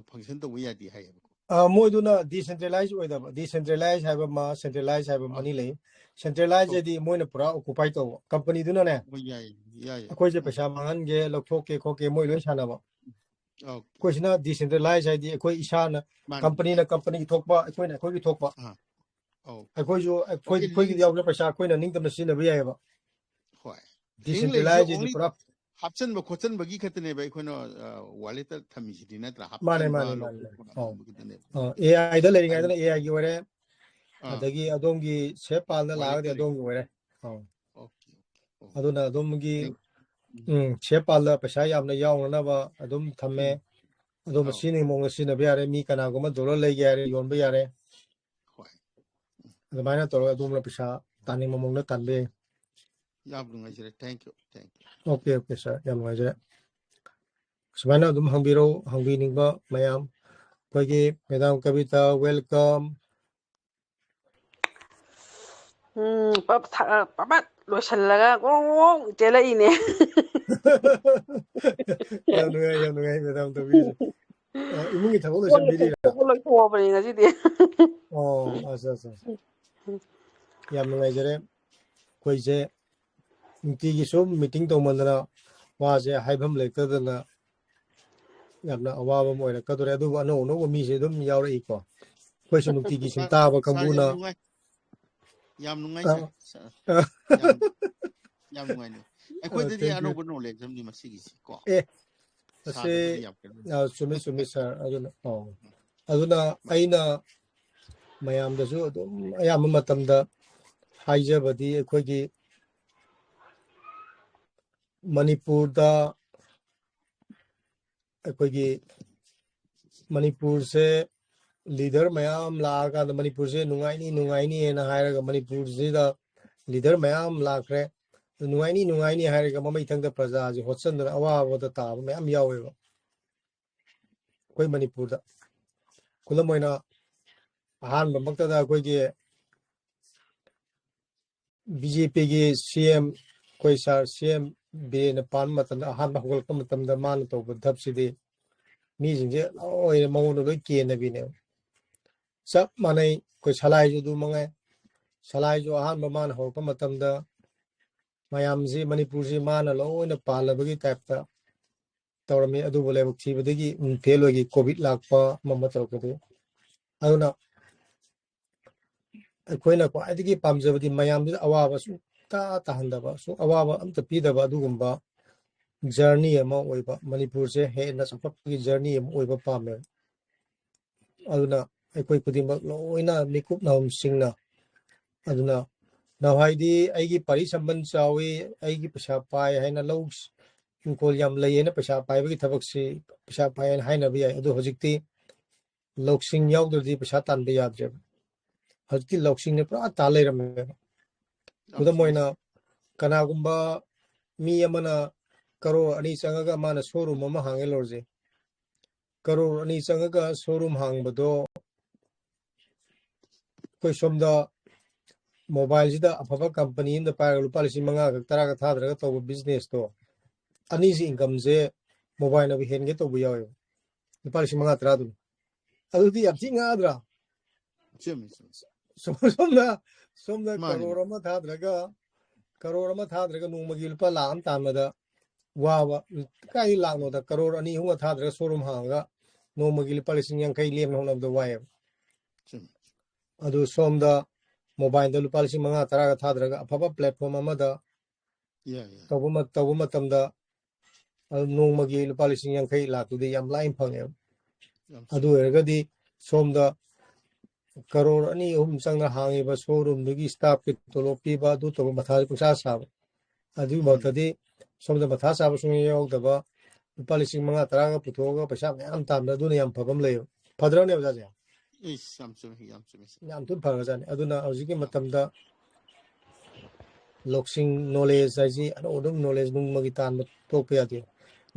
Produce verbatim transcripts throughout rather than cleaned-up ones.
ꯐꯪꯁꯟ ꯇꯧꯕ ꯌꯥꯗꯦ ꯍꯥꯏꯌꯦꯕꯀꯣ꯫ ꯃꯣꯏꯗꯨꯅ ꯗꯤꯁꯦꯟꯇ꯭ꯔꯦꯂꯥꯏꯁ ꯑꯣꯏꯗꯕ, ꯗꯤꯁꯦꯟꯇ꯭ꯔꯦꯂꯥꯏꯁ ꯍꯥꯏꯕ ꯑꯃ, ꯁꯦꯟꯇ꯭ꯔꯦꯂꯥꯏꯁ ꯍꯥꯏꯕ ꯑꯃ ꯑꯅꯤ ꯂꯩ꯫ ꯁꯦꯟꯇ꯭ꯔꯦꯂꯥꯏꯁ ꯍꯥꯏꯗꯤ ꯃꯣꯏꯅ ꯄꯨꯔꯥ ꯑꯣꯀꯨꯄꯥꯏ ꯇꯧꯕ ꯀꯝꯄꯅꯤꯗꯨꯅꯅꯦ꯫ ꯑꯩꯈꯣꯏꯁꯦ ꯄꯩꯁꯥ ꯃꯥꯡꯍꯟꯒꯦ, ꯂꯧꯊꯣꯛꯀꯦ ꯈꯣꯠꯀꯦ ꯃꯣꯏ ꯂꯣꯏ ꯁꯥꯟꯅꯕ꯫ ꯑꯩꯈꯣꯏꯁꯤꯅ ꯗꯤꯁꯦꯟꯇ꯭ꯔꯦꯂꯥꯏꯁ ꯍꯥꯏꯗꯤ ꯑꯩꯈꯣꯏ ꯏꯁꯥꯅ, ꯀꯝꯄꯅꯤꯅ ꯀꯝꯄꯅꯤꯒꯤ ꯊꯣꯛꯄ, ꯑꯩꯈꯣꯏꯅ ꯑꯩꯈꯣꯏꯒꯤ ꯊꯣꯛꯄ꯫ ꯑꯩꯈꯣꯏꯁꯨ ꯑꯩꯈꯣꯏ ꯑꯩꯈꯣꯏꯒꯤ ꯌꯥꯎꯕ ꯄꯩꯁꯥ ꯑꯩꯈꯣꯏꯅ ꯅꯤꯡꯇꯝꯅ ꯁꯤꯖꯤꯟꯅꯕ ꯌꯥꯏꯑꯕ꯫ ꯍꯣꯏ꯫ ꯗꯤꯁꯦꯟꯇ꯭ꯔꯦꯂꯥꯏꯁ ꯍꯥꯏꯗꯤ ꯄꯨꯔꯥ ꯍꯥꯞꯆꯤꯟꯕ ꯈꯣꯠꯆꯤꯟꯕꯒꯤ ꯈꯛꯇꯅꯦꯕ ꯑꯩꯈꯣꯏꯅ ꯋꯥꯂꯦꯠꯇ ꯊꯝꯃꯤꯁꯤꯗꯤ, ꯅꯠꯇ꯭ꯔꯥ? ꯃꯥꯅꯦ, ꯃꯥꯅꯦ, ꯃꯥꯅꯦ, ꯃꯥꯅꯦ꯫ ꯑꯦ ꯑꯥꯏꯗ ꯂꯩꯔꯤꯉꯩꯗꯅ ꯑꯦ ꯑꯥꯏꯒꯤ ꯑꯣꯏꯔꯦ, ꯑꯗꯒꯤ ꯑꯗꯣꯝꯒꯤ ꯁꯦꯞ ꯄꯥꯜꯗ ꯂꯥꯛꯑꯒꯗꯤ ꯑꯗꯣꯝꯒꯤ ꯑꯣꯏꯔꯦ꯫ ꯑꯗꯨꯅ ꯑꯗꯣꯝꯒꯤ ꯎꯝ, ꯁꯦꯞ ꯄꯥꯜꯗ ꯄꯩꯁꯥ ꯌꯥꯝꯅ ꯌꯥꯎꯅꯅꯕ ꯑꯗꯨꯝ ꯊꯝꯃꯦ꯫ ꯑꯗꯣ ꯃꯁꯤꯅꯤ ꯃꯑꯣꯡꯗ ꯁꯤꯖꯤꯟꯅꯕ ꯌꯥꯔꯦ꯫ ꯃꯤ ꯀꯅꯥꯒꯨꯝꯕ ꯗꯣꯂꯔ ꯂꯩꯒꯦ ꯍꯥꯏꯔꯦ, ꯌꯣꯟꯕ ꯌꯥꯔꯦ꯫ ꯑꯗꯨꯃꯥꯏꯅ ꯇꯧꯔꯒ ꯑꯗꯣꯝꯅ ꯄꯩꯁꯥ ꯇꯥꯅꯤꯡꯕ ꯃꯑꯣꯡꯗ ꯇꯥꯟꯕ ꯌꯥꯏ꯫ ꯌꯥꯝ ꯅꯨꯡꯉꯥꯏꯖꯔꯦ꯫ Thank you, thank you꯫ Okay, okay, sir, ꯌꯥꯝ ꯅꯨꯡꯉꯥꯏꯖꯔꯦ꯫ ꯁꯨꯃꯥꯏꯅ ꯑꯗꯨꯝ ꯍꯪꯕꯤꯔꯛꯎ, ꯍꯪꯕꯤꯅꯤꯡꯕ ꯃꯌꯥꯝ꯫ ꯑꯩꯈꯣꯏꯒꯤ ꯃꯦꯗꯥꯝ ꯀꯕꯤꯇꯥ, welcome꯫ ꯎꯝ, ꯄꯞ ꯊ-, ꯄꯞ ꯄꯞ ꯂꯣꯏꯁꯤꯜꯂꯒ ꯒ꯭ꯔꯣꯡ ꯒ꯭ꯔꯣꯡ ꯆꯦꯜꯂꯛꯏꯅꯦ꯫ ꯌꯥꯝ ꯅꯨꯡꯉꯥꯏ, ꯌꯥꯝ ꯅꯨꯡꯉꯥꯏ, ꯃꯦꯗꯥꯝ ꯇꯧꯕꯤꯔꯤꯁꯦ꯫ ꯑ, ꯏꯃꯨꯡꯒꯤ ꯊꯕꯛ ꯂꯣꯏꯁꯤꯟꯕꯤꯔꯤꯔꯥ? ꯀꯣꯛ ꯂꯣꯏꯊꯣꯛꯑꯕꯅꯤꯅ ꯁꯤꯗꯤ꯫ ꯑꯣ, ꯑꯠꯆꯥ, ꯑꯠꯆꯥ, ꯑꯠꯆꯥ꯫ ꯌꯥꯝ ꯅꯨꯡꯉꯥꯏꯖꯔꯦ꯫ ꯑꯩꯈꯣꯏꯁꯦ ꯅꯨꯡꯇꯤꯒꯤ ꯁꯨꯝ ꯃꯤꯇꯤꯡ ꯇꯧꯃꯟꯗꯅ ꯋꯥꯁꯦ ꯍꯥꯏꯐꯝ ꯂꯩꯇꯗꯅ ꯌꯥꯝꯅ ꯑꯋꯥꯕ ꯑꯃ ꯑꯣꯏꯔꯛꯀꯗꯧꯔꯦ꯫ ꯑꯗꯨꯕꯨ ꯑꯅꯧ ꯑꯅꯧꯕ ꯃꯤꯁꯦ ꯑꯗꯨꯝ ꯌꯥꯎꯔꯛꯏꯀꯣ꯫ ꯑꯩꯈꯣꯏꯁꯨ ꯅꯨꯡꯇꯤꯒꯤ ꯁꯨꯝ ꯇꯥꯕ ꯀꯥꯡꯕꯨꯅ꯫ ꯌꯥꯝ ꯅꯨꯡꯉꯥꯏ, ꯑ, sir, sir꯫ ꯑ, ꯌꯥꯝ, ꯌꯥꯝ ꯅꯨꯡꯉꯥꯏꯅꯦ꯫ ꯑꯩꯈꯣꯏꯗꯗꯤ thank you꯫ ꯑꯅꯧꯕ knowledge ꯑꯃꯅꯤ ꯃꯁꯤꯒꯤꯁꯤ ꯀꯣ꯫ ꯑꯦ, ꯃꯁꯤ, ꯁꯥꯔꯗꯗꯤ ꯌꯥꯝ ꯀꯩꯅꯣ ꯑ, ꯆꯨꯝꯃꯤ, ꯆꯨꯝꯃꯤ, sir꯫ ꯑꯗꯨꯅ, ꯑꯣ, ꯑꯗꯨꯅ ꯑꯩꯅ ꯃꯌꯥꯝꯗꯁꯨ ꯑꯗꯨꯝ ꯑꯌꯥꯝꯕ ꯃꯇꯝꯗ ꯍꯥꯏꯖꯕꯗꯤ, ꯑꯩꯈꯣꯏꯒꯤ ꯃꯅꯤꯄꯨꯔꯗ, ꯑꯩꯈꯣꯏꯒꯤ ꯃꯅꯤꯄꯨꯔꯁꯦ leader ꯃꯌꯥꯝ ꯂꯥꯛꯑꯀꯥꯟꯗ ꯃꯅꯤꯄꯨꯔꯁꯦ ꯅꯨꯡꯉꯥꯏꯅꯤ, ꯅꯨꯡꯉꯥꯏꯅꯤ ꯍꯥꯏꯅ ꯍꯥꯏꯔꯒ ꯃꯅꯤꯄꯨꯔꯁꯤꯗ leader ꯃꯌꯥꯝ ꯂꯥꯛꯈ꯭ꯔꯦ꯫ ꯑꯗꯨ ꯅꯨꯡꯉꯥꯏꯅꯤ, ꯅꯨꯡꯉꯥꯏꯅꯤ ꯍꯥꯏꯔꯒ ꯃꯃꯩꯊꯪꯗ ꯄ꯭ꯔꯖꯥꯁꯦ ꯍꯣꯠꯆꯟꯗꯅ ꯑꯋꯥꯕꯗ ꯇꯥꯕ ꯃꯌꯥꯝ ꯌꯥꯎꯋꯦꯕ ꯑꯩꯈꯣꯏ ꯃꯅꯤꯄꯨꯔꯗ꯫ ꯈꯨꯗꯝ ꯑꯣꯏꯅ, ꯑꯍꯥꯟꯕꯃꯛꯇꯗ ꯑꯩꯈꯣꯏꯒꯤ BJPꯒꯤ CM, ꯑꯩꯈꯣꯏ sir, CM ꯕꯤꯔꯦꯟꯅ ꯄꯥꯟꯕ ꯃꯇꯝꯗ, ꯑꯍꯥꯟꯕ ꯍꯧꯒꯠꯂꯛꯄ ꯃꯇꯝꯗ ꯃꯥꯅ ꯇꯧꯕ ꯙꯞꯁꯤꯗꯤ, ꯃꯤꯁꯤꯡꯁꯦ ꯂꯣꯏꯅ ꯃꯉꯣꯟꯗ ꯂꯣꯏ ꯀꯦꯟꯅꯕꯤꯅꯦꯕ꯫ ꯆꯞ ꯃꯥꯟꯅꯩ꯫ ꯑꯩꯈꯣꯏ ꯁꯂꯥꯏꯁꯨ ꯑꯗꯨ ꯃꯉꯥꯏ꯫ ꯁꯂꯥꯏꯁꯨ ꯑꯍꯥꯟꯕ ꯃꯥꯅ ꯍꯧꯔꯛꯄ ꯃꯇꯝꯗ ꯃꯌꯥꯝꯁꯤ, ꯃꯅꯤꯄꯨꯔꯁꯤ ꯃꯥꯅ ꯂꯣꯏꯅ ꯄꯥꯜꯂꯕꯒꯤ ꯇꯥꯏꯞꯇ ꯇꯧꯔꯝꯃꯤ꯫ ꯑꯗꯨꯕꯨ ꯂꯥꯏꯕꯛ ꯊꯤꯕꯗꯒꯤ ꯐꯦꯜ ꯑꯣꯏꯒꯤ, ꯀꯣꯚꯤꯗ ꯂꯥꯛꯄ ꯑꯃ ꯑꯃ ꯇꯧꯔꯛꯄꯗꯒꯤ꯫ ꯑꯗꯨꯅ ꯑꯩꯈꯣꯏꯅ ꯈ꯭ꯋꯥꯏꯗꯒꯤ ꯄꯥꯝꯖꯕꯗꯤ ꯃꯌꯥꯝꯗꯨꯗ ꯑꯋꯥꯕ ꯁꯨꯡꯇꯥ ꯇꯥꯍꯟꯗꯕ, ꯁꯨꯡ ꯑꯋꯥꯕ ꯑꯝꯇ ꯄꯤꯗꯕ ꯑꯗꯨꯒꯨꯝꯕ ꯖꯔꯅꯤ ꯑꯃ ꯑꯣꯏꯕ, ꯃꯅꯤꯄꯨꯔꯁꯦ ꯍꯦꯟꯅ ꯆꯥꯎꯈꯠꯄꯒꯤ ꯖꯔꯅꯤ ꯑꯃ ꯑꯣꯏꯕ ꯄꯥꯝꯃꯦ꯫ ꯑꯗꯨꯅ ꯑꯩꯈꯣꯏ ꯈꯨꯗꯤꯡꯃꯛ ꯂꯣꯏꯅ ꯃꯤꯀꯨꯞ ꯅꯥꯍꯨꯝꯁꯤꯡꯅ, ꯑꯗꯨꯅ ꯅꯍꯥꯟꯋꯥꯏꯗꯤ ꯑꯩꯒꯤ ꯄꯥꯔꯤ ꯁꯝꯕꯟ ꯆꯥꯎꯏ, ꯑꯩꯒꯤ ꯄꯩꯁꯥ ꯄꯥꯏ ꯍꯥꯏꯅ, ꯂꯧ ꯏꯪꯈꯣꯜ ꯌꯥꯝ ꯂꯩ ꯍꯥꯏꯅ ꯄꯩꯁꯥ ꯄꯥꯏꯕꯒꯤ ꯊꯕꯛꯁꯤ ꯄꯩꯁꯥ ꯄꯥꯏ ꯍꯥꯏꯅ ꯍꯥꯏꯅꯕ ꯌꯥꯏ꯫ ꯑꯗꯣ ꯍꯧꯖꯤꯛꯇꯤ ꯂꯧꯁꯤꯡ ꯌꯥꯎꯗ꯭ꯔꯗꯤ ꯄꯩꯁꯥ ꯇꯥꯟꯕ ꯌꯥꯗ꯭ꯔꯦꯕ꯫ ꯍꯧꯖꯤꯛꯇꯤ ꯂꯧꯁꯤꯡꯅ ꯄꯨꯔꯥ ꯇꯥ ꯂꯩꯔꯝꯃꯦꯕ꯫ ꯈꯨꯗꯝ ꯑꯣꯏꯅ, ꯀꯅꯥꯒꯨꯝꯕ ꯃꯤ ꯑꯃꯅ ꯀꯔꯣꯔ ꯑꯅꯤ ꯆꯪꯉꯒ ꯃꯥꯅ ꯁꯣꯔꯨꯝ ꯑꯃ ꯍꯥꯡꯉꯦ ꯂꯧꯔꯁꯦ꯫ ꯀꯔꯣꯔ ꯑꯅꯤ ꯆꯪꯉꯒ ꯁꯣꯔꯨꯝ ꯍꯥꯡꯕꯗꯣ, ꯑꯩꯈꯣꯏ ꯁꯣꯝꯗ ꯃꯣꯕꯥꯏꯜꯁꯤꯗ ꯑꯐꯕ ꯀꯝꯄꯅꯤ ꯑꯃꯗ ꯄꯥꯏꯔꯒ ꯂꯨꯄꯥ ꯂꯤꯁꯤꯡ ꯃꯉꯥ ꯈꯛ, ꯇꯔꯥ ꯈꯛ ꯊꯥꯗꯔꯒ ꯇꯧꯕ ꯕꯤꯖꯤꯅꯦꯁꯇꯣ, ꯑꯅꯤꯁꯤ ꯏꯟꯀꯝꯁꯦ ꯃꯣꯕꯥꯏꯜꯅꯕꯨ ꯍꯦꯟꯒꯦ ꯇꯧꯕ ꯌꯥꯎꯋꯦꯕ, ꯂꯨꯄꯥ ꯂꯤꯁꯤꯡ ꯃꯉꯥ ꯇꯔꯥꯗꯨꯅ꯫ ꯑꯗꯨꯗꯤ ꯌꯥꯝ ꯊꯤ ꯉꯥꯗ꯭ꯔꯥ? ꯆꯨꯝꯃꯤ, ꯆꯨꯝꯃꯤ꯫ ꯁꯣꯝ- ꯁꯣꯝꯗ ꯁꯣꯝꯗ ꯃꯥꯅꯤ, ꯀꯔꯣꯔ ꯑꯃ ꯊꯥꯗ꯭ꯔꯒ, ꯀꯔꯣꯔ ꯑꯃ ꯊꯥꯗ꯭ꯔꯒ ꯅꯣꯡꯃꯒꯤ ꯂꯨꯄꯥ ꯂꯥꯈ ꯑꯃ ꯇꯥꯟꯕꯗ ꯋꯥꯕ꯫ ꯀꯥꯏꯗꯒꯤ ꯂꯥꯛꯅꯣꯗ? ꯀꯔꯣꯔ ꯑꯅꯤ ꯑꯍꯨꯝꯒ ꯊꯥꯗ꯭ꯔꯒ ꯁꯣꯔꯨꯝ ꯍꯥꯡꯉꯒ ꯅꯣꯡꯃꯒꯤ ꯂꯨꯄꯥ ꯂꯤꯁꯤꯡ ꯌꯥꯡꯈꯩ ꯂꯦꯝꯅ ꯍꯣꯠꯅꯕꯗ ꯋꯥꯏꯑꯦꯕ꯫ ꯆꯨꯝꯃꯤ꯫ ꯑꯗꯨ ꯁꯣꯝꯗ ꯃꯣꯕꯥꯏꯜꯗ ꯂꯨꯄꯥ ꯂꯤꯁꯤꯡ ꯃꯉꯥ ꯇꯔꯥꯒ ꯊꯥꯗ꯭ꯔꯒ ꯑꯐꯕ ꯄ꯭ꯂꯦꯠꯐꯣꯝ ꯑꯃꯗ ꯌꯥꯏ, ꯌꯥꯏ꯫ ꯇꯧꯕ ꯃ-, ꯇꯧꯕ ꯃꯇꯝꯗ, ꯑꯗꯨ ꯅꯣꯡꯃꯒꯤ ꯂꯨꯄꯥ ꯂꯤꯁꯤꯡ ꯌꯥꯡꯈꯩ ꯂꯥꯛꯇꯨꯗꯤ ꯌꯥꯝ ꯂꯥꯏꯅ ꯐꯪꯉꯦꯕ꯫ ꯌꯥꯝ ꯑꯗꯨ ꯑꯣꯏꯔꯒꯗꯤ ꯁꯣꯝꯗ ꯀꯔꯣꯔ ꯑꯅꯤ ꯑꯍꯨꯝ ꯆꯪꯅ ꯍꯥꯡꯉꯤꯕ ꯁꯣꯔꯨꯝꯗꯨꯒꯤ ꯁ꯭ꯇꯥꯐꯀꯤ ꯇꯣꯂꯣꯞ ꯄꯤꯕ, ꯑꯗꯨ ꯇꯧꯕ, ꯃꯊꯥ ꯄꯨꯡꯁꯥ ꯁꯥꯕ꯫ ꯑꯗꯨꯒꯤ ꯎꯝ꯫ ꯃꯍꯨꯠꯇꯗꯤ ꯁꯣꯝꯗ ꯃꯊꯥ ꯁꯥꯕ ꯁꯨꯡꯌꯥ ꯌꯥꯎꯗꯕ, ꯂꯨꯄꯥ ꯂꯤꯁꯤꯡ ꯃꯉꯥ ꯇꯔꯥꯒ ꯄꯨꯊꯣꯛꯑꯒ ꯄꯩꯁꯥ ꯃꯌꯥꯝ ꯇꯥꯟꯕ, ꯑꯗꯨꯅ ꯌꯥꯝ ꯐꯕ ꯑꯃ ꯂꯩꯌꯦꯕ꯫ ꯐꯗ꯭ꯔꯅꯦ ꯑꯣꯖꯥꯁꯦ? ꯏꯁ, ꯌꯥꯝ ꯆꯨꯝꯃꯤ, ꯌꯥꯝ ꯆꯨꯝꯃꯤ, ꯁꯥꯔ꯫ ꯌꯥꯝ ꯊꯤꯅ ꯐꯈ꯭ꯔꯖꯥꯠꯅꯤ꯫ ꯑꯗꯨꯅ ꯍꯧꯖꯤꯛꯀꯤ ꯃꯇꯝꯗ ꯂꯧꯁꯤꯡ, ꯅꯣꯂꯦꯖ ꯍꯥꯏꯁꯤ ꯑꯅꯧ ꯑꯅꯧꯕ ꯅꯣꯂꯦꯖ ꯅꯣꯡꯃꯒꯤ ꯇꯥꯟꯕ ꯇꯣꯛꯄ ꯌꯥꯗꯦ꯫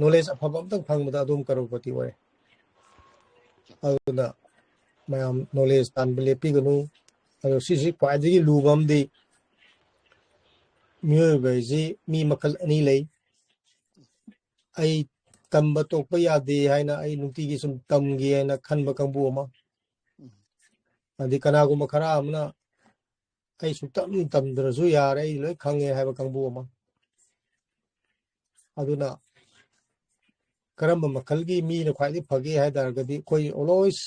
ꯅꯣꯂꯦꯖ ꯑꯐꯕ ꯑꯝꯇꯪ ꯐꯪꯕꯗ ꯑꯗꯨꯝ ꯀꯔꯣꯔꯄꯇꯤ ꯑꯣꯏꯔꯦ꯫ ꯑꯗꯨꯅ ꯃꯌꯥꯝ ꯅꯣꯂꯦꯖ ꯇꯥꯟꯕ ꯂꯦꯞꯄꯤꯒꯅꯨ꯫ ꯑꯗꯣ ꯁꯤꯁꯤ ꯈ꯭ꯋꯥꯏꯗꯒꯤ ꯂꯨꯕ ꯑꯃꯗꯤ, ꯃꯤꯑꯣꯏꯕ ꯍꯥꯏꯁꯤ ꯃꯤ ꯃꯈꯜ ꯑꯅꯤ ꯂꯩ꯫ ꯑꯩ ꯇꯝꯕ ꯇꯣꯛꯄ ꯌꯥꯗꯦ ꯍꯥꯏꯅ ꯑꯩ ꯅꯨꯡꯇꯤꯒꯤ ꯁꯨꯝ ꯇꯝꯒꯦ ꯍꯥꯏꯅ ꯈꯟꯕ ꯀꯥꯡꯕꯨ ꯑꯃ, ꯑꯗꯩ ꯀꯅꯥꯒꯨꯝꯕ ꯈꯔ ꯑꯃꯅ ꯑꯩ ꯁꯨꯛꯇꯝ ꯇꯝꯗ꯭ꯔꯁꯨ ꯌꯥꯔꯦ, ꯑꯩ ꯂꯣꯏ ꯈꯪꯉꯦ ꯍꯥꯏꯕ ꯀꯥꯡꯕꯨ ꯑꯃ꯫ ꯑꯗꯨꯅ ꯀꯔꯝꯕ ꯃꯈꯜꯒꯤ ꯃꯤꯅ ꯈ꯭ꯋꯥꯏꯗꯒꯤ ꯐꯒꯦ ꯍꯥꯏ ꯇꯥꯔꯒꯗꯤ, ꯑꯩꯈꯣꯏ always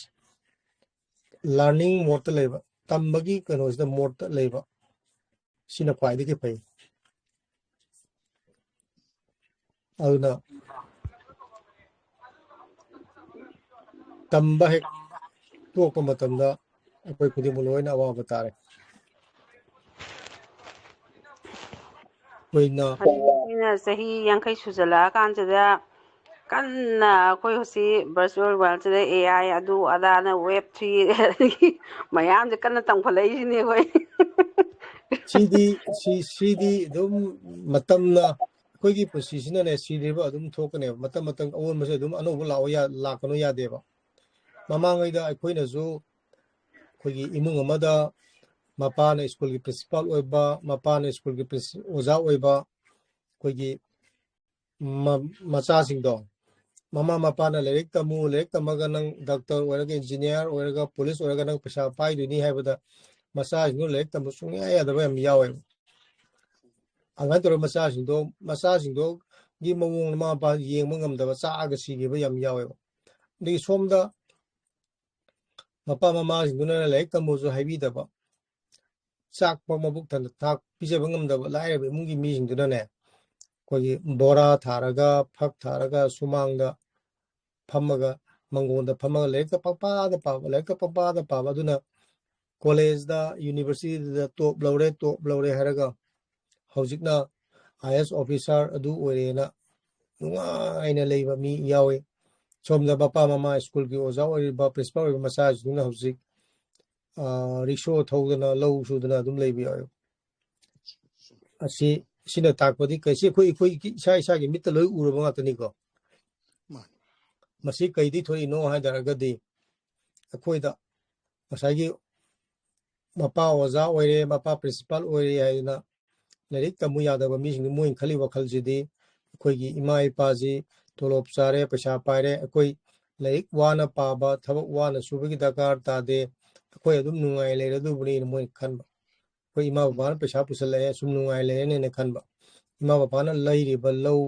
learning modeꯇ ꯂꯩꯕ, ꯇꯝꯕꯒꯤ ꯀꯩꯅꯣꯁꯤꯗ modeꯇ ꯂꯩꯕ, ꯁꯤꯅ ꯈ꯭ꯋꯥꯏꯗꯒꯤ ꯐꯩ꯫ ꯑꯗꯨꯅ ꯇꯝꯕ ꯍꯦꯛ ꯇꯣꯛꯄ ꯃꯇꯝꯗ ꯑꯩꯈꯣꯏ ꯈꯨꯗꯤꯡꯃꯛ ꯂꯣꯏꯅ ꯑꯋꯥꯕ ꯇꯥꯔꯦ꯫ ꯑꯩꯈꯣꯏꯅ ꯑꯩꯅ ꯆꯍꯤ ꯌꯥꯡꯈꯩ ꯁꯨꯖꯜꯂꯛꯑꯀꯥꯟꯁꯤꯗ ꯀꯟꯅ ꯑꯩꯈꯣꯏ ꯍꯧꯖꯤꯛ virtual worldꯁꯤꯗ AI ꯑꯗꯨ ꯑꯗꯥꯅ web three ꯃꯌꯥꯝꯁꯦ ꯀꯟꯅ ꯇꯝꯈꯠꯂꯛꯏꯁꯤꯅꯦ ꯑꯩꯈꯣꯏ꯫ ꯁꯤꯗꯤ ꯁꯤ ꯁꯤꯗꯤ ꯑꯗꯨꯝ ꯃꯇꯝꯅ, ꯑꯩꯈꯣꯏꯒꯤ ꯄꯨꯟꯁꯤꯁꯤꯅꯅꯦ, ꯁꯤꯗ꯭ꯔꯤꯕ ꯑꯗꯨꯝ ꯊꯣꯛꯀꯅꯦꯕ꯫ ꯃꯇꯝ ꯃꯇꯝ ꯑꯑꯣꯟꯕꯁꯦ ꯑꯗꯨꯝ ꯑꯅꯧꯕ ꯂꯥꯛꯑꯣ ꯌꯥ-, ꯂꯥꯛꯀꯅꯨ ꯌꯥꯗꯦꯕ꯫ ꯃꯃꯥꯡꯉꯩꯗ ꯑꯩꯈꯣꯏꯅꯁꯨ ꯑꯩꯈꯣꯏꯒꯤ ꯏꯃꯨꯡ ꯑꯃꯗ ꯃꯄꯥꯅ ꯁ꯭ꯀꯨꯜꯒꯤ ꯄ꯭ꯔꯤꯟꯁꯤꯄꯥꯜ ꯑꯣꯏꯕ, ꯃꯄꯥꯅ ꯁ꯭ꯀꯨꯜꯒꯤ ꯄ꯭ꯔꯤꯟꯁꯤ-, ꯑꯣꯖꯥ ꯑꯣꯏꯕ, ꯑꯩꯈꯣꯏꯒꯤ ꯃ-, ꯃꯆꯥꯁꯤꯡꯗꯣ, ꯃꯃꯥ ꯃꯄꯥꯅ ꯂꯥꯏꯔꯤꯛ ꯇꯝꯃꯨ, ꯂꯥꯏꯔꯤꯛ ꯇꯝꯃꯒ ꯅꯪ ꯗꯥꯛꯇꯔ ꯑꯣꯏꯔꯒ, ꯏꯟꯖꯤꯅꯤꯌꯥꯔ ꯑꯣꯏꯔꯒ, ꯄꯨꯂꯤꯁ ꯑꯣꯏꯔꯒ ꯅꯪ ꯄꯩꯁꯥ ꯄꯥꯏꯗꯣꯏꯅꯤ ꯍꯥꯏꯕꯗ ꯃꯆꯥꯁꯤꯡꯗꯣ ꯂꯥꯏꯔꯤꯛ ꯇꯝꯕ ꯁꯨꯡꯌꯥ ꯌꯥꯗꯕ ꯌꯥꯝ ꯌꯥꯎꯋꯦꯕ꯫ ꯑꯗꯨꯃꯥꯏꯅ ꯇꯧꯔꯒ ꯃꯆꯥꯁꯤꯡꯗꯣ, ꯃꯆꯥꯁꯤꯡꯗꯣꯒꯤ ꯃꯑꯣꯡ ꯃꯃꯥ ꯃꯄꯥ ꯌꯦꯡꯕ ꯉꯝꯗꯕ ꯆꯥꯛꯑꯒ ꯁꯤꯈꯤꯕ ꯌꯥꯝ ꯌꯥꯎꯋꯦꯕ꯫ ꯑꯗꯒꯤ ꯁꯣꯝꯗ ꯃꯄꯥ ꯃꯃꯥꯁꯤꯡꯗꯨꯅ ꯂꯥꯏꯔꯤꯛ ꯇꯝꯃꯨꯁꯨ ꯍꯥꯏꯕꯤꯗꯕ, ꯆꯥꯛ ꯐꯥꯎ ꯃꯕꯨꯛ ꯊꯟꯅ ꯊꯥꯛ ꯄꯤꯖꯕ ꯉꯝꯗꯕ ꯂꯥꯏꯔꯕ ꯏꯃꯨꯡꯒꯤ ꯃꯤꯁꯤꯡꯗꯨꯅꯅꯦ, ꯑꯩꯈꯣꯏꯒꯤ ꯕꯣꯔꯥ ꯊꯥꯔꯒ, ꯐꯛ ꯊꯥꯔꯒ, ꯁꯨꯃꯥꯡꯗ ꯐꯝꯃꯒ, ꯃꯪꯒꯣꯟꯗ ꯐꯝꯃꯒ ꯂꯥꯏꯔꯤꯛꯇ ꯄꯪꯄꯥꯗ ꯄꯥꯕ, ꯂꯥꯏꯔꯤꯛꯇ ꯄꯪꯄꯥꯗ ꯄꯥꯕ꯫ ꯑꯗꯨꯅ ꯀꯣꯂꯦꯖꯇ, ꯌꯨꯅꯤꯚꯔꯁꯤꯇꯤꯗ ꯇꯣꯞ ꯂꯧꯔꯦ, ꯇꯣꯞ ꯂꯧꯔꯦ ꯍꯥꯏꯔꯒ ꯍꯧꯖꯤꯛꯅ IAS officer ꯑꯗꯨ ꯑꯣꯏꯔꯦꯅ ꯅꯨꯡꯉꯥꯏꯅ ꯂꯩꯕ ꯃꯤ ꯌꯥꯎꯋꯤ꯫ ꯁꯣꯝꯗ ꯃꯄꯥ ꯃꯃꯥ ꯁ꯭ꯀꯨꯜꯒꯤ ꯑꯣꯖꯥ ꯑꯣꯏꯔꯤꯕ, ꯄ꯭ꯔꯤꯟꯁꯤꯄꯥꯜ ꯑꯣꯏꯔꯤꯕ ꯃꯆꯥꯁꯤꯡꯗꯨꯅ ꯍꯧꯖꯤꯛ, ꯑ, ꯔꯤꯛꯁꯣ ꯊꯧꯗꯅ, ꯂꯧ ꯁꯨꯗꯅ ꯑꯗꯨꯝ ꯂꯩꯕ ꯌꯥꯎꯋꯦꯕ꯫ ꯑꯁꯤ, ꯁꯤꯅ ꯇꯥꯛꯄꯗꯤ ꯀꯩꯁꯤ ꯑꯩꯈꯣꯏ, ꯑꯩꯈꯣꯏ ꯏꯁꯥ ꯏꯁꯥꯒꯤ ꯃꯤꯠꯇ ꯂꯣꯏ ꯎꯔꯕ ꯉꯥꯛꯇꯅꯤꯀꯣ꯫ ꯃꯥꯅꯤ꯫ ꯃꯁꯤ ꯀꯩꯗꯤ ꯊꯣꯛꯏꯅꯣ ꯍꯥꯏ ꯇꯥꯔꯒꯗꯤ, ꯑꯩꯈꯣꯏꯗ ꯉꯁꯥꯏꯒꯤ ꯃꯄꯥ ꯑꯣꯖꯥ ꯑꯣꯏꯔꯦ, ꯃꯄꯥ ꯄ꯭ꯔꯤꯟꯁꯤꯄꯥꯜ ꯑꯣꯏꯔꯦ ꯍꯥꯏꯗꯅ ꯂꯥꯏꯔꯤꯛ ꯇꯝꯃꯨ ꯌꯥꯗꯕ ꯃꯤꯁꯤꯡꯗꯨ, ꯃꯣꯏꯅ ꯈꯜꯂꯤ ꯋꯥꯈꯜꯁꯤꯗꯤ ꯑꯩꯈꯣꯏꯒꯤ ꯏꯃꯥ ꯏꯄꯥꯁꯤ ꯇꯣꯂꯣꯞ ꯆꯥꯔꯦ, ꯄꯩꯁꯥ ꯄꯥꯏꯔꯦ, ꯑꯩꯈꯣꯏ ꯂꯥꯏꯔꯤꯛ ꯋꯥꯅ ꯄꯥꯕ, ꯊꯕꯛ ꯋꯥꯅ ꯁꯨꯕꯒꯤ ꯗꯔꯀꯥꯔ ꯇꯥꯗꯦ, ꯑꯩꯈꯣꯏ ꯑꯗꯨꯝ ꯅꯨꯡꯉꯥꯏ ꯂꯩꯔꯗꯧꯕꯅꯤꯅ ꯃꯣꯏꯅ ꯈꯟꯕ꯫ ꯑꯩꯈꯣꯏ ꯏꯃꯥ ꯕꯕꯥꯅ ꯄꯩꯁꯥ ꯄꯨꯁꯜꯂꯛꯑꯦ, ꯁꯨꯝ ꯅꯨꯡꯉꯥꯏ ꯂꯩꯔꯅꯦꯅ ꯈꯟꯕ꯫ ꯏꯃꯥ ꯕꯕꯥꯅ ꯂꯩꯔꯤꯕ ꯂꯧ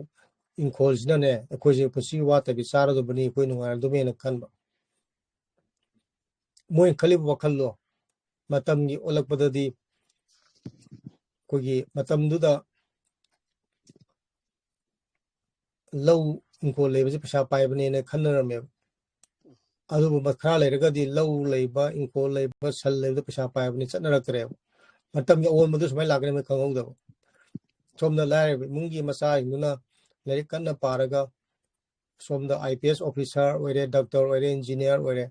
ꯏꯪꯈꯣꯜꯁꯤꯅꯅꯦ ꯑꯩꯈꯣꯏꯁꯦ ꯄꯨꯟꯁꯤ ꯋꯥꯠꯇꯕꯤ ꯆꯥꯔꯗꯕꯅꯤ, ꯑꯩꯈꯣꯏ ꯅꯨꯡꯉꯥꯏꯔꯗꯕꯅꯦꯅ ꯈꯟꯕ꯫ ꯃꯣꯏꯅ ꯈꯜꯂꯤꯕ ꯋꯥꯈꯜꯗꯣ ꯃꯇꯝꯒꯤ ꯑꯣꯜꯂꯛꯄꯗꯗꯤ ꯑꯩꯈꯣꯏꯒꯤ ꯃꯇꯝꯗꯨꯗ ꯂꯧ ꯏꯪꯈꯣꯜ ꯂꯩꯕꯁꯦ ꯄꯩꯁꯥ ꯄꯥꯏꯕꯅꯦꯅ ꯈꯟꯅꯔꯝꯃꯦꯕ꯫ ꯑꯗꯨꯕꯨ ꯃ-, ꯈꯔ ꯂꯩꯔꯒꯗꯤ ꯂꯧ ꯂꯩꯕ, ꯏꯪꯈꯣꯜ ꯂꯩꯕ, ꯁꯟ ꯂꯩꯕꯗ ꯄꯩꯁꯥ ꯄꯥꯏꯕꯅꯤ ꯆꯠꯅꯔꯛꯇ꯭ꯔꯦꯕ꯫ ꯃꯇꯝꯒꯤ ꯑꯑꯣꯟꯕꯗꯨ ꯁꯨꯃꯥꯏꯅ ꯂꯥꯛꯀꯅꯤ ꯃꯣꯏ ꯈꯪꯍꯧꯗꯕ꯫ ꯁꯣꯝꯗ ꯂꯥꯏꯔꯕ ꯏꯃꯨꯡꯒꯤ ꯃꯆꯥꯁꯤꯡꯗꯨꯅ ꯂꯥꯏꯔꯤꯛ ꯀꯟꯅ ꯄꯥꯔꯒ ꯁꯣꯝꯗ IPS officer ꯑꯣꯏꯔꯦ, doctor ꯑꯣꯏꯔꯦ, engineer ꯑꯣꯏꯔꯦ꯫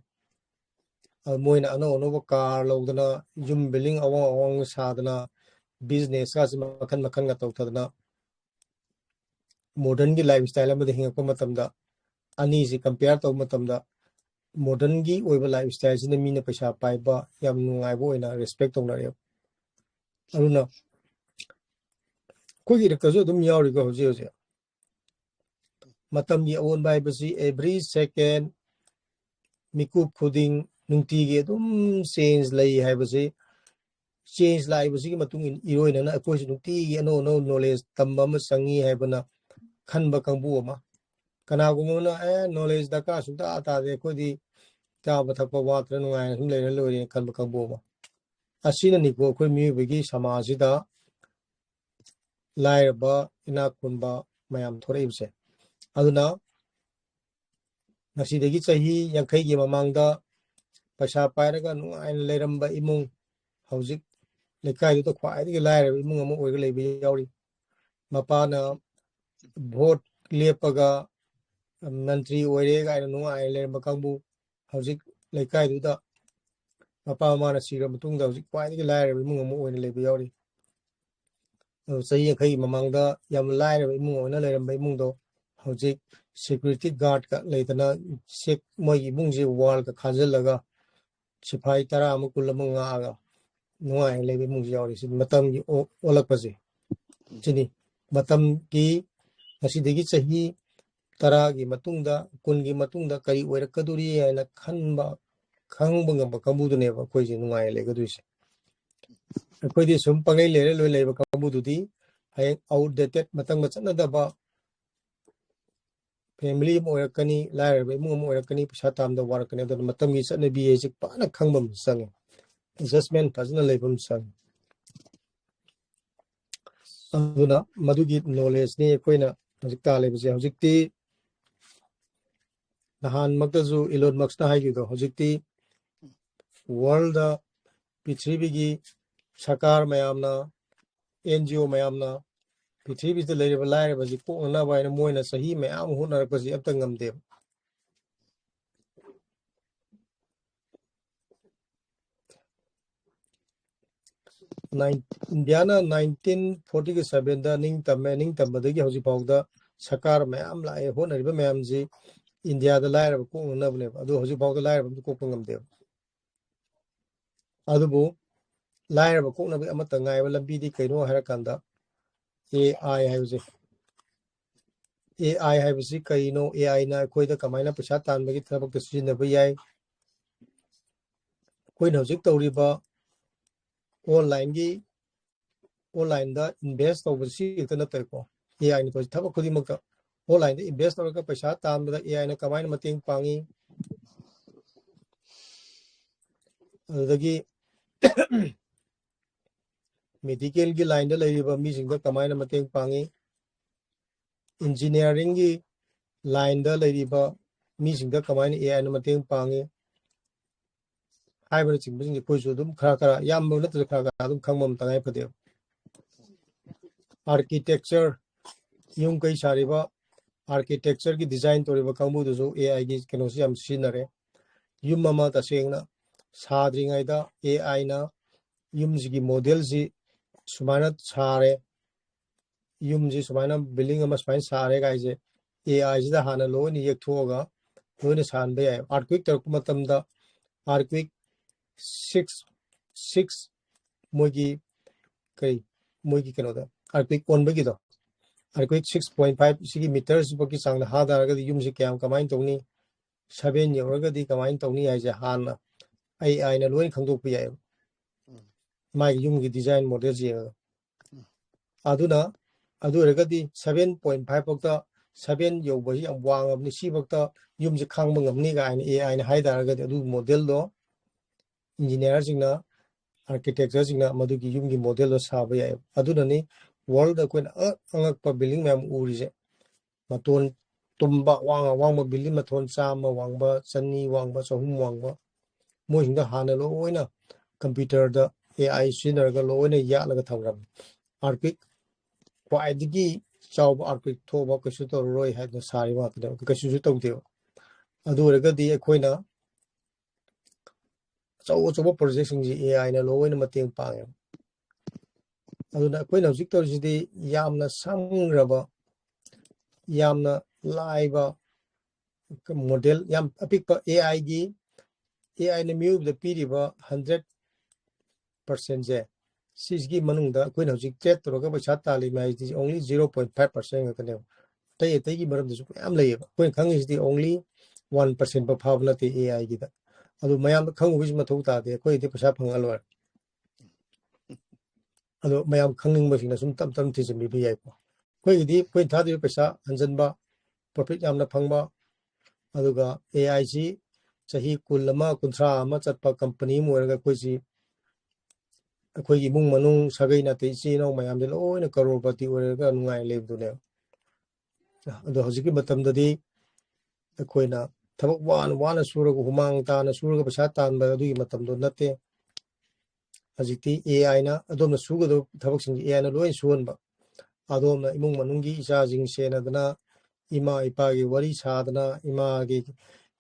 ꯑꯗꯨ ꯃꯣꯏꯅ ꯑꯅꯧ ꯑꯅꯧꯕ car ꯂꯧꯗꯅ, ꯌꯨꯝ building ꯑꯋꯥꯡ ꯑꯋꯥꯡꯕ ꯁꯥꯗꯅ, business ꯀꯥꯁꯦ ꯃꯈꯟ ꯃꯈꯟꯒ ꯇꯧꯊꯗꯅ, modern ꯒꯤ lifestyle ꯑꯃꯗ ꯍꯤꯡꯉꯛꯄ ꯃꯇꯝꯗ, ꯑꯅꯤꯁꯤ compare ꯇꯧꯕ ꯃꯇꯝꯗ, modern ꯒꯤ ꯑꯣꯏꯕ lifestyle ꯁꯤꯅ ꯃꯤꯅ ꯄꯩꯁꯥ ꯄꯥꯏꯕ, ꯌꯥꯝ ꯅꯨꯡꯉꯥꯏꯕ ꯑꯣꯏꯅ respect ꯇꯧꯅꯔꯦꯕ꯫ ꯑꯗꯨꯅ ꯑꯩꯈꯣꯏꯒꯤ ꯏꯔꯛꯇꯁꯨ ꯑꯗꯨꯝ ꯌꯥꯎꯔꯤꯀꯣ ꯍꯧꯖꯤꯛ ꯍꯧꯖꯤꯛ꯫ ꯃꯇꯝꯒꯤ ꯑꯑꯣꯟꯕ ꯍꯥꯏꯕꯁꯤ every second, ꯃꯤꯀꯨꯞ ꯈꯨꯗꯤꯡ, ꯅꯨꯡꯇꯤꯒꯤ ꯑꯗꯨꯝ change ꯂꯩ ꯍꯥꯏꯕꯁꯤ, change ꯂꯥꯛꯏꯕꯁꯤꯒꯤ ꯃꯇꯨꯡ ꯏꯟ-, ꯏꯔꯣꯏꯅꯅ ꯑꯩꯈꯣꯏꯁꯨ ꯅꯨꯡꯇꯤꯒꯤ ꯑꯅꯧ ꯑꯅꯧ knowledge ꯇꯝꯕ ꯑꯃ ꯆꯪꯉꯤ ꯍꯥꯏꯕꯅ ꯈꯟꯕ ꯀꯥꯡꯕꯨ ꯑꯃ꯫ ꯀꯅꯥꯒꯨꯝꯕ ꯑꯃꯅ, "ꯑꯦ, knowledge ꯗꯔꯀꯥꯔ ꯁꯨꯡꯇꯥ ꯇꯥꯗꯦ, ꯑꯩꯈꯣꯏꯗꯤ ꯆꯥꯕ ꯊꯛꯄ ꯋꯥꯠꯇ꯭ꯔ ꯅꯨꯡꯉꯥꯏꯅ ꯁꯨꯝ ꯂꯩꯔ ꯂꯣꯏꯔꯦꯅ" ꯈꯟꯕ ꯀꯥꯡꯕꯨ ꯑꯃ꯫ ꯑꯁꯤꯅꯅꯤꯀꯣ ꯑꯩꯈꯣꯏ ꯃꯤꯑꯣꯏꯕꯒꯤ ꯁꯃꯥꯖꯁꯤꯗ ꯂꯥꯏꯔꯕ, ꯏꯅꯥꯛ ꯈꯨꯟꯕ ꯃꯌꯥꯝ ꯊꯣꯔꯛꯏꯕꯁꯦ꯫ ꯑꯗꯨꯅ ꯉꯁꯤꯗꯒꯤ ꯆꯍꯤ ꯌꯥꯡꯈꯩꯒꯤ ꯃꯃꯥꯡꯗ ꯄꯩꯁꯥ ꯄꯥꯏꯔꯒ ꯅꯨꯡꯉꯥꯏꯅ ꯂꯩꯔꯝꯕ ꯏꯃꯨꯡ, ꯍꯧꯖꯤꯛ ꯂꯩꯀꯥꯏꯗꯨꯗ ꯈ꯭ꯋꯥꯏꯗꯒꯤ ꯂꯥꯏꯔꯕ ꯏꯃꯨꯡ ꯑꯃ ꯑꯣꯏꯔꯒ ꯂꯩꯕ ꯌꯥꯎꯔꯤ꯫ ꯃꯄꯥꯅ vote ꯂꯦꯞꯄꯒ ꯃꯟꯇ꯭ꯔꯤ ꯑꯣꯏꯔꯦ ꯀꯥꯏꯅ ꯅꯨꯡꯉꯥꯏꯅ ꯂꯩꯔꯝꯕ ꯀꯥꯡꯕꯨ, ꯍꯧꯖꯤꯛ ꯂꯩꯀꯥꯏꯗꯨꯗ ꯃꯄꯥ ꯃꯃꯥꯅ ꯁꯤꯔꯕ ꯃꯇꯨꯡꯗ ꯍꯧꯖꯤꯛ ꯈ꯭ꯋꯥꯏꯗꯒꯤ ꯂꯥꯏꯔꯕ ꯏꯃꯨꯡ ꯑꯃ ꯑꯣꯏꯅ ꯂꯩꯕ ꯌꯥꯎꯔꯤ꯫ ꯑꯗꯨ ꯆꯍꯤ ꯌꯥꯡꯈꯩꯒꯤ ꯃꯃꯥꯡꯗ ꯌꯥꯝ ꯂꯥꯏꯔꯕ ꯏꯃꯨꯡ ꯑꯣꯏꯅ ꯂꯩꯔꯝꯕ ꯏꯃꯨꯡꯗꯣ ꯍꯧꯖꯤꯛ security guard ꯀ ꯂꯩꯗꯅ, ꯁꯦꯛ-, ꯃꯣꯏꯒꯤ ꯏꯃꯨꯡꯁꯦ wall ꯀ ꯈꯥꯖꯤꯜꯂꯒ ꯁꯤꯐꯥꯏ ꯇꯔꯥ ꯑꯃ, ꯀꯨꯟ ꯑꯃ ꯉꯥꯛꯑꯒ ꯅꯨꯡꯉꯥꯏꯅ ꯂꯩꯕ ꯏꯃꯨꯡꯁꯨ ꯌꯥꯎꯔꯤ꯫ ꯁꯤ ꯃꯇꯝꯒꯤ ꯑꯣ-, ꯑꯣꯜꯂꯛꯄꯁꯦ ꯁꯤꯅꯤ꯫ ꯃꯇꯝꯒꯤ ꯉꯁꯤꯗꯒꯤ ꯆꯍꯤ ꯇꯔꯥꯒꯤ ꯃꯇꯨꯡꯗ, ꯀꯨꯟꯒꯤ ꯃꯇꯨꯡꯗ ꯀꯔꯤ ꯑꯣꯏꯔꯛꯀꯗꯣꯔꯤ ꯍꯥꯏꯅ ꯈꯟꯕ, ꯈꯪꯕ ꯉꯝꯕ ꯀꯥꯡꯕꯨꯗꯨꯅꯦꯕ ꯑꯩꯈꯣꯏꯁꯦ ꯅꯨꯡꯉꯥꯏꯅ ꯂꯩꯒꯗꯣꯏꯁꯦ꯫ ꯑꯩꯈꯣꯏꯗꯤ ꯁꯨꯝ ꯄꯪꯂꯩ ꯂꯩꯔ ꯂꯣꯏ ꯂꯩꯕ ꯀꯥꯡꯕꯨꯗꯨꯗꯤ ꯍꯌꯦꯡ outdated, ꯃꯇꯝꯒ ꯆꯠꯅꯗꯕ family ꯑꯃ ꯑꯣꯏꯔꯛꯀꯅꯤ, ꯂꯥꯏꯔꯕ ꯏꯃꯨꯡ ꯑꯃ ꯑꯣꯏꯔꯛꯀꯅꯤ, ꯄꯩꯁꯥ ꯇꯥꯟꯕꯗ ꯋꯥꯔꯛꯀꯅꯤ꯫ ꯑꯗꯨꯅ ꯃꯇꯝꯒꯤ ꯆꯠꯅꯕꯤ ꯍꯥꯏꯁꯦ ꯐꯖꯅ ꯈꯪꯕ ꯑꯃ ꯆꯪꯉꯦ, adjustment ꯐꯖꯅ ꯂꯩꯕ ꯑꯃ ꯆꯪꯉꯦ꯫ ꯑꯗꯨꯅ ꯃꯗꯨꯒꯤ knowledgeꯅꯤ ꯑꯩꯈꯣꯏꯅ ꯍꯧꯖꯤꯛ ꯇꯥꯜꯂꯤꯕꯁꯦ꯫ ꯍꯧꯖꯤꯛꯇꯤ ꯅꯍꯥꯟꯃꯛꯇꯁꯨ Elon Muskꯅ ꯍꯥꯏꯈꯤꯕꯗꯣ, ꯍꯧꯖꯤꯛꯇꯤ worldꯗ, ꯄ꯭ꯔꯤꯊꯤꯕꯤꯒꯤ ꯁꯔꯀꯥꯔ ꯃꯌꯥꯝꯅ, NGO ꯃꯌꯥꯝꯅ ꯄ꯭ꯔꯤꯊꯤꯕꯤꯗ ꯂꯩꯔꯤꯕ ꯂꯥꯏꯔꯕꯁꯤ ꯀꯣꯛꯅꯅꯕ ꯍꯥꯏꯅ ꯃꯣꯏꯅ ꯆꯍꯤ ꯃꯌꯥꯝ ꯍꯣꯠꯅꯔꯛꯄꯁꯤ ꯑꯝꯇ ꯉꯝꯗꯦꯕ꯫ ꯅꯥꯏꯟ-, ꯏꯟꯗꯤꯌꯥꯅ nineteen fortyꯒ sevenꯗ ꯅꯤꯡꯇꯝꯃꯦ, ꯅꯤꯡꯇꯝꯕꯗꯒꯤ ꯍꯧꯖꯤꯛ ꯐꯥꯎꯗ ꯁꯔꯀꯥꯔ ꯃꯌꯥꯝ ꯂꯥꯛꯑꯦ, ꯍꯣꯠꯅꯔꯤꯕ ꯃꯌꯥꯝꯁꯤ ꯏꯟꯗꯤꯌꯥꯗ ꯂꯥꯏꯔꯕ ꯀꯣꯛꯅꯅꯕꯅꯦꯕ, ꯑꯗꯨ ꯍꯧꯖꯤꯛ ꯐꯥꯎꯗ ꯂꯥꯏꯔꯕ ꯑꯝꯇ ꯀꯣꯛꯄ ꯉꯝꯗꯦꯕ꯫ ꯑꯗꯨꯕꯨ ꯂꯥꯏꯔꯕ ꯀꯣꯛꯅꯕꯒꯤ ꯑꯃꯠꯇ ꯉꯥꯏꯕ ꯂꯝꯕꯤꯗꯤ ꯀꯩꯅꯣ ꯍꯥꯏꯔꯀꯥꯟꯗ, AI ꯍꯥꯏꯕꯁꯦ꯫ AI ꯍꯥꯏꯕꯁꯤ ꯀꯔꯤꯅꯣ? AIꯅ ꯑꯩꯈꯣꯏꯗ ꯀꯃꯥꯏꯅ ꯄꯩꯁꯥ ꯇꯥꯟꯕꯒꯤ ꯊꯕꯛꯇ ꯁꯤꯖꯤꯟꯅꯕ ꯌꯥꯏ? ꯑꯩꯈꯣꯏꯅ ꯍꯧꯖꯤꯛ ꯇꯧꯔꯤꯕ onlineꯒꯤ, onlineꯗ invest ꯇꯧꯕꯁꯤ ꯈꯛꯇ ꯅꯠꯇ꯭ꯔꯦꯀꯣ, AIꯅ ꯇꯧꯔꯤꯁꯤ ꯊꯕꯛ ꯈꯨꯗꯤꯡꯃꯛꯇ꯫ Onlineꯗ invest ꯇꯧꯔꯒ ꯄꯩꯁꯥ ꯇꯥꯟꯕꯗ AIꯅ ꯀꯃꯥꯏꯅ ꯃꯇꯦꯡ ꯄꯥꯡꯉꯤ? ꯑꯗꯨꯗꯒꯤ medicalꯒꯤ lineꯗ ꯂꯩꯔꯤꯕ ꯃꯤꯁꯤꯡꯗ ꯀꯃꯥꯏꯅ ꯃꯇꯦꯡ ꯄꯥꯡꯉꯤ? Engineeringꯒꯤ lineꯗ ꯂꯩꯔꯤꯕ ꯃꯤꯁꯤꯡꯗ ꯀꯃꯥꯏꯅ AIꯅ ꯃꯇꯦꯡ ꯄꯥꯡꯉꯤ? ꯍꯥꯏꯕꯅꯆꯤꯡꯕꯁꯤꯡꯁꯦ ꯑꯩꯈꯣꯏꯁꯨ ꯑꯗꯨꯝ ꯈꯔ ꯈꯔ, ꯌꯥꯝꯕ ꯅꯠꯇ꯭ꯔꯁꯨ ꯈꯔ ꯈꯔ ꯑꯗꯨꯝ ꯈꯪꯕ ꯑꯃ ꯇꯉꯥꯏ ꯐꯗꯦꯕ꯫ Architecture, ꯌꯨꯝ ꯀꯩ ꯁꯥꯔꯤꯕ architectureꯒꯤ design ꯇꯧꯔꯤꯕ ꯀꯥꯡꯕꯨꯗꯨꯁꯨ AIꯒꯤ ꯀꯩꯅꯣꯁꯤ ꯌꯥꯝ ꯁꯤꯖꯤꯟꯅꯔꯦ꯫ ꯌꯨꯝ ꯑꯃ ꯇꯁꯦꯡꯅ ꯁꯥꯗ꯭ꯔꯤꯉꯩꯗ AIꯅ ꯌꯨꯝꯁꯤꯒꯤ modelꯁꯤ ꯁꯨꯃꯥꯏꯅ ꯁꯥꯔꯦ, ꯌꯨꯝꯁꯤ ꯁꯨꯃꯥꯏꯅ building ꯑꯃ ꯁꯨꯃꯥꯏꯅ ꯁꯥꯔꯦ ꯀꯥꯏꯁꯦ AIꯁꯤꯗ ꯍꯥꯟꯅ ꯂꯣꯏꯅ ꯌꯦꯛꯊꯣꯛꯑꯒ ꯂꯣꯏꯅ ꯁꯥꯍꯟꯕ ꯌꯥꯏ꯫ Earthquake ꯇꯧꯔꯛꯄ ꯃꯇꯝꯗ earthquake six, six ꯃꯣꯏꯒꯤ ꯀꯔꯤ, ꯃꯣꯏꯒꯤ ꯀꯩꯅꯣꯗ earthquake ꯑꯣꯟꯕꯒꯤꯗꯣ, ꯑꯩꯈꯣꯏ ꯁꯤꯛꯁ ꯄꯣꯏꯟ ꯐꯥꯏꯚ ꯁꯤꯒꯤ ꯃꯤꯇꯔꯁꯤꯐꯥꯎꯒꯤ ꯆꯥꯡꯗ ꯍꯥ ꯇꯥꯔꯒꯗꯤ ꯌꯨꯝꯁꯤ ꯀꯌꯥꯝ ꯀꯃꯥꯏꯅ ꯇꯧꯅꯤ, ꯁꯚꯦꯟ ꯌꯧꯔꯒꯗꯤ ꯀꯃꯥꯏꯅ ꯇꯧꯅꯤ ꯍꯥꯏꯁꯦ ꯍꯥꯟꯅ ꯑꯦ ꯑꯥꯏꯅ ꯂꯣꯏꯅ ꯈꯪꯗꯣꯛꯄ ꯌꯥꯏꯑꯕ꯫ ꯃꯥꯒꯤ ꯌꯨꯝꯒꯤ ꯗꯤꯖꯥꯏꯟ ꯃꯣꯗꯦꯜꯁꯦ ꯌꯦꯡꯉꯒ꯫ ꯑꯗꯨꯅ ꯑꯗꯨ ꯑꯣꯏꯔꯒꯗꯤ ꯁꯚꯦꯟ ꯄꯣꯏꯟ ꯐꯥꯏꯚ ꯐꯥꯎꯇ, ꯁꯚꯦꯟ ꯌꯧꯕꯁꯤ ꯌꯥꯝ ꯋꯥꯡꯉꯕꯅꯤ, ꯁꯤꯐꯥꯎꯇ ꯌꯨꯝꯁꯦ ꯈꯥꯡꯕ ꯉꯝꯅꯤ ꯀꯥꯏꯅ ꯑꯦ ꯑꯥꯏꯅ ꯍꯥꯏ ꯇꯥꯔꯒꯗꯤ ꯑꯗꯨ ꯃꯣꯗꯦꯜꯗꯣ ꯏꯟꯖꯤꯅꯤꯌꯥꯔꯁꯤꯡꯅ, ꯑꯥꯔꯀꯤꯇꯦꯛꯆꯔꯁꯤꯡꯅ ꯃꯗꯨꯒꯤ ꯌꯨꯝꯒꯤ ꯃꯣꯗꯦꯜꯗꯣ ꯁꯥꯕ ꯌꯥꯏ꯫ ꯑꯗꯨꯅꯅꯤ ꯋꯥꯔꯜꯗ ꯑꯩꯈꯣꯏꯅ ꯑꯉꯛ ꯑꯉꯛꯄ ꯕꯤꯜꯗꯤꯡ ꯃꯌꯥꯝ ꯎꯔꯤꯁꯦ꯫ ꯃꯇꯣꯟ ꯇꯨꯝꯕ, ꯑꯋꯥꯡ ꯑꯋꯥꯡꯕ ꯕꯤꯜꯗꯤꯡ ꯃꯊꯣꯟ ꯆꯥꯝꯃ ꯋꯥꯡꯕ, ꯆꯅꯤ ꯋꯥꯡꯕ, ꯆꯍꯨꯝ ꯋꯥꯡꯕ, ꯃꯣꯏꯁꯤꯡꯗꯣ ꯍꯥꯟꯅ ꯂꯣꯏꯅ ꯀꯝꯄ꯭ꯌꯨꯇꯔꯗ ꯑꯦ ꯑꯥꯏ ꯁꯤꯖꯤꯟꯅꯔꯒ ꯂꯣꯏꯅ ꯌꯥꯠꯂꯒ ꯊꯝꯈ꯭ꯔꯕꯅꯤ꯫ ꯑꯥꯔꯀ꯭ꯋꯦꯛ, ꯈ꯭ꯋꯥꯏꯗꯒꯤ ꯆꯥꯎꯕ ꯑꯥꯔꯀ꯭ꯋꯦꯛ ꯊꯣꯛꯑꯕ ꯀꯩꯁꯨ ꯇꯧꯔꯔꯣꯏ ꯍꯥꯏꯗꯅ ꯁꯥꯔꯤꯕ ꯉꯥꯛꯇꯅꯦꯕ, ꯀꯩꯁꯨꯁꯨ ꯇꯧꯗꯦꯕ꯫ ꯑꯗꯨ ꯑꯣꯏꯔꯒꯗꯤ ꯑꯩꯈꯣꯏꯅ ꯑꯆꯧ ꯑꯆꯧꯕ ꯄ꯭ꯔꯣꯖꯦꯛꯁꯤꯡꯁꯤ ꯑꯦ ꯑꯥꯏꯅ ꯂꯣꯏꯅ ꯃꯇꯦꯡ ꯄꯥꯡꯉꯦꯕ꯫ ꯑꯗꯨꯅ ꯑꯩꯈꯣꯏꯅ ꯍꯧꯖꯤꯛ ꯇꯧꯔꯤꯁꯤꯗꯤ ꯌꯥꯝꯅ ꯁꯝꯈ꯭ꯔꯕ, ꯌꯥꯝꯅ ꯂꯥꯏꯕ ꯃꯣꯗꯦꯜ, ꯌꯥꯝ ꯑꯄꯤꯛꯄ ꯑꯦ ꯑꯥꯏꯒꯤ, ꯑꯦ ꯑꯥꯏꯅ ꯃꯤꯑꯣꯏꯕꯗ ꯄꯤꯔꯤꯕ ꯍꯟꯗ꯭ꯔꯦꯠ ꯄꯥꯔꯁꯦꯟꯁꯦ, ꯁꯤꯁꯤꯒꯤ ꯃꯅꯨꯡꯗ ꯑꯩꯈꯣꯏꯅ ꯍꯧꯖꯤꯛ ꯇ꯭ꯔꯦꯠ ꯇꯧꯔꯒ ꯄꯩꯁꯥ ꯇꯥꯜꯂꯤ ꯍꯥꯏꯁꯤꯗꯤ only zero point five percent ꯈꯛꯇꯅꯦꯕ꯫ ꯑꯇꯩ ꯑꯇꯩꯒꯤ ꯃꯔꯝꯗꯁꯨ ꯃꯌꯥꯝ ꯂꯩꯌꯦꯕ꯫ ꯑꯩꯈꯣꯏꯅ ꯈꯪꯉꯤꯁꯤꯗꯤ only one percent ꯐꯥꯎ ꯐꯥꯕ ꯅꯠꯇꯦ ꯑꯦ ꯑꯥꯏꯒꯤꯗ꯫ ꯑꯗꯨ ꯃꯌꯥꯝꯗ ꯈꯪꯉꯨꯕꯒꯤꯁꯨ ꯃꯊꯧ ꯇꯥꯗꯦ, ꯑꯩꯈꯣꯏꯗꯤ ꯄꯩꯁꯥ ꯐꯪꯉ ꯂꯣꯏꯔꯦ꯫ ꯑꯗꯣ ꯃꯌꯥꯝ ꯈꯪꯅꯤꯡꯕꯁꯤꯡꯅ ꯁꯨꯝ ꯇꯞ ꯇꯞꯅ ꯊꯤꯖꯤꯟꯕꯤꯕ ꯌꯥꯏꯀꯣ꯫ ꯑꯩꯈꯣꯏꯒꯤꯗꯤ ꯑꯩꯈꯣꯏꯅ ꯊꯥꯗꯣꯏꯕ ꯄꯩꯁꯥ ꯍꯟꯖꯤꯟꯕ, ꯄ꯭ꯔꯣꯐꯤꯠ ꯌꯥꯝꯅ ꯐꯪꯕ, ꯑꯗꯨꯒ ꯑꯦ ꯑꯥꯏꯁꯤ ꯆꯍꯤ ꯀꯨꯟ ꯑꯃ, ꯀꯨꯟꯊ꯭ꯔꯥ ꯑꯃ ꯆꯠꯄ ꯀꯝꯄꯅꯤ ꯑꯃ ꯑꯣꯏꯔꯒ ꯑꯩꯈꯣꯏꯁꯤ, ꯑꯩꯈꯣꯏꯒꯤ ꯏꯃꯨꯡ ꯃꯅꯨꯡ, ꯁꯥꯒꯩ ꯅꯥꯇꯩ, ꯏꯆꯤꯜ ꯏꯅꯥꯎ ꯃꯌꯥꯝꯁꯦ ꯂꯣꯏꯅ ꯀꯔꯣꯔꯄꯇꯤ ꯑꯣꯏꯔꯒ ꯅꯨꯡꯉꯥꯏꯅ ꯂꯩꯕꯗꯨꯅꯦꯕ꯫ ꯑꯗꯣ ꯍꯧꯖꯤꯛꯀꯤ ꯃꯇꯝꯗꯗꯤ ꯑꯩꯈꯣꯏꯅ ꯊꯕꯛ ꯋꯥꯅ ꯋꯥꯅ ꯁꯨꯔꯒ, ꯍꯨꯃꯥꯡ ꯇꯥꯅ ꯁꯨꯔꯒ ꯄꯩꯁꯥ ꯇꯥꯟꯕ ꯑꯗꯨꯒꯤ ꯃꯇꯝꯗꯣ ꯅꯠꯇꯦ꯫ ꯍꯧꯖꯤꯛꯇꯤ ꯑꯦ ꯑꯥꯏꯅ ꯑꯗꯣꯝꯅ ꯁꯨꯒꯗꯕ ꯊꯕꯛꯁꯤꯡꯁꯦ ꯑꯦ ꯑꯥꯏꯅ ꯂꯣꯏ ꯁꯨꯍꯟꯕ꯫ ꯑꯗꯣꯝꯅ ꯏꯃꯨꯡ ꯃꯅꯨꯡꯒꯤ ꯏꯆꯥꯁꯤꯡ ꯁꯦꯟꯅꯗꯅ, ꯏꯃꯥ ꯏꯄꯥꯒꯤ ꯋꯥꯔꯤ ꯁꯥꯗꯅ, ꯏꯃꯥꯒꯤ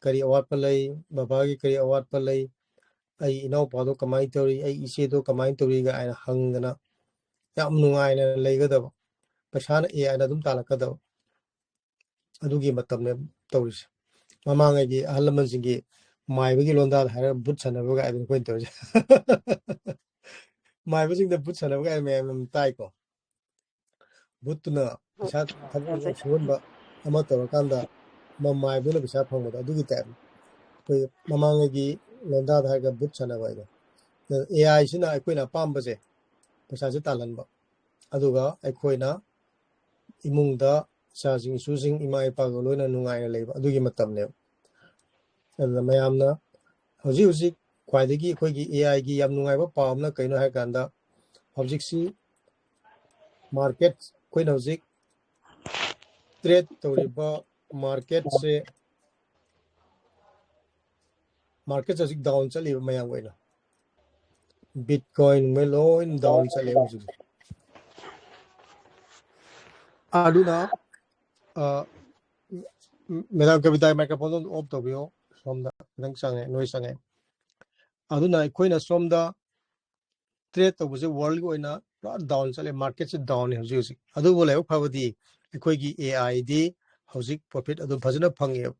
ꯀꯔꯤ ꯑꯋꯥꯠꯄ ꯂꯩ, ꯕꯕꯥꯒꯤ ꯀꯔꯤ ꯑꯋꯥꯠꯄ ꯂꯩ, ꯑꯩ ꯏꯅꯥꯎꯄꯥꯗꯣ ꯀꯃꯥꯏꯅ ꯇꯧꯔꯤ, ꯑꯩ ꯏꯆꯦꯗꯣ ꯀꯃꯥꯏꯅ ꯇꯧꯔꯤ ꯀꯥꯏꯅ ꯍꯪꯗꯅ ꯌꯥꯝ ꯅꯨꯡꯉꯥꯏꯅ ꯂꯩꯒꯗꯕ꯫ ꯄꯩꯁꯥꯅ ꯑꯦ ꯑꯥꯏꯅ ꯑꯗꯨꯝ ꯇꯥꯜꯂꯛꯀꯗꯕ꯫ ꯑꯗꯨꯒꯤ ꯃꯇꯝꯅꯦ ꯇꯧꯔꯤꯁꯦ꯫ ꯃꯃꯥꯡꯉꯩꯒꯤ ꯑꯍꯜ ꯂꯃꯟꯁꯤꯡꯒꯤ ꯃꯥꯏꯕꯒꯤ ꯂꯣꯟꯗꯥꯗ ꯍꯥꯏꯔꯒ ꯚꯨꯠ ꯁꯥꯟꯅꯕ ꯀꯥꯏꯗꯅ ꯑꯩꯈꯣꯏꯅ ꯇꯧꯔꯤꯁꯦ꯫ ꯃꯥꯏꯕꯁꯤꯡꯗ ꯚꯨꯠ ꯁꯥꯟꯅꯕ ꯀꯥꯏꯗ ꯃꯌꯥꯝ ꯑꯃ ꯇꯥꯏꯀꯣ꯫ ꯚꯨꯠꯇꯨꯅ ꯄꯩꯁꯥ ꯊꯕꯛ ꯁꯨꯍꯟꯕ ꯑꯃ ꯇꯧꯔꯀꯥꯟꯗ ꯃꯃꯥꯏꯗꯨꯅ ꯄꯩꯁꯥ ꯐꯪꯕꯗꯣ ꯑꯗꯨꯒꯤ ꯇꯥꯏꯞ꯫ ꯑꯩꯈꯣꯏ ꯃꯃꯥꯡꯉꯩꯒꯤ ꯂꯣꯟꯗꯥꯗ ꯍꯥꯏꯔꯒ ꯕꯨꯠ ꯁꯥꯟꯅꯕ ꯍꯥꯏꯗꯣ꯫ ꯑꯦ ꯑꯥꯏꯁꯤꯅ ꯑꯩꯈꯣꯏꯅ ꯑꯄꯥꯝꯕꯁꯦ ꯄꯩꯁꯥꯁꯦ ꯇꯥꯜꯍꯟꯕ, ꯑꯗꯨꯒ ꯑꯩꯈꯣꯏꯅ ꯏꯃꯨꯡꯗ ꯏꯆꯥꯁꯤꯡ ꯏꯁꯨꯁꯤꯡ ꯏꯃꯥ ꯏꯄꯥꯒ ꯂꯣꯏꯅ ꯅꯨꯡꯉꯥꯏꯅ ꯂꯩꯕ ꯑꯗꯨꯒꯤ ꯃꯇꯝꯅꯦꯕ꯫ ꯑꯗꯨꯅ ꯃꯌꯥꯝꯅ ꯍꯧꯖꯤꯛ ꯍꯧꯖꯤꯛ ꯈ꯭ꯋꯥꯏꯗꯒꯤ ꯑꯩꯈꯣꯏꯒꯤ ꯑꯦ ꯑꯥꯏꯒꯤ ꯌꯥꯝ ꯅꯨꯡꯉꯥꯏꯕ ꯄꯥꯎ ꯑꯃꯅ ꯀꯩꯅꯣ ꯍꯥꯏ ꯀꯥꯟꯗ, ꯍꯧꯖꯤꯛꯁꯤ ꯃꯥꯔꯀꯦꯠ, ꯑꯩꯈꯣꯏꯅ ꯍꯧꯖꯤꯛ ꯇ꯭ꯔꯦꯠ ꯇꯧꯔꯤꯕ ꯃꯥꯔꯀꯦꯠꯁꯦ, ꯃꯥꯔꯀꯦꯠꯁꯦ ꯍꯧꯖꯤꯛ ꯗꯥꯎꯟ ꯆꯠꯂꯤꯕ ꯃꯌꯥꯝꯒꯤ ꯑꯣꯏꯅ꯫ ꯕꯤꯠꯀꯣꯏꯟ ꯃꯣꯏ ꯂꯣꯏ ꯗꯥꯎꯟ ꯆꯠꯂꯦ ꯍꯧꯖꯤꯛ꯫ ꯑꯗꯨꯅ, ꯑ, ꯃꯦꯗꯥꯝ ꯀꯕꯤꯇꯥꯒꯤ ꯃꯥꯏꯀ꯭ꯔꯣꯐꯣꯟꯗꯣ ꯑꯣꯞ ꯇꯧꯕꯤꯌꯣ, ꯁꯣꯝꯗ ꯈꯤꯇꯪ ꯆꯪꯉꯦ, ꯅꯣꯏ ꯆꯪꯉꯦ꯫ ꯑꯗꯨꯅ ꯑꯩꯈꯣꯏꯅ ꯁꯣꯝꯗ ꯇ꯭ꯔꯦꯠ ꯇꯧꯕꯁꯦ ꯋꯥꯔꯜꯒꯤ ꯑꯣꯏꯅ ꯄꯨꯔꯥ ꯗꯥꯎꯟ ꯆꯠꯂꯦ, ꯃꯥꯔꯀꯦꯠꯁꯦ ꯗꯥꯎꯟꯅꯤ ꯍꯧꯖꯤꯛ ꯍꯧꯖꯤꯛ꯫ ꯑꯗꯨꯕꯨ ꯂꯥꯏꯕꯛ ꯐꯕꯗꯤ ꯑꯩꯈꯣꯏꯒꯤ ꯑꯦ ꯑꯥꯏꯗꯤ ꯍꯧꯖꯤꯛ ꯄ꯭ꯔꯣꯐꯤꯠ ꯑꯗꯨꯝ ꯐꯖꯅ ꯐꯪꯉꯦꯕ꯫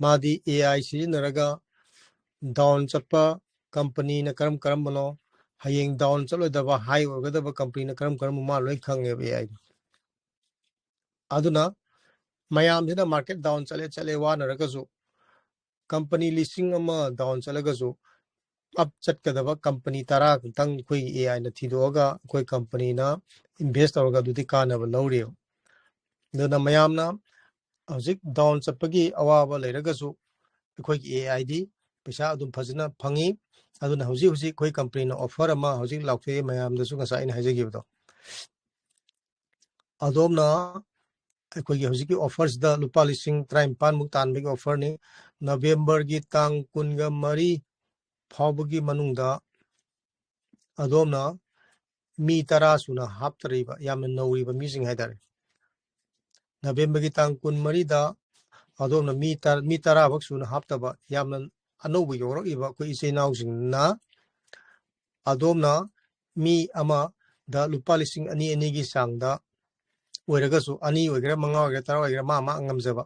ꯃꯥꯗꯤ ꯑꯦ ꯑꯥꯏ ꯁꯤꯖꯤꯟꯅꯔꯒ ꯗꯥꯎꯟ ꯆꯠꯄ ꯀꯝꯄꯅꯤꯅ ꯀꯔꯝ ꯀꯔꯝꯕꯅꯣ, ꯍꯌꯦꯡ ꯗꯥꯎꯟ ꯆꯠꯂꯣꯏꯗꯕ ꯍꯥꯏ ꯑꯣꯏꯒꯗꯕ ꯀꯝꯄꯅꯤꯅ ꯀꯔꯝ ꯀꯔꯝꯕ ꯃꯥ ꯂꯣꯏ ꯈꯪꯉꯦꯕ ꯑꯦ ꯑꯥꯏꯗꯤ꯫ ꯑꯗꯨꯅ ꯃꯌꯥꯝꯁꯤꯅ ꯃꯥꯔꯀꯦꯠ ꯗꯥꯎꯟ ꯆꯠꯂꯦ ꯆꯠꯂꯦ ꯋꯥꯅꯔꯒꯁꯨ ꯀꯝꯄꯅꯤ ꯂꯤꯁꯤꯡ ꯑꯃ ꯗꯥꯎꯟ ꯆꯠꯂꯒꯁꯨ ꯑꯞ ꯆꯠꯀꯗꯕ ꯀꯝꯄꯅꯤ ꯇꯔꯥ ꯈꯛꯇꯪ ꯑꯩꯈꯣꯏꯒꯤ ꯑꯦ ꯑꯥꯏꯅ ꯊꯤꯗꯣꯛꯑꯒ ꯑꯩꯈꯣꯏ ꯀꯝꯄꯅꯤꯅ ꯏꯟꯚꯦꯁ ꯇꯧꯔꯒ ꯑꯗꯨꯗꯤ ꯀꯥꯟꯅꯕ ꯂꯧꯔꯤꯕ꯫ ꯑꯗꯨꯅ ꯃꯌꯥꯝꯅ ꯍꯧꯖꯤꯛ ꯗꯥꯎꯟ ꯆꯠꯄꯒꯤ ꯑꯋꯥꯕ ꯂꯩꯔꯒꯁꯨ ꯑꯩꯈꯣꯏꯒꯤ ꯑꯦ ꯑꯥꯏꯗꯤ ꯄꯩꯁꯥ ꯑꯗꯨꯝ ꯐꯖꯅ ꯐꯪꯉꯤ꯫ ꯑꯗꯨꯅ ꯍꯧꯖꯤꯛ ꯍꯧꯖꯤꯛ ꯑꯩꯈꯣꯏ ꯀꯝꯄꯅꯤꯅ ꯑꯣꯐꯔ ꯑꯃ ꯍꯧꯖꯤꯛ ꯂꯥꯎꯊꯣꯛꯑꯦ, ꯃꯌꯥꯝꯗꯁꯨ ꯉꯁꯥꯏ ꯑꯩꯅ ꯍꯥꯏꯖꯈꯤꯕꯗꯣ꯫ ꯑꯗꯣꯝꯅ ꯑꯩꯈꯣꯏꯒꯤ ꯍꯧꯖꯤꯛꯀꯤ ꯑꯣꯐꯔꯁꯤꯗ ꯂꯨꯄꯥ ꯂꯤꯁꯤꯡ ꯇꯔꯥꯅꯤꯄꯥꯟꯃꯨꯛ ꯇꯥꯟꯕꯒꯤ ꯑꯣꯐꯔꯅꯤ꯫ ꯅꯕꯦꯝꯕꯔꯒꯤ ꯇꯥꯡ ꯀꯨꯟꯒ ꯃꯔꯤ ꯐꯥꯎꯕꯒꯤ ꯃꯅꯨꯡꯗ ꯑꯗꯣꯝꯅ ꯃꯤ ꯇꯔꯥ ꯁꯨꯅ ꯍꯥꯞꯇꯔꯤꯕ, ꯌꯥꯝꯅ ꯅꯧꯔꯤꯕ ꯃꯤꯁꯤꯡ ꯍꯥꯏꯇꯥꯔꯦ꯫ ꯅꯕꯦꯝꯕꯔꯒꯤ ꯇꯥꯡ ꯀꯨꯟꯃꯔꯤꯗ ꯑꯗꯣꯝꯅ ꯃꯤ ꯇꯔꯥ, ꯃꯤ ꯇꯔꯥ ꯐꯥꯎ ꯁꯨꯅ ꯍꯥꯞꯇꯕ, ꯌꯥꯝꯅ ꯑꯅꯧꯕ ꯌꯧꯔꯛꯏꯕ ꯑꯩꯈꯣꯏ ꯏꯆꯤꯜ ꯏꯅꯥꯎꯁꯤꯡꯅ ꯑꯗꯣꯝꯅ ꯃꯤ ꯑꯃꯗ ꯂꯨꯄꯥ ꯂꯤꯁꯤꯡ ꯑꯅꯤ ꯑꯅꯤꯒꯤ ꯆꯥꯡꯗ ꯑꯣꯏꯔꯒꯁꯨ, ꯑꯅꯤ ꯑꯣꯏꯒꯦꯔꯥ, ꯃꯉꯥ ꯑꯣꯏꯒꯦꯔꯥ, ꯇꯔꯥ ꯑꯣꯏꯒꯦꯔꯥ, ꯃꯥ ꯃꯥ ꯉꯝꯖꯕ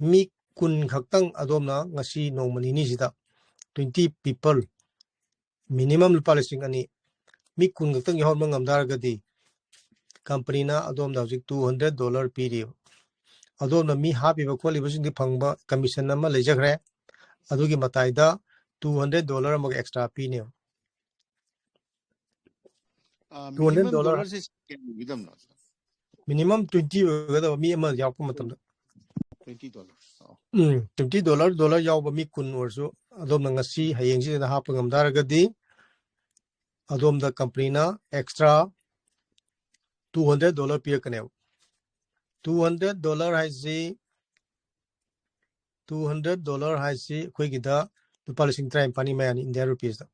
ꯃꯤ ꯀꯨꯟ ꯈꯛꯇꯪ ꯑꯗꯣꯝꯅ ꯉꯁꯤ ꯅꯣꯡꯃ ꯅꯤꯅꯤꯁꯤꯗ, twenty people, minimum ꯂꯨꯄꯥ ꯂꯤꯁꯤꯡ ꯑꯅꯤ, ꯃꯤ ꯀꯨꯟ ꯈꯛꯇꯪ ꯌꯥꯎꯍꯟꯕ ꯉꯝ ꯇꯥꯔꯒꯗꯤ, ꯀꯝꯄꯅꯤꯅ ꯑꯗꯣꯝꯗ ꯍꯧꯖꯤꯛ two hundred dollar ꯄꯤꯔꯤꯕ꯫ ꯑꯗꯣꯝꯅ ꯃꯤ ꯍꯥꯞꯄꯤꯕ ꯈꯣꯠꯂꯤꯕꯁꯤꯡꯗꯤ ꯐꯪꯕ commission ꯑꯃ ꯂꯩꯖꯈ꯭ꯔꯦ꯫ ꯑꯗꯨꯒꯤ ꯃꯇꯥꯏꯗ two hundred dollar ꯑꯃꯒ extra ꯄꯤꯅꯦꯕ꯫ ꯑ, Two hundred minimum dollar. Dollarꯁꯦ ꯀꯌꯥ ꯑꯣꯏꯒꯗꯕꯅꯣ? Minimum twenty ꯑꯣꯏꯒꯗꯕ, ꯃꯤ ꯑꯃ ꯌꯥꯎꯔꯛꯄ ꯃꯇꯝꯗ. Twenty dollar. ꯑꯣ. ꯎꯝ, twenty dollar, dollar ꯌꯥꯎꯕ ꯃꯤ ꯀꯨꯟ ꯑꯣꯏꯔꯁꯨ, ꯑꯗꯣꯝꯅ ꯉꯁꯤ ꯍꯌꯦꯡꯁꯤꯗ ꯍꯥꯞꯄ ꯉꯝ ꯇꯥꯔꯒꯗꯤ, ꯑꯗꯣꯝꯗ ꯀꯝꯄꯅꯤꯅ extra two hundred dollar ꯄꯤꯔꯛꯀꯅꯦꯕ꯫ Two hundred dollar ꯍꯥꯏꯁꯤ, two hundred dollar ꯍꯥꯏꯁꯤ ꯑꯩꯈꯣꯏꯒꯤꯗ ꯂꯨꯄꯥ ꯂꯤꯁꯤꯡ ꯇꯔꯥꯅꯤꯄꯥꯜꯒꯤ ꯃꯌꯥꯅꯤ, Indian rupeesꯇ꯫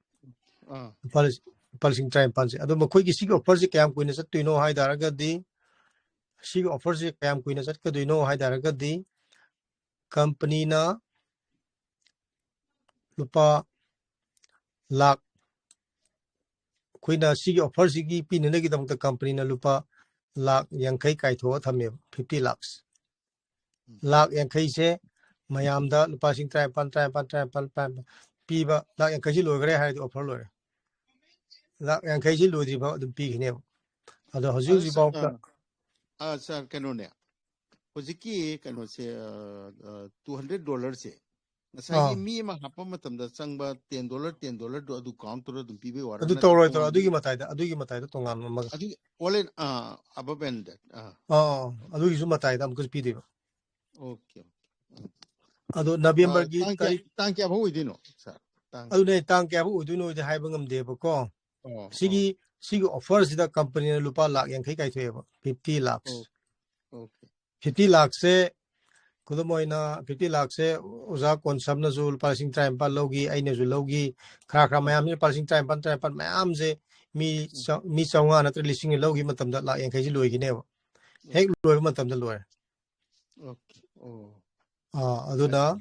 ꯑꯥ. ꯂꯨꯄꯥ ꯂꯤꯁꯤꯡ, ꯂꯨꯄꯥ ꯂꯤꯁꯤꯡ ꯇꯔꯥꯅꯤꯄꯥꯜꯁꯦ꯫ ꯑꯗꯣ ꯃꯈꯣꯏꯒꯤ ꯁꯤꯒꯤ offerꯁꯦ ꯀꯌꯥꯝ ꯀꯨꯏꯅ ꯆꯠꯇꯣꯏꯅꯣ ꯍꯥꯏ ꯇꯥꯔꯒꯗꯤ, ꯁꯤꯒꯤ offerꯁꯦ ꯀꯌꯥꯝ ꯀꯨꯏꯅ ꯆꯠꯀꯗꯣꯏꯅꯣ ꯍꯥꯏ ꯇꯥꯔꯒꯗꯤ, ꯀꯝꯄꯅꯤꯅ ꯂꯨꯄꯥ ꯂꯥꯛ, ꯑꯩꯈꯣꯏꯅ ꯁꯤꯒꯤ offerꯁꯤꯒꯤ ꯄꯤꯅꯅꯕꯒꯤꯗꯃꯛꯇ ꯀꯝꯄꯅꯤꯅ ꯂꯨꯄꯥ ꯂꯥꯛ ꯌꯥꯡꯈꯩ ꯀꯥꯏꯊꯣꯛꯑ ꯊꯝꯃꯦꯕ, fifty lakhs꯫ ꯎꯝ. ꯂꯥꯛ ꯌꯥꯡꯈꯩꯁꯦ ꯃꯌꯥꯝꯗ ꯂꯨꯄꯥ ꯂꯤꯁꯤꯡ ꯇꯔꯥꯅꯤꯄꯥꯜ, ꯇꯔꯥꯅꯤꯄꯥꯜ, ꯇꯔꯥꯅꯤꯄꯥꯜ, ꯇꯔꯥꯅꯤꯄꯥꯜ ꯄꯤꯕ, ꯂꯥꯛ ꯌꯥꯡꯈꯩꯁꯤ ꯂꯣꯏꯈ꯭ꯔꯦ ꯍꯥꯏꯔꯗꯤ offer ꯂꯣꯏꯔꯦ꯫ ꯂꯥꯛ ꯌꯥꯡꯈꯩꯁꯤ ꯂꯣꯏꯗ꯭ꯔꯤꯐꯥꯎ ꯑꯗꯨꯝ ꯄꯤꯈꯤꯅꯦꯕ꯫ ꯑꯗꯣ ꯍꯧꯖꯤꯛ ꯑꯗꯨ ꯍꯧꯖꯤꯛ ꯁ-, ꯐꯥꯎꯕꯗ ꯑ, ꯑ, sir, ꯀꯩꯅꯣꯅꯦ, ꯍꯧꯖꯤꯛꯀꯤ ꯀꯩꯅꯣꯁꯦ, ꯑ, ꯑ, two hundred dollarꯁꯦ ꯉꯁꯥꯏꯒꯤ ꯑꯥ꯫ ꯃꯤ ꯑꯃ ꯍꯥꯞꯄ ꯃꯇꯝꯗ ꯆꯪꯕ ten dollar, ten dollarꯗꯣ ꯑꯗꯨ count ꯇꯧꯔ ꯑꯗꯨꯝ ꯄꯤꯕꯩ ꯋꯥꯔꯣ? ꯑꯗꯨ ꯅꯠꯇ꯭ꯔ ꯇꯧꯔꯣꯏ, ꯇꯧꯔꯣꯏ꯫ ꯇꯣꯉꯥꯟꯕ? ꯑꯗꯨꯒꯤ ꯃꯇꯥꯏꯗ, ꯑꯗꯨꯒꯤ ꯃꯇꯥꯏꯗ ꯇꯣꯉꯥꯟꯕ ꯑꯃꯒ꯫ ꯑꯗꯨꯒꯤ all in, ꯑ, above and that. ꯑ. ꯑꯥ, ꯑꯗꯨꯒꯤꯁꯨ ꯃꯇꯥꯏꯗ ꯑꯃꯨꯛꯀꯁꯨ ꯄꯤꯗꯣꯏꯕ꯫ Okay, okay. ꯑꯗꯣ ꯑ, Novemberꯒꯤ ꯇꯥꯡ ꯀꯌꯥ, ꯇꯥꯔꯤꯛ, ꯇꯥꯡ ꯀꯌꯥ ꯐꯥꯎ ꯑꯣꯏꯗꯣꯏꯅꯣ, sir? ꯇꯥꯡ ꯑꯗꯨꯅꯦ, ꯇꯥꯡ ꯀꯌꯥ ꯐꯥꯎ ꯑꯣꯏꯗꯣꯏꯅꯣꯗꯤ ꯍꯥꯏꯕ ꯉꯝꯗꯦꯕꯀꯣ꯫ ꯑꯣ, ꯁꯤꯒꯤ, ꯑꯣ. ꯁꯤꯒꯤ offerꯁꯤꯗ ꯀꯝꯄꯅꯤꯅ ꯂꯨꯄꯥ ꯂꯥꯛ ꯌꯥꯡꯈꯩ ꯀꯥꯏꯊꯣꯛꯑꯦꯕ, fifty lakhs꯫ ꯑꯣ, okay. Fifty lakhsꯁꯦ, ꯈꯨꯗꯝ ꯑꯣꯏꯅ fifty lakhsꯁꯦ ꯑꯣꯖꯥ ꯀꯣꯟꯁꯝꯅꯁꯨ ꯂꯨꯄꯥ ꯂꯤꯁꯤꯡ ꯇꯔꯥꯅꯤꯄꯥꯜ ꯂꯧꯈꯤ, ꯑꯩꯅꯁꯨ ꯂꯧꯈꯤ, ꯈꯔ ꯈꯔ ꯎꯝ. ꯃꯌꯥꯝꯁꯦ ꯂꯨꯄꯥ ꯂꯤꯁꯤꯡ ꯇꯔꯥꯅꯤꯄꯥꯜ, ꯇꯔꯥꯅꯤꯄꯥꯜ ꯃꯌꯥꯝꯁꯦ ꯃꯤ ꯎꯝ. ꯆ-, ꯃꯤ ꯆꯥꯝꯃꯉꯥ ꯅꯠꯇ꯭ꯔ ꯂꯤꯁꯤꯡ ꯂꯧꯈꯤꯕ ꯃꯇꯝꯗ ꯂꯥꯛ ꯌꯥꯡꯈꯩꯁꯤ ꯂꯣꯏꯈꯤꯅꯦꯕ꯫ ꯍꯦꯛ Okay. ꯂꯣꯏꯕ ꯃꯇꯝꯗ ꯂꯣꯏꯔꯦ꯫ Okay. ꯑꯣ. ꯑꯥ, ꯑꯗꯨꯅ, ꯑꯠꯆꯥ.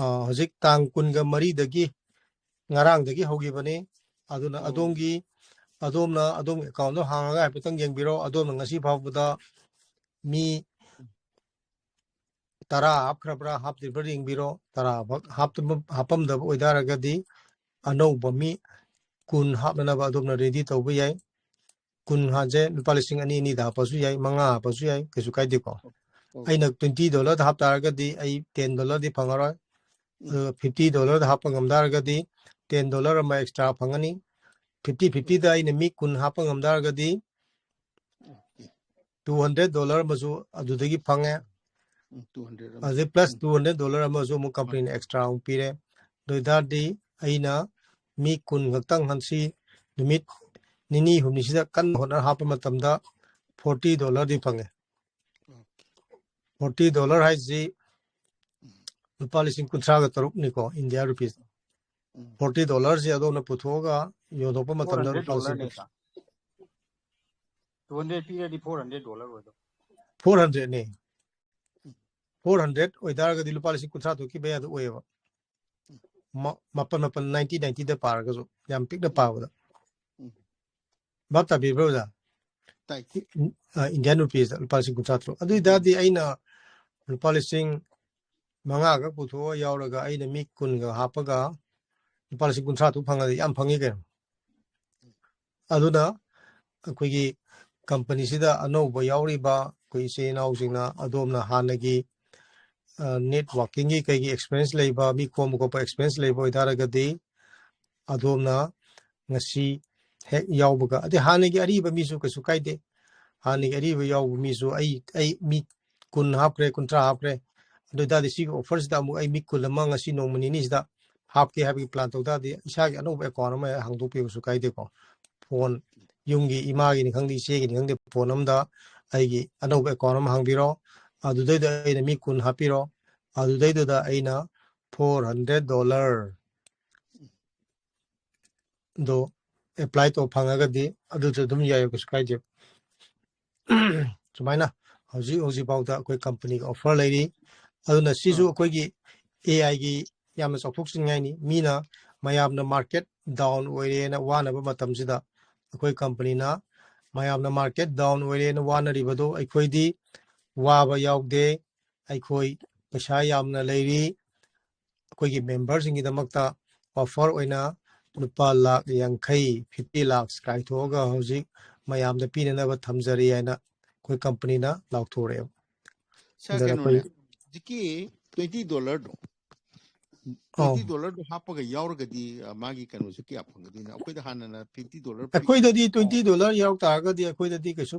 ꯑꯥ, ꯍꯧꯖꯤꯛ ꯇꯥꯡ ꯀꯨꯟꯒ ꯃꯔꯤꯗꯒꯤ, ꯉꯔꯥꯡꯗꯒꯤ ꯍꯧꯈꯤꯕꯅꯤ꯫ ꯑꯗꯨꯅ ꯑꯣ. ꯑꯗꯣꯝꯒꯤ, ꯑꯗꯣꯝꯅ ꯑꯗꯣꯝꯒꯤ accountꯗꯣ ꯍꯥꯡꯉꯒ ꯍꯥꯏꯐꯦꯠꯇꯪ ꯌꯦꯡꯕꯤꯔꯣ꯫ ꯑꯗꯣꯝꯅ ꯉꯁꯤ ꯐꯥꯎꯕꯗ ꯃꯤ ꯇꯔꯥ ꯍꯥꯞꯈ꯭ꯔꯕ꯭ꯔꯥ ꯍꯥꯞꯇ꯭ꯔꯤꯕ꯭ꯔꯥ ꯌꯦꯡꯕꯤꯔꯣ꯫ ꯇꯔꯥ ꯐꯥꯎ ꯍꯥꯞꯇꯕ, ꯍꯥꯞꯄꯝꯗꯕ ꯑꯣꯏꯇꯥꯔꯒꯗꯤ ꯑꯅꯧꯕ ꯃꯤ ꯀꯨꯟ ꯍꯥꯞꯅꯅꯕ ꯑꯗꯣꯝꯅ ready ꯇꯧꯕ ꯌꯥꯏ꯫ ꯀꯨꯟ ꯍꯥꯏꯁꯦ ꯂꯨꯄꯥ ꯂꯤꯁꯤꯡ ꯑꯅꯤ ꯑꯅꯤꯗ ꯍꯥꯞꯄꯁꯨ ꯌꯥꯏ, ꯃꯉꯥ ꯍꯥꯞꯄꯁꯨ ꯌꯥꯏ, ꯀꯩꯁꯨ ꯀꯥꯏꯗꯦꯀꯣ꯫ ꯑꯩꯅ twenty dollarꯗ ꯍꯥꯞꯇꯥꯔꯒꯗꯤ ꯑꯩ ten dollarꯗꯤ ꯐꯪꯉꯔꯣꯏ꯫ ꯑꯗꯨꯒ fifty dollarꯗ ꯍꯥꯞꯄ ꯉꯝ ꯇꯥꯔꯒꯗꯤ ten dollar ꯑꯃ extra ꯐꯪꯒꯅꯤ꯫ Fifty fiftyꯗ ꯑꯩꯅ ꯃꯤ ꯀꯨꯟ ꯍꯥꯞꯄ ꯉꯝ ꯇꯥꯔꯒꯗꯤ two hundred dollar ꯑꯃꯁꯨ ꯑꯗꯨꯗꯒꯤ ꯐꯪꯉꯦ꯫ ꯎꯝ, two hundred ꯑꯗꯩ plus two hundred dollar ꯑꯃꯁꯨ ꯑꯃꯨꯛ companyꯅ extra ꯑꯃꯨꯛ ꯄꯤꯔꯦ꯫ ꯑꯗꯨ ꯑꯣꯏꯇꯥꯔꯗꯤ ꯑꯩꯅ ꯃꯤ ꯀꯨꯟ ꯈꯛꯇꯪ ꯉꯁꯤ ꯅꯨꯃꯤꯠ ꯅꯤꯅꯤ ꯍꯨꯝꯅꯤꯁꯤꯗ ꯀꯟꯅ ꯍꯣꯠꯅ ꯍꯥꯞꯄ ꯃꯇꯝꯗ forty dollarꯗꯤ ꯐꯪꯉꯦ꯫ Forty dollar ꯍꯥꯏꯁꯤ ꯂꯨꯄꯥ ꯂꯤꯁꯤꯡ ꯀꯨꯟꯊ꯭ꯔꯥꯒ ꯇꯔꯨꯛꯅꯤꯀꯣ, India rupees꯫ ꯎꯝ. Forty dollarꯁꯤ ꯑꯗꯣꯝꯅ ꯄꯨꯊꯣꯛꯑꯒ ꯌꯣꯟꯊꯣꯛꯄ ꯃꯇꯝꯗ Four hundred ꯂꯨꯄꯥ ꯂꯤꯁꯤꯡ dollarꯅꯦ, sir. Two hundred ꯄꯤꯔꯗꯤ four hundred dollar ꯑꯣꯏꯗꯣ꯫ Four hundredꯅꯦ꯫ Four hundred ꯑꯣꯏꯇꯥꯔꯒꯗꯤ ꯂꯨꯄꯥ ꯂꯤꯁꯤꯡ ꯀꯨꯟꯊ꯭ꯔꯥ ꯊꯣꯛꯈꯤꯕ ꯌꯥꯗ ꯑꯣꯏꯌꯦꯕ꯫ ꯃ-, ꯃꯥꯄꯟ ꯃꯥꯄꯟ ninety ninetyꯗ ꯄꯥꯔꯒꯁꯨ ꯌꯥꯝ ꯄꯤꯛꯅ ꯄꯥꯕꯗ꯫ ꯎꯝ. ꯚꯥꯞ ꯇꯥꯕꯤꯕ꯭ꯔꯥ, ꯑꯣꯖꯥ? ꯇꯥꯏ꯫ ꯑ, Indian rupeesꯇ ꯂꯨꯄꯥ ꯂꯤꯁꯤꯡ ꯀꯨꯟꯊ꯭ꯔꯥ ꯇꯔꯨꯛ꯫ ꯑꯗꯨ ꯑꯣꯏꯇꯥꯔꯗꯤ ꯑꯩꯅ ꯂꯨꯄꯥ ꯂꯤꯁꯤꯡ ꯃꯉꯥ ꯈꯛ ꯄꯨꯊꯣꯛꯑ ꯌꯥꯎꯔꯒ ꯑꯩꯅ ꯃꯤ ꯀꯨꯟꯒ ꯍꯥꯞꯄꯒ ꯂꯨꯄꯥ ꯂꯤꯁꯤꯡ ꯀꯨꯟꯊ꯭ꯔꯥ ꯇꯔꯨꯛ ꯐꯪꯉꯗꯤ ꯌꯥꯝ ꯐꯪꯉꯤ ꯀꯩꯅꯣ꯫ ꯑꯗꯨꯅ ꯑꯩꯈꯣꯏꯒꯤ companyꯁꯤꯗ ꯑꯅꯧꯕ ꯌꯥꯎꯔꯤꯕ ꯑꯩꯈꯣꯏ ꯏꯆꯤꯜ ꯏꯅꯥꯎꯁꯤꯡꯅ ꯑꯗꯣꯝꯅ ꯍꯥꯟꯅꯒꯤ, ꯑ, networkingꯒꯤ ꯀꯩꯒꯤ experience ꯂꯩꯕ, ꯃꯤ ꯈꯣꯝꯕ ꯈꯣꯠꯄ experience ꯂꯩꯕ ꯑꯣꯏꯇꯥꯔꯒꯗꯤ ꯑꯗꯣꯝꯅ ꯉꯁꯤ ꯍꯦꯛ ꯌꯥꯎꯕꯒ, ꯑꯗꯩ ꯍꯥꯟꯅꯒꯤ ꯑꯔꯤꯕ ꯃꯤꯁꯨ ꯀꯩꯁꯨ ꯀꯥꯏꯗꯦ꯫ ꯍꯥꯟꯅꯒꯤ ꯑꯔꯤꯕ ꯌꯥꯎꯕ ꯃꯤꯁꯨ ꯑꯩ, ꯑꯩ ꯃꯤ ꯀꯨꯟ ꯍꯥꯞꯈ꯭ꯔꯦ, ꯀꯨꯟꯊ꯭ꯔꯥ ꯍꯥꯞꯈ꯭ꯔꯦ꯫ ꯑꯗꯨ ꯑꯣꯏꯇꯥꯔꯗꯤ ꯁꯤꯒꯤ offerꯁꯤꯗ ꯑꯃꯨꯛ ꯑꯩ ꯃꯤ ꯀꯨꯟ ꯑꯃ ꯉꯁꯤ ꯅꯣꯡꯃ ꯅꯤꯅꯤꯁꯤꯗ ꯍꯥꯞꯀꯦ ꯍꯥꯏꯕꯒꯤ plan ꯇꯧ ꯇꯥꯔꯗꯤ ꯏꯁꯥꯒꯤ ꯑꯅꯧꯕ account ꯑꯃ ꯍꯦꯛ ꯍꯥꯡꯗꯣꯛꯄꯤꯕꯁꯨ ꯀꯥꯏꯗꯦꯀꯣ꯫ Phone, ꯌꯨꯝꯒꯤ ꯏꯃꯥꯒꯤꯅꯤ ꯈꯪꯗꯦ, ꯏꯆꯦꯒꯤꯅꯤ ꯈꯪꯗꯦ, phone ꯑꯃꯗ ꯑꯩꯒꯤ ꯑꯅꯧꯕ account ꯑꯃ ꯍꯥꯡꯕꯤꯔꯣ꯫ ꯑꯗꯨꯗꯩꯗ ꯑꯩꯅ ꯃꯤ ꯀꯨꯟ ꯍꯥꯞꯄꯤꯔꯣ꯫ ꯑꯗꯨꯗꯩꯗꯨꯗ ꯑꯩꯅ four hundred dollar ꯗꯣ apply ꯇꯧ ꯐꯪꯉꯒꯗꯤ ꯑꯗꯨꯁꯨ ꯑꯗꯨꯝ ꯌꯥꯏ, ꯀꯩꯁꯨ ꯀꯥꯏꯗꯦ꯫ ꯁꯨꯃꯥꯏꯅ ꯍꯧꯖꯤꯛ ꯍꯧꯖꯤꯛ ꯐꯥꯎꯗ ꯑꯩꯈꯣꯏ companyꯒꯤ offer ꯂꯩꯔꯤ꯫ ꯑꯗꯨꯅ ꯁꯤꯁꯨ ꯑꯥ꯫ ꯑꯩꯈꯣꯏꯒꯤ AIꯒꯤ ꯌꯥꯝꯅ ꯆꯥꯎꯊꯣꯛꯆꯅꯤꯡꯉꯥꯏꯅꯤ꯫ ꯃꯤꯅ, ꯃꯌꯥꯝꯅ market down ꯑꯣꯏꯔꯦꯅ ꯋꯥꯅꯕ ꯃꯇꯝꯁꯤꯗ ꯑꯩꯈꯣꯏ companyꯅ ꯃꯌꯥꯝꯅ market down ꯑꯣꯏꯔꯦꯅ ꯋꯥꯅꯔꯤꯕꯗꯨ ꯑꯩꯈꯣꯏꯗꯤ ꯋꯥꯕ ꯌꯥꯎꯗꯦ꯫ ꯑꯩꯈꯣꯏ ꯄꯩꯁꯥ ꯌꯥꯝꯅ ꯂꯩꯔꯤ꯫ ꯑꯩꯈꯣꯏꯒꯤ memberꯁꯤꯡꯒꯤꯗꯃꯛꯇ offer ꯑꯣꯏꯅ ꯂꯨꯄꯥ ꯂꯥꯈ ꯌꯥꯡꯈꯩ, fifty lakhs ꯀꯥꯏꯊꯣꯛꯑꯒ ꯍꯧꯖꯤꯛ ꯃꯌꯥꯝꯗ ꯄꯤꯅꯅꯕ ꯊꯝꯖꯔꯤ ꯍꯥꯏꯅ ꯑꯩꯈꯣꯏ ꯀꯝꯄꯅꯤꯅ ꯂꯥꯎꯊꯣꯔꯛꯑꯦꯕ꯫ ꯁꯥꯔ, ꯑꯗꯨꯅ ꯀꯩꯅꯣꯅꯦ, ꯑꯩꯈꯣꯏ ꯍꯧꯖꯤꯛꯀꯤ ꯇ꯭ꯋꯦꯟꯇꯤ ꯗꯣꯂꯔꯗꯣ, ꯑꯧ꯫ ꯇ꯭ꯋꯦꯟꯇꯤ ꯗꯣꯂꯔꯗꯣ ꯍꯥꯞꯄꯒ ꯌꯥꯎꯔꯒꯗꯤ, ꯑ, ꯃꯥꯒꯤ ꯀꯩꯅꯣꯁꯦ ꯀꯌꯥ ꯐꯪꯒꯗꯣꯏꯅꯣ? ꯑꯩꯈꯣꯏꯗ ꯍꯥꯟꯅꯅ ꯐꯤꯐꯇꯤ ꯗꯣꯂꯔ ꯄꯤ-, ꯑꯩꯈꯣꯏꯗꯗꯤ ꯑ, ꯇ꯭ꯋꯦꯟꯇꯤ ꯗꯣꯂꯔ ꯌꯥꯎ ꯇꯥꯔꯒꯗꯤ ꯑꯩꯈꯣꯏꯗꯗꯤ ꯀꯩꯁꯨ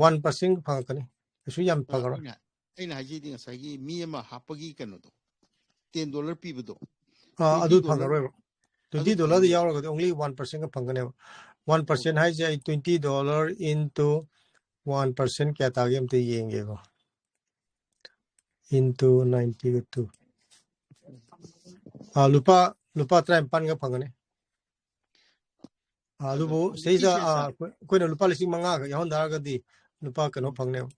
ꯋꯥꯟ ꯄꯥꯔꯁꯦꯟ ꯐꯪꯉꯛꯀꯅꯤ, ꯀꯩꯁꯨ ꯌꯥꯝ ꯑ, ꯐꯪꯉꯔꯣꯏ꯫ ꯑꯩꯅ, ꯑꯩꯅ ꯍꯥꯏꯖꯩꯗꯤ ꯉꯁꯥꯏꯒꯤ ꯃꯤ ꯑꯃ ꯍꯥꯞꯄꯒꯤ ꯀꯩꯅꯣꯗꯣ, ꯇꯦꯟ ꯗꯣꯂꯔ ꯄꯤꯕꯗꯣ, ꯑꯥ, ꯇ꯭ꯋꯦꯟꯇꯤ ꯑꯗꯨ ꯗꯣꯂꯔ, ꯐꯪꯉꯔꯣꯏꯕ꯫ ꯑꯗꯨ ꯇ꯭ꯋꯦꯟꯇꯤ ꯗꯣꯂꯔꯗ ꯐꯪꯉꯔꯣꯏ꯫ ꯌꯥꯎꯔꯒꯗꯤ only ꯋꯥꯟ ꯄꯥꯔꯁꯦꯟꯒ ꯐꯪꯒꯅꯦꯕ꯫ ꯋꯥꯟ ꯄꯥꯔꯁꯦꯟ ꯑꯣ꯫ ꯍꯥꯏꯁꯦ ꯑꯩ twenty dollar into one percent ꯀꯌꯥ ꯇꯥꯒꯦ ꯑꯝꯇ ꯌꯦꯡꯒꯦꯀꯣ꯫ Into ninety two꯫ ꯑꯥ, ꯂꯨꯄꯥ, ꯂꯨꯄꯥ ꯇꯔꯥꯅꯤꯄꯥꯟꯒ ꯐꯪꯒꯅꯤ꯫ ꯑꯥ, ꯑꯗꯣ ꯑꯗꯨꯕꯨ ꯍꯧꯖꯤꯛꯀꯤꯁꯦ ꯁꯤꯗꯩꯗ, ꯑꯥ, ꯁꯥꯔ, ꯑꯩꯈꯣꯏ-, ꯑꯩꯈꯣꯏꯅ ꯂꯨꯄꯥ ꯂꯤꯁꯤꯡ ꯃꯉꯥꯒ ꯌꯥꯎꯍꯟ ꯇꯥꯔꯒꯗꯤ ꯂꯨꯄꯥ ꯀꯩꯅꯣ ꯎꯝ꯫ ꯐꯪꯅꯦꯕ,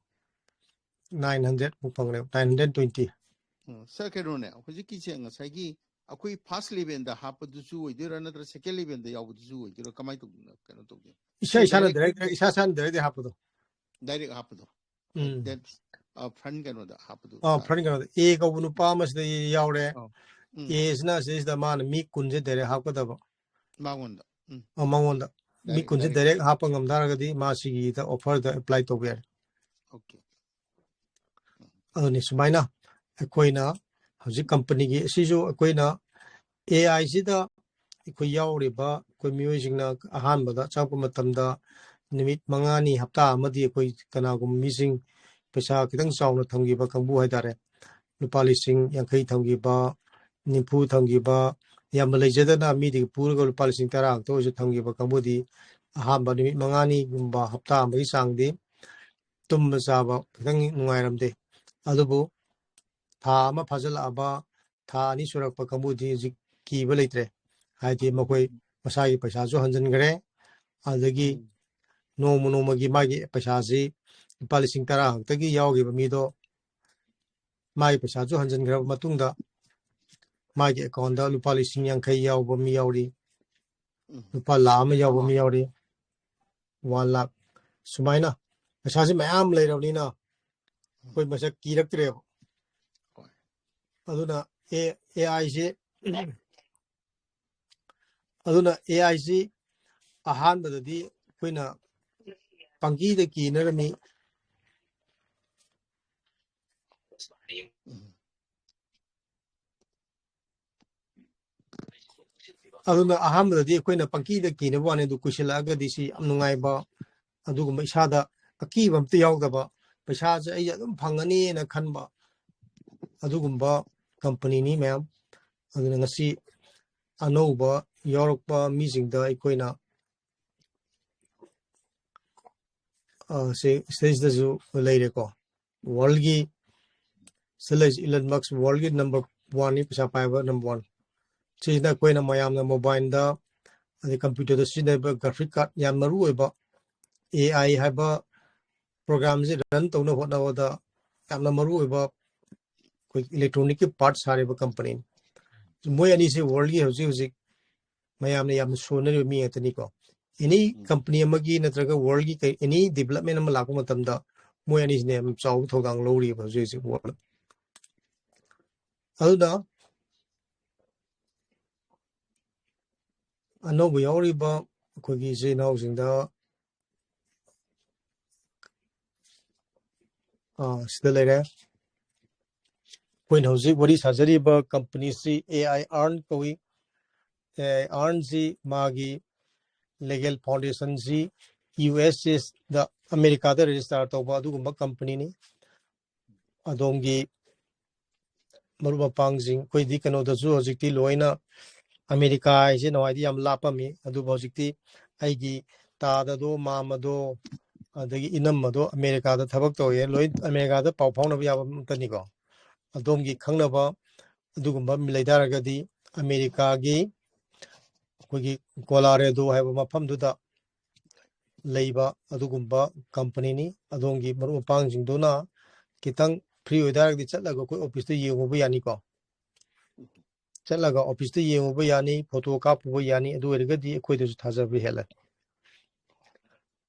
ꯅꯥꯏꯟ ꯍꯟꯗ꯭ꯔꯦꯗ ꯃꯨꯛ ꯐꯪꯅꯦꯕ, ꯅꯥꯏꯟ ꯍꯟꯗ꯭ꯔꯦꯗ ꯇ꯭ꯋꯦꯟꯇꯤ꯫ ꯎꯝ, ꯁꯥꯔ, ꯀꯩꯅꯣꯅꯦ, ꯍꯧꯖꯤꯛꯀꯤꯁꯦ ꯉꯁꯥꯏꯒꯤ ꯑꯩꯈꯣꯏ ꯐꯥꯔꯁ ꯂꯦꯚꯦꯜꯗ ꯍꯥꯞꯄꯗꯨꯁꯨ ꯑꯣꯏꯗꯣꯏꯔꯥ, ꯅꯠꯇ꯭ꯔ ꯁꯦꯀꯦꯟ ꯂꯦꯚꯦꯜꯗ ꯌꯥꯎꯕꯗꯨꯁꯨ ꯑꯣꯏꯗꯣꯏꯔꯥ, ꯀꯃꯥꯏꯅ ꯇꯧꯗꯣꯏꯅꯣ? ꯀꯩꯅꯣ ꯇꯧꯗꯣꯏꯅꯣ? ꯏꯁꯥ ꯁꯤ ꯏꯁꯥꯅ direct ꯗꯥꯏꯔꯦꯛ, ꯏꯁꯥ ꯏꯁꯥꯅ ꯗꯥꯏꯔꯦꯛ ꯍꯥꯞꯄꯗꯣ꯫ ꯗꯥꯏꯔꯦꯛ ꯍꯥꯞꯄꯗꯣ꯫ ꯎꯝ꯫ That, ꯑ, ꯐ꯭ꯔꯟ ꯀꯩꯅꯣꯗ ꯍꯥꯞꯄꯗꯣ ꯑꯥ, ꯁꯥꯔ꯫ ꯐ꯭ꯔꯟ ꯀꯩꯅꯣꯗ ꯑꯦ ꯀꯧꯕ ꯅꯨꯄꯥ ꯑꯃ ꯁꯤꯗ ꯌꯥꯎꯔꯦ꯫ ꯑꯧ꯫ ꯎꯝ꯫ ꯑꯦꯁꯤꯅ ꯁꯤꯁꯤꯗ ꯃꯥꯅ ꯃꯤ ꯀꯨꯟꯁꯦ ꯗꯥꯏꯔꯦꯛ ꯍꯥꯞꯀꯗꯕ꯫ ꯃꯉꯣꯟꯗ꯫ ꯎꯝ꯫ ꯑ, ꯃꯉꯣꯟꯗ ꯃꯤ Direct, ꯀꯨꯟꯁꯦ direct. ꯗꯥꯏꯔꯦꯛ ꯍꯥꯞꯄ ꯉꯝ ꯇꯥꯔꯒꯗꯤ ꯃꯥ ꯁꯤꯒꯤꯗ ꯑꯣꯐꯔꯗ ꯑꯦꯄ꯭ꯂꯥꯏ ꯇꯧꯕ ꯌꯥꯔꯦ꯫ Okay. ꯑꯗꯨꯅꯤ ꯁꯨꯃꯥꯏꯅ ꯑꯩꯈꯣꯏꯅ ꯍꯧꯖꯤꯛ ꯀꯝꯄꯅꯤꯒꯤ ꯑꯁꯤꯁꯨ ꯑꯩꯈꯣꯏꯅ ꯑꯦ ꯑꯥꯏꯁꯤꯗ ꯑꯩꯈꯣꯏ ꯌꯥꯎꯔꯤꯕ ꯑꯩꯈꯣꯏ ꯃꯤꯑꯣꯏꯁꯤꯡꯅ ꯑꯍꯥꯟꯕꯗ ꯆꯪꯉꯛꯄ ꯃꯇꯝꯗ ꯅꯨꯃꯤꯠ ꯃꯉꯥꯅꯤ, ꯍꯞꯇꯥ ꯑꯃꯗꯤ ꯑꯩꯈꯣꯏ ꯀꯅꯥꯒꯨꯝꯕ ꯃꯤꯁꯤꯡ ꯄꯩꯁꯥ ꯈꯤꯇꯪ ꯆꯥꯎꯅ ꯊꯝꯈꯤꯕ ꯀꯥꯡꯕꯨ ꯍꯥꯏꯇꯥꯔꯦ, ꯂꯨꯄꯥ ꯂꯤꯁꯤꯡ ꯌꯥꯡꯈꯩ ꯊꯝꯈꯤꯕ, ꯅꯤꯐꯨ ꯊꯝꯈꯤꯕ, ꯌꯥꯝꯅ ꯂꯩꯖꯗꯅ ꯃꯤꯗꯒꯤ ꯄꯨꯔꯒ ꯂꯨꯄꯥ ꯂꯤꯁꯤꯡ ꯇꯔꯥ ꯈꯛꯇ ꯑꯣꯏꯔꯁꯨ ꯊꯝꯈꯤꯕ ꯀꯥꯡꯕꯨꯗꯤ ꯑꯍꯥꯟꯕ ꯅꯨꯃꯤꯠ ꯃꯉꯥꯅꯤꯒꯨꯝꯕ ꯍꯞꯇꯥ ꯑꯃꯒꯤ ꯆꯥꯡꯗꯤ ꯇꯨꯝꯕ ꯆꯥꯕ ꯈꯤꯇꯪ ꯅꯨꯡꯉꯥꯏꯔꯝꯗꯦ꯫ ꯑꯗꯨꯕꯨ ꯊꯥ ꯑꯃ ꯐꯥꯖꯤꯜꯂꯛꯑꯕ, ꯊꯥ ꯑꯅꯤ ꯁꯨꯔꯛꯄ ꯀꯥꯡꯕꯨꯗꯤ ꯍꯧꯖꯤꯛ ꯀꯤꯕ ꯂꯩꯇ꯭ꯔꯦ꯫ ꯍꯥꯏꯗꯤ ꯃꯈꯣꯏ ꯃꯁꯥꯒꯤ ꯄꯩꯁꯥꯁꯨ ꯍꯟꯖꯤꯟꯈ꯭ꯔꯦ, ꯑꯗꯒꯤ ꯎꯝ꯫ ꯅꯣꯡꯃ ꯅꯣꯡꯃꯒꯤ ꯃꯥꯒꯤ ꯄꯩꯁꯥꯁꯤ ꯂꯨꯄꯥ ꯂꯤꯁꯤꯡ ꯇꯔꯥ ꯈꯛꯇꯒꯤ ꯌꯥꯎꯈꯤꯕ ꯃꯤꯗꯣ ꯃꯥꯒꯤ ꯄꯩꯁꯥꯁꯨ ꯍꯟꯖꯤꯟꯈ꯭ꯔꯕ ꯃꯇꯨꯡꯗ ꯃꯥꯒꯤ ꯑꯦꯀꯥꯎꯟꯗ ꯂꯨꯄꯥ ꯂꯤꯁꯤꯡ ꯌꯥꯡꯈꯩ ꯌꯥꯎꯕ ꯃꯤ ꯌꯥꯎꯔꯤ, ꯎꯝ꯫ ꯂꯨꯄꯥ ꯂꯥꯈ ꯑꯃ ꯌꯥꯎꯕ ꯃꯤ ꯑꯃ꯫ ꯌꯥꯎꯔꯤ, ꯋꯥꯟ ꯂꯥꯈ꯫ ꯁꯨꯃꯥꯏꯅ ꯄꯩꯁꯥꯁꯤ ꯃꯌꯥꯝ ꯂꯩꯔꯕꯅꯤꯅ ꯑꯩꯈꯣꯏ ꯃꯁꯛ ꯀꯤꯔꯛꯇ꯭ꯔꯦꯕ꯫ ꯍꯣꯏ꯫ ꯑꯗꯨꯅ ꯑꯦ, ꯑꯦ ꯑꯥꯏꯁꯤ, ꯑꯗꯨꯅ ꯑꯦ ꯑꯥꯏꯁꯤ ꯑꯍꯥꯟꯕꯗꯗꯤ ꯑꯩꯈꯣꯏꯅ ꯄꯪꯀꯤꯗ ꯀꯤꯅꯔꯝꯃꯤ꯫ ꯑꯗꯨꯅ ꯑꯍꯥꯟꯕꯗꯗꯤ ꯑꯩꯈꯣꯏꯅ ꯄꯪꯀꯤꯗ ꯀꯤꯅꯕ ꯋꯥꯅꯤ, ꯑꯗꯨ ꯀꯨꯏꯁꯤꯜꯂꯛꯑꯒꯗꯤ ꯁꯤ ꯌꯥꯝ ꯅꯨꯡꯉꯥꯏꯕ, ꯑꯗꯨꯒꯨꯝꯕ ꯏꯁꯥꯗ ꯑꯀꯤꯕ ꯑꯝꯇ ꯌꯥꯎꯗꯕ, ꯄꯩꯁꯥꯁꯦ ꯑꯩ ꯑꯗꯨꯝ ꯐꯪꯒꯅꯤꯅ ꯈꯟꯕ ꯑꯗꯨꯒꯨꯝꯕ ꯀꯝꯄꯅꯤꯅꯤ ꯃꯌꯥꯝ꯫ ꯑꯗꯨꯅ ꯉꯁꯤ ꯑꯅꯧꯕ ꯌꯥꯎꯔꯛꯄ ꯃꯤꯁꯤꯡꯗ ꯑꯩꯈꯣꯏꯅ, ꯑ, ꯁꯤ ꯁꯤꯗꯩꯁꯤꯗꯁꯨ ꯂꯩꯔꯦꯀꯣ, ꯋꯥꯔꯜꯒꯤ ꯁꯤꯗ ꯂꯩꯔꯤꯁꯤ ꯏꯂꯟ ꯃꯁꯛ ꯋꯥꯔꯜꯒꯤ ꯅꯝꯕꯔ ꯋꯥꯟꯅꯤ, ꯄꯩꯁꯥ ꯄꯥꯏꯕ ꯅꯝꯕꯔ ꯋꯥꯟ꯫ ꯁꯤꯁꯤꯅ ꯑꯩꯈꯣꯏꯅ ꯃꯌꯥꯝꯅ ꯃꯣꯕꯥꯏꯜꯗ ꯑꯗꯩ ꯀꯝꯄ꯭ꯌꯨꯇꯔꯗ ꯁꯤꯖꯤꯟꯅꯔꯤꯕ ꯒ꯭ꯔꯥꯐꯤꯛ ꯀꯥꯔꯠ, ꯌꯥꯝ ꯃꯔꯨ ꯑꯣꯏꯕ ꯑꯦ ꯑꯥꯏ ꯍꯥꯏꯕ ꯄ꯭ꯔꯣꯒ꯭ꯔꯥꯝꯁꯤ ꯔꯟ ꯇꯧꯅꯕ ꯍꯣꯠꯅꯕꯗ ꯌꯥꯝꯅ ꯃꯔꯨ ꯑꯣꯏꯕ ꯑꯩꯈꯣꯏ ꯏꯂꯦꯛꯇ꯭ꯔꯣꯅꯤꯛꯀꯤ ꯄꯥꯔꯠ ꯁꯥꯔꯤꯕ ꯀꯝꯄꯅꯤꯅꯤ꯫ ꯃꯣꯏ ꯑꯅꯤꯁꯤ ꯋꯥꯔꯜꯒꯤ ꯍꯧꯖꯤꯛ ꯍꯧꯖꯤꯛ ꯃꯌꯥꯝꯅ ꯌꯥꯝꯅ ꯁꯣꯟꯅꯔꯤꯕ ꯃꯤ ꯉꯥꯛꯇꯅꯤꯀꯣ꯫ ꯑꯦꯅꯤ ꯀꯝꯄꯅꯤ ꯑꯃꯒꯤ ꯅꯠꯇ꯭ꯔꯒ ꯋꯥꯔꯜꯒꯤ ꯀꯩ, ꯑꯦꯅꯤ ꯗꯤꯕꯂꯞꯃꯦꯟ ꯑꯃ ꯂꯥꯛꯄ ꯃꯇꯝꯗ ꯃꯣꯏ ꯑꯅꯤꯁꯤꯅ ꯌꯥꯝ ꯆꯥꯎꯕ ꯊꯧꯗꯥꯡ ꯂꯧꯔꯤꯕ ꯍꯧꯖꯤꯛ ꯍꯧꯖꯤꯛ ꯋꯥꯔꯜ꯫ ꯑꯗꯨꯅ ꯑꯅꯧꯕ ꯌꯥꯎꯔꯤꯕ ꯑꯩꯈꯣꯏꯒꯤ ꯏꯆꯤꯜ ꯏꯅꯥꯎꯁꯤꯡꯗ, ꯑꯥ, ꯁꯤꯗ ꯂꯩꯔꯦ꯫ ꯑꯩꯈꯣꯏꯅ ꯍꯧꯖꯤꯛ ꯋꯥꯔꯤ ꯁꯥꯖꯔꯤꯕ ꯀꯝꯄꯅꯤꯁꯤ ꯑꯦ ꯑꯥꯏ ꯑꯥꯔꯟ ꯀꯧꯏ꯫ ꯑꯦ ꯑꯥꯏ ꯑꯥꯔꯟꯁꯤ ꯃꯥꯒꯤ ꯂꯤꯒꯦꯜ ꯐꯥꯎꯟꯗꯦꯁꯟꯁꯤ ꯌꯨ ꯑꯦꯁ ꯑꯦꯗ, ꯑꯃꯦꯔꯤꯀꯥꯗ ꯔꯦꯖꯤꯁꯇꯥꯔ ꯇꯧꯕ ꯑꯗꯨꯒꯨꯝꯕ ꯀꯝꯄꯅꯤꯅꯤ꯫ ꯑꯗꯣꯝꯒꯤ ꯃꯔꯨꯞ ꯃꯄꯥꯡꯁꯤꯡ, ꯑꯩꯈꯣꯏꯗꯤ ꯀꯩꯅꯣꯗꯁꯨ ꯍꯧꯖꯤꯛꯇꯤ ꯂꯣꯏꯅ, ꯑꯃꯦꯔꯤꯀꯥ ꯍꯥꯏꯁꯦ ꯅꯍꯥꯟꯋꯥꯏꯗꯤ ꯌꯥꯝ ꯂꯥꯞꯄꯝꯃꯤ, ꯑꯗꯨꯕꯨ ꯍꯧꯖꯤꯛꯇꯤ ꯑꯩꯒꯤ ꯇꯥꯗꯗꯣ, ꯃꯥꯝꯃꯗꯣ, ꯑꯗꯒꯤ ꯏꯅꯝꯃꯗꯣ ꯑꯃꯦꯔꯤꯀꯥꯗ ꯊꯕꯛ ꯇꯧꯔꯤ, ꯂꯣꯏ ꯑꯃꯦꯔꯤꯀꯥꯗ ꯄꯥꯎ ꯐꯥꯎꯅꯕ ꯌꯥꯕ ꯉꯥꯛꯇꯅꯤꯀꯣ꯫ ꯑꯗꯣꯝꯒꯤ ꯈꯪꯅꯕ ꯑꯗꯨꯒꯨꯝꯕ ꯑꯃ ꯂꯩꯇꯥꯔꯒꯗꯤ ꯑꯃꯦꯔꯤꯀꯥꯒꯤ ꯑꯩꯈꯣꯏꯒꯤ ꯀꯣꯂꯥꯔꯦꯗꯣ ꯍꯥꯏꯕ ꯃꯐꯝꯗꯨꯗ ꯂꯩꯕ ꯑꯗꯨꯒꯨꯝꯕ ꯀꯝꯄꯅꯤꯅꯤ꯫ ꯑꯗꯣꯝꯒꯤ ꯃꯔꯨꯞ ꯃꯄꯥꯡꯁꯤꯡꯗꯨꯅ ꯈꯤꯇꯪ ꯐ꯭ꯔꯤ ꯑꯣꯏꯇꯥꯔꯒꯗꯤ ꯆꯠꯂꯒ ꯑꯩꯈꯣꯏ ꯑꯣꯐꯤꯁꯇ ꯌꯦꯡꯉꯨꯕ ꯌꯥꯅꯤꯀꯣ꯫ ꯆꯠꯂꯒ ꯑꯣꯐꯤꯁꯇ ꯌꯦꯡꯉꯨꯕ ꯌꯥꯅꯤ, ꯐꯣꯇꯣ ꯀꯥꯞꯄꯨꯕ ꯌꯥꯅꯤ, ꯑꯗꯨ ꯑꯣꯏꯔꯒꯗꯤ ꯑꯩꯈꯣꯏꯗꯁꯨ ꯊꯥꯖꯕ ꯍꯦꯜꯂꯦ꯫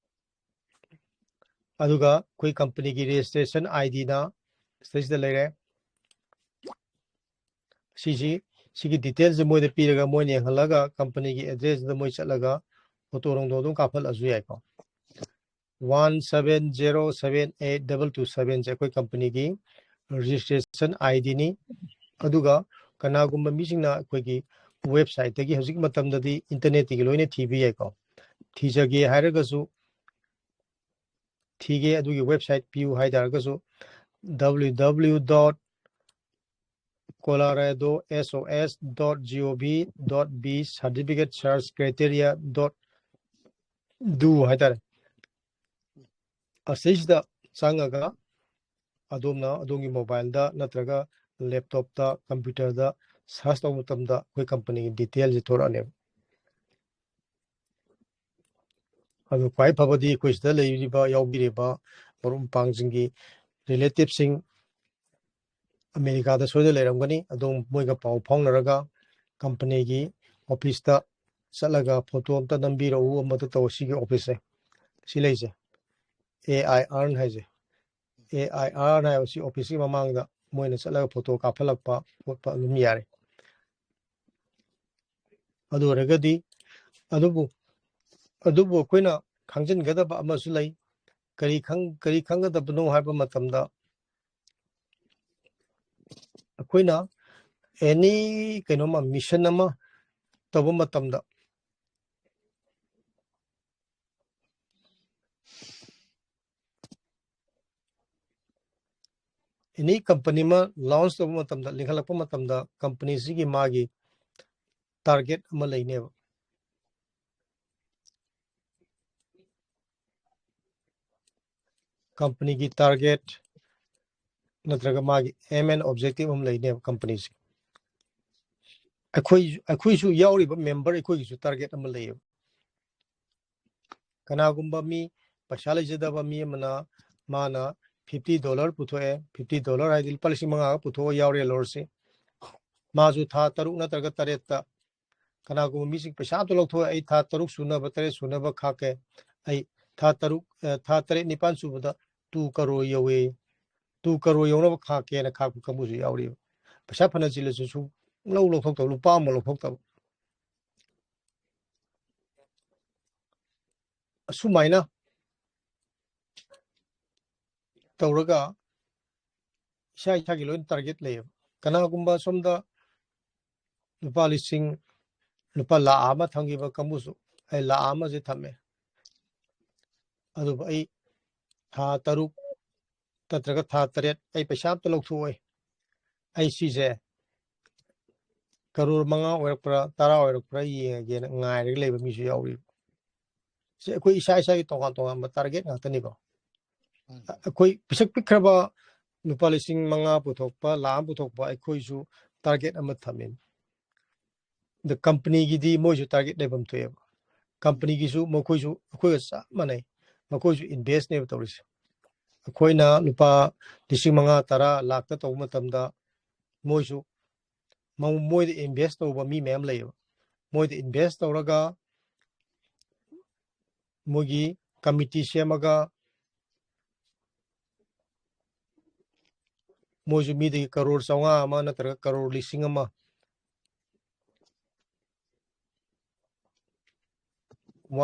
ꯑꯗꯨꯒ ꯑꯩꯈꯣꯏ ꯀꯝꯄꯅꯤꯒꯤ ꯔꯦꯖꯤꯁꯇ꯭ꯔꯦꯁꯟ ꯑꯥꯏ ꯗꯤꯅ ꯁꯤꯗꯩꯁꯤꯗ ꯂꯩꯔꯦ꯫ ꯁꯤꯁꯤ, ꯁꯤꯒꯤ ꯗꯤꯇꯦꯜꯁꯁꯦ ꯃꯣꯏꯗ ꯄꯤꯔꯒ ꯃꯣꯏꯅ ꯌꯦꯡꯍꯜꯂꯒ ꯀꯝꯄꯅꯤꯒꯤ ꯑꯦꯗ꯭ꯔꯦꯁꯇꯨꯗ ꯃꯣꯏ ꯆꯠꯂꯒ ꯐꯣꯇꯣ ꯅꯨꯡꯗꯣ ꯑꯗꯨꯝ ꯀꯥꯞꯍꯜꯂꯁꯨ ꯌꯥꯏꯀꯣ꯫ One seven zero seven eight double two seven ꯁꯦ ꯑꯩꯈꯣꯏ ꯀꯝꯄꯅꯤꯒꯤ ꯔꯦꯖꯤꯁꯇ꯭ꯔꯦꯁꯟ ꯑꯥꯏ ꯗꯤꯅꯤ꯫ ꯑꯗꯨꯒ ꯀꯅꯥꯒꯨꯝꯕ ꯃꯤꯁꯤꯡꯅ ꯑꯩꯈꯣꯏꯒꯤ ꯋꯦꯕꯁꯥꯏꯠꯇꯒꯤ, ꯍꯧꯖꯤꯛ ꯃꯇꯝꯗꯗꯤ ꯏꯟꯇꯔꯅꯦꯠꯇꯒꯤ ꯂꯣꯏꯅ ꯊꯤꯕ ꯌꯥꯏꯀꯣ, ꯊꯤꯖꯒꯦ ꯍꯥꯏꯔꯒꯁꯨ, ꯊꯤꯒꯦ ꯑꯗꯨꯒꯤ ꯋꯦꯕꯁꯥꯏꯠ ꯄꯤꯌꯨ ꯍꯥꯏ ꯇꯥꯔꯒꯁꯨ, W W W dot colorado S O S dot G O V dot B certificate search criteria dot do ꯍꯥꯏꯇꯥꯔꯦ꯫ ꯑꯁꯤꯁꯤꯗ ꯆꯪꯉꯒ ꯑꯗꯣꯝꯅ ꯑꯗꯣꯝꯒꯤ ꯃꯣꯕꯥꯏꯜꯗ ꯅꯠꯇ꯭ꯔꯒ ꯂꯦꯞꯇꯣꯞꯇ, ꯀꯝꯄ꯭ꯌꯨꯇꯔꯗ ꯁꯔꯁ ꯇꯧꯕ ꯃꯇꯝꯗ ꯑꯩꯈꯣꯏ ꯀꯝꯄꯅꯤꯒꯤ ꯗꯤꯇꯦꯜꯁꯦ ꯊꯣꯔꯛꯑꯅꯦꯕ꯫ ꯑꯗꯨ ꯈ꯭ꯋꯥꯏ ꯐꯕꯗꯤ ꯑꯩꯈꯣꯏ ꯁꯤꯗ ꯂꯩꯔꯤꯕ, ꯌꯥꯎꯕꯤꯔꯤꯕ ꯃꯔꯨꯞ ꯃꯄꯥꯡꯁꯤꯡꯒꯤ ꯔꯤꯂꯦꯇꯤꯞꯁꯤꯡ ꯑꯃꯦꯔꯤꯀꯥꯗ ꯁꯣꯏꯗꯅ ꯂꯩꯔꯝꯒꯅꯤ꯫ ꯑꯗꯨꯝ ꯃꯣꯏꯒ ꯄꯥꯎ ꯐꯥꯎꯅꯔꯒ ꯀꯝꯄꯅꯤꯒꯤ ꯑꯣꯐꯤꯁꯇ ꯆꯠꯂꯒ ꯐꯣꯇꯣ ꯑꯝꯇ ꯅꯝꯕꯤꯔꯛꯎ, ꯑꯃꯇ ꯇꯧ, ꯁꯤꯒꯤ ꯑꯣꯐꯤꯁꯁꯦ, ꯁꯤ ꯂꯩꯁꯦ, ꯑꯦ ꯑꯥꯏ ꯑꯥꯔ ꯍꯥꯏꯁꯦ, ꯑꯦ ꯑꯥꯏ ꯑꯥꯔ ꯍꯥꯏꯕꯁꯤ ꯑꯣꯐꯤꯁꯀꯤ ꯃꯃꯥꯡꯗ ꯃꯣꯏꯅ ꯆꯠꯂꯒ ꯐꯣꯇꯣ ꯀꯥꯞꯍꯜꯂꯛꯄ ꯈꯣꯠꯄ ꯑꯗꯨꯝ ꯌꯥꯔꯦ꯫ ꯑꯗꯨ ꯑꯣꯏꯔꯒꯗꯤ, ꯑꯗꯨꯕꯨ, ꯑꯗꯨꯕꯨ ꯑꯩꯈꯣꯏꯅ ꯈꯪꯖꯤꯟꯒꯗꯕ ꯑꯃꯁꯨ ꯂꯩ꯫ ꯀꯔꯤ ꯈꯪ-, ꯀꯔꯤ ꯈꯪꯒꯗꯕꯅꯣ ꯍꯥꯏꯕ ꯃꯇꯝꯗ, ꯑꯩꯈꯣꯏꯅ ꯑꯦꯅꯤ ꯀꯩꯅꯣꯝꯃ, ꯃꯤꯁꯟ ꯑꯃ ꯇꯧꯕ ꯃꯇꯝꯗ, ꯑꯦꯅꯤ ꯀꯝꯄꯅꯤ ꯑꯃ ꯂꯥꯎꯟꯁ ꯇꯧꯕ ꯃꯇꯝꯗ, ꯂꯤꯡꯈꯠꯂꯛꯄ ꯃꯇꯝꯗ, ꯀꯝꯄꯅꯤꯁꯤꯒꯤ ꯃꯥꯒꯤ ꯇꯥꯔꯒꯦꯠ ꯑꯃ ꯂꯩꯅꯦꯕ꯫ ꯀꯝꯄꯅꯤꯒꯤ ꯇꯥꯔꯒꯦꯠ ꯅꯠꯇ꯭ꯔꯒ ꯃꯥꯒꯤ aim and objective ꯑꯃ ꯂꯩꯅꯦꯕ ꯀꯝꯄꯅꯤꯁꯦ꯫ ꯑꯩꯈꯣꯏ, ꯑꯩꯈꯣꯏꯁꯨ ꯌꯥꯎꯔꯤꯕ ꯃꯦꯝꯕꯔ ꯑꯩꯈꯣꯏꯒꯤꯁꯨ ꯇꯥꯔꯒꯦꯠ ꯑꯃ ꯂꯩꯌꯦꯕ꯫ ꯀꯅꯥꯒꯨꯝꯕ ꯃꯤ, ꯄꯩꯁꯥ ꯂꯩꯖꯗꯕ ꯃꯤ ꯑꯃꯅ, ꯃꯥꯅ ꯐꯤꯐꯇꯤ ꯗꯣꯂꯔ ꯄꯨꯊꯣꯛꯑꯦ, ꯐꯤꯐꯇꯤ ꯗꯣꯂꯔ ꯍꯥꯏꯗꯤ ꯂꯨꯄꯥ ꯂꯤꯁꯤꯡ ꯃꯉꯥꯒ ꯄꯨꯊꯣꯛꯑ ꯌꯥꯎꯔꯦ ꯂꯧꯔꯁꯤ꯫ ꯃꯥꯁꯨ ꯊꯥ ꯇꯔꯨꯛ ꯅꯠꯇ꯭ꯔꯒ ꯇꯔꯦꯠꯇ, ꯀꯅꯥꯒꯨꯝꯕ ꯃꯤꯁꯤꯡ ꯄꯩꯁꯥ ꯑꯝꯇ ꯂꯧꯊꯣꯛꯑꯦ, "ꯑꯩ ꯊꯥ ꯇꯔꯨꯛ ꯁꯨꯅꯕ, ꯇꯔꯦꯠ ꯁꯨꯅꯕ ꯈꯥꯛꯀꯦ, ꯑꯩ ꯊꯥ ꯇꯔꯨꯛ, ꯑ, ꯊꯥ ꯇꯔꯦꯠ ꯅꯤꯄꯥꯟ ꯁꯨꯕꯗ ꯇꯨ ꯀꯔꯣꯔ ꯌꯧꯋꯦ, ꯇꯨ ꯀꯔꯣꯔ ꯌꯧꯅꯕ ꯈꯥꯛꯀꯦꯅ" ꯈꯥꯛꯄ ꯀꯥꯡꯕꯨꯁꯨ ꯌꯥꯎꯔꯤꯕ꯫ ꯄꯩꯁꯥ ꯐꯅ ꯆꯤꯜꯂꯁꯨ ꯁꯨꯡꯂꯧ ꯂꯧꯊꯣꯛꯇꯕ, ꯂꯨꯄꯥ ꯑꯃ ꯂꯧꯊꯣꯛꯇꯕ꯫ ꯑꯁꯨꯃꯥꯏꯅ ꯇꯧꯔꯒ ꯏꯁꯥ ꯏꯁꯥꯒꯤ ꯂꯣꯏꯅ target ꯂꯩꯌꯦꯕ꯫ ꯀꯅꯥꯒꯨꯝꯕ ꯁꯣꯝꯗ ꯂꯨꯄꯥ ꯂꯤꯁꯤꯡ, ꯂꯨꯄꯥ ꯂꯥꯈ ꯑꯃ ꯊꯝꯈꯤꯕ ꯀꯥꯡꯕꯨꯁꯨ, ꯑꯩ ꯂꯥꯈ ꯑꯃꯁꯦ ꯊꯝꯃꯦ, ꯑꯗꯨꯕꯨ ꯑꯩ ꯊꯥ ꯇꯔꯨꯛ ꯅꯠꯇ꯭ꯔꯒ ꯊꯥ ꯇꯔꯦꯠ ꯑꯩ ꯄꯩꯁꯥ ꯑꯝꯇ ꯂꯧꯊꯣꯛꯑꯣꯏ, ꯑꯩ ꯁꯤꯁꯦ ꯀꯔꯣꯔ ꯃꯉꯥ ꯑꯣꯏꯔꯛꯄ꯭ꯔꯥ ꯇꯔꯥ ꯑꯣꯏꯔꯛꯄ꯭ꯔꯥ ꯌꯦꯡꯉꯒꯦꯅ ꯉꯥꯏꯔꯒ ꯂꯩꯕ ꯃꯤꯁꯨ ꯌꯥꯎꯔꯤꯕ꯫ ꯁꯤ ꯑꯩꯈꯣꯏ ꯏꯁꯥ ꯏꯁꯥꯒꯤ ꯇꯣꯉꯥꯟ ꯇꯣꯉꯥꯟꯕ target ꯉꯥꯛꯇꯅꯤꯀꯣ꯫ ꯑꯩꯈꯣꯏ ꯄꯤꯁꯛ ꯄꯤꯛꯈ꯭ꯔꯕ ꯂꯨꯄꯥ ꯂꯤꯁꯤꯡ ꯃꯉꯥ ꯄꯨꯊꯣꯛꯄ, ꯂꯥꯈ ꯑꯃ ꯄꯨꯊꯣꯛꯄ, ꯑꯩꯈꯣꯏꯁꯨ target ꯑꯃ ꯊꯝꯃꯤ꯫ ꯑꯗ companyꯒꯤꯗꯤ ꯃꯣꯏꯁꯨ target ꯂꯩꯐꯝ ꯊꯣꯛꯑꯦꯕ꯫ Companyꯒꯤꯁꯨ ꯃꯈꯣꯏꯁꯨ ꯑꯩꯈꯣꯏꯒ ꯆꯞ ꯃꯥꯟꯅꯩ, ꯃꯈꯣꯏꯁꯨ investꯅꯦꯕ ꯇꯧꯔꯤꯁꯦ꯫ ꯑꯩꯈꯣꯏꯅ ꯂꯨꯄꯥ ꯂꯤꯁꯤꯡ ꯃꯉꯥ, ꯇꯔꯥ, ꯂꯥꯛꯇ ꯇꯧꯕ ꯃꯇꯝꯗ ꯃꯣꯏꯁꯨ ꯃ-, ꯃꯣꯏꯗ invest ꯇꯧꯕ ꯃꯤ ꯃꯌꯥꯝ ꯂꯩꯌꯦꯕ꯫ ꯃꯣꯏꯗ invest ꯇꯧꯔꯒ ꯃꯣꯏꯒꯤ committee ꯁꯦꯝꯃꯒ ꯃꯣꯏꯁꯨ ꯃꯤꯗꯒꯤ ꯀꯔꯣꯔ ꯆꯥꯝꯃꯉꯥ ꯑꯃ ꯅꯠꯇ꯭ꯔꯒ ꯀꯔꯣꯔ ꯂꯤꯁꯤꯡ ꯑꯃ,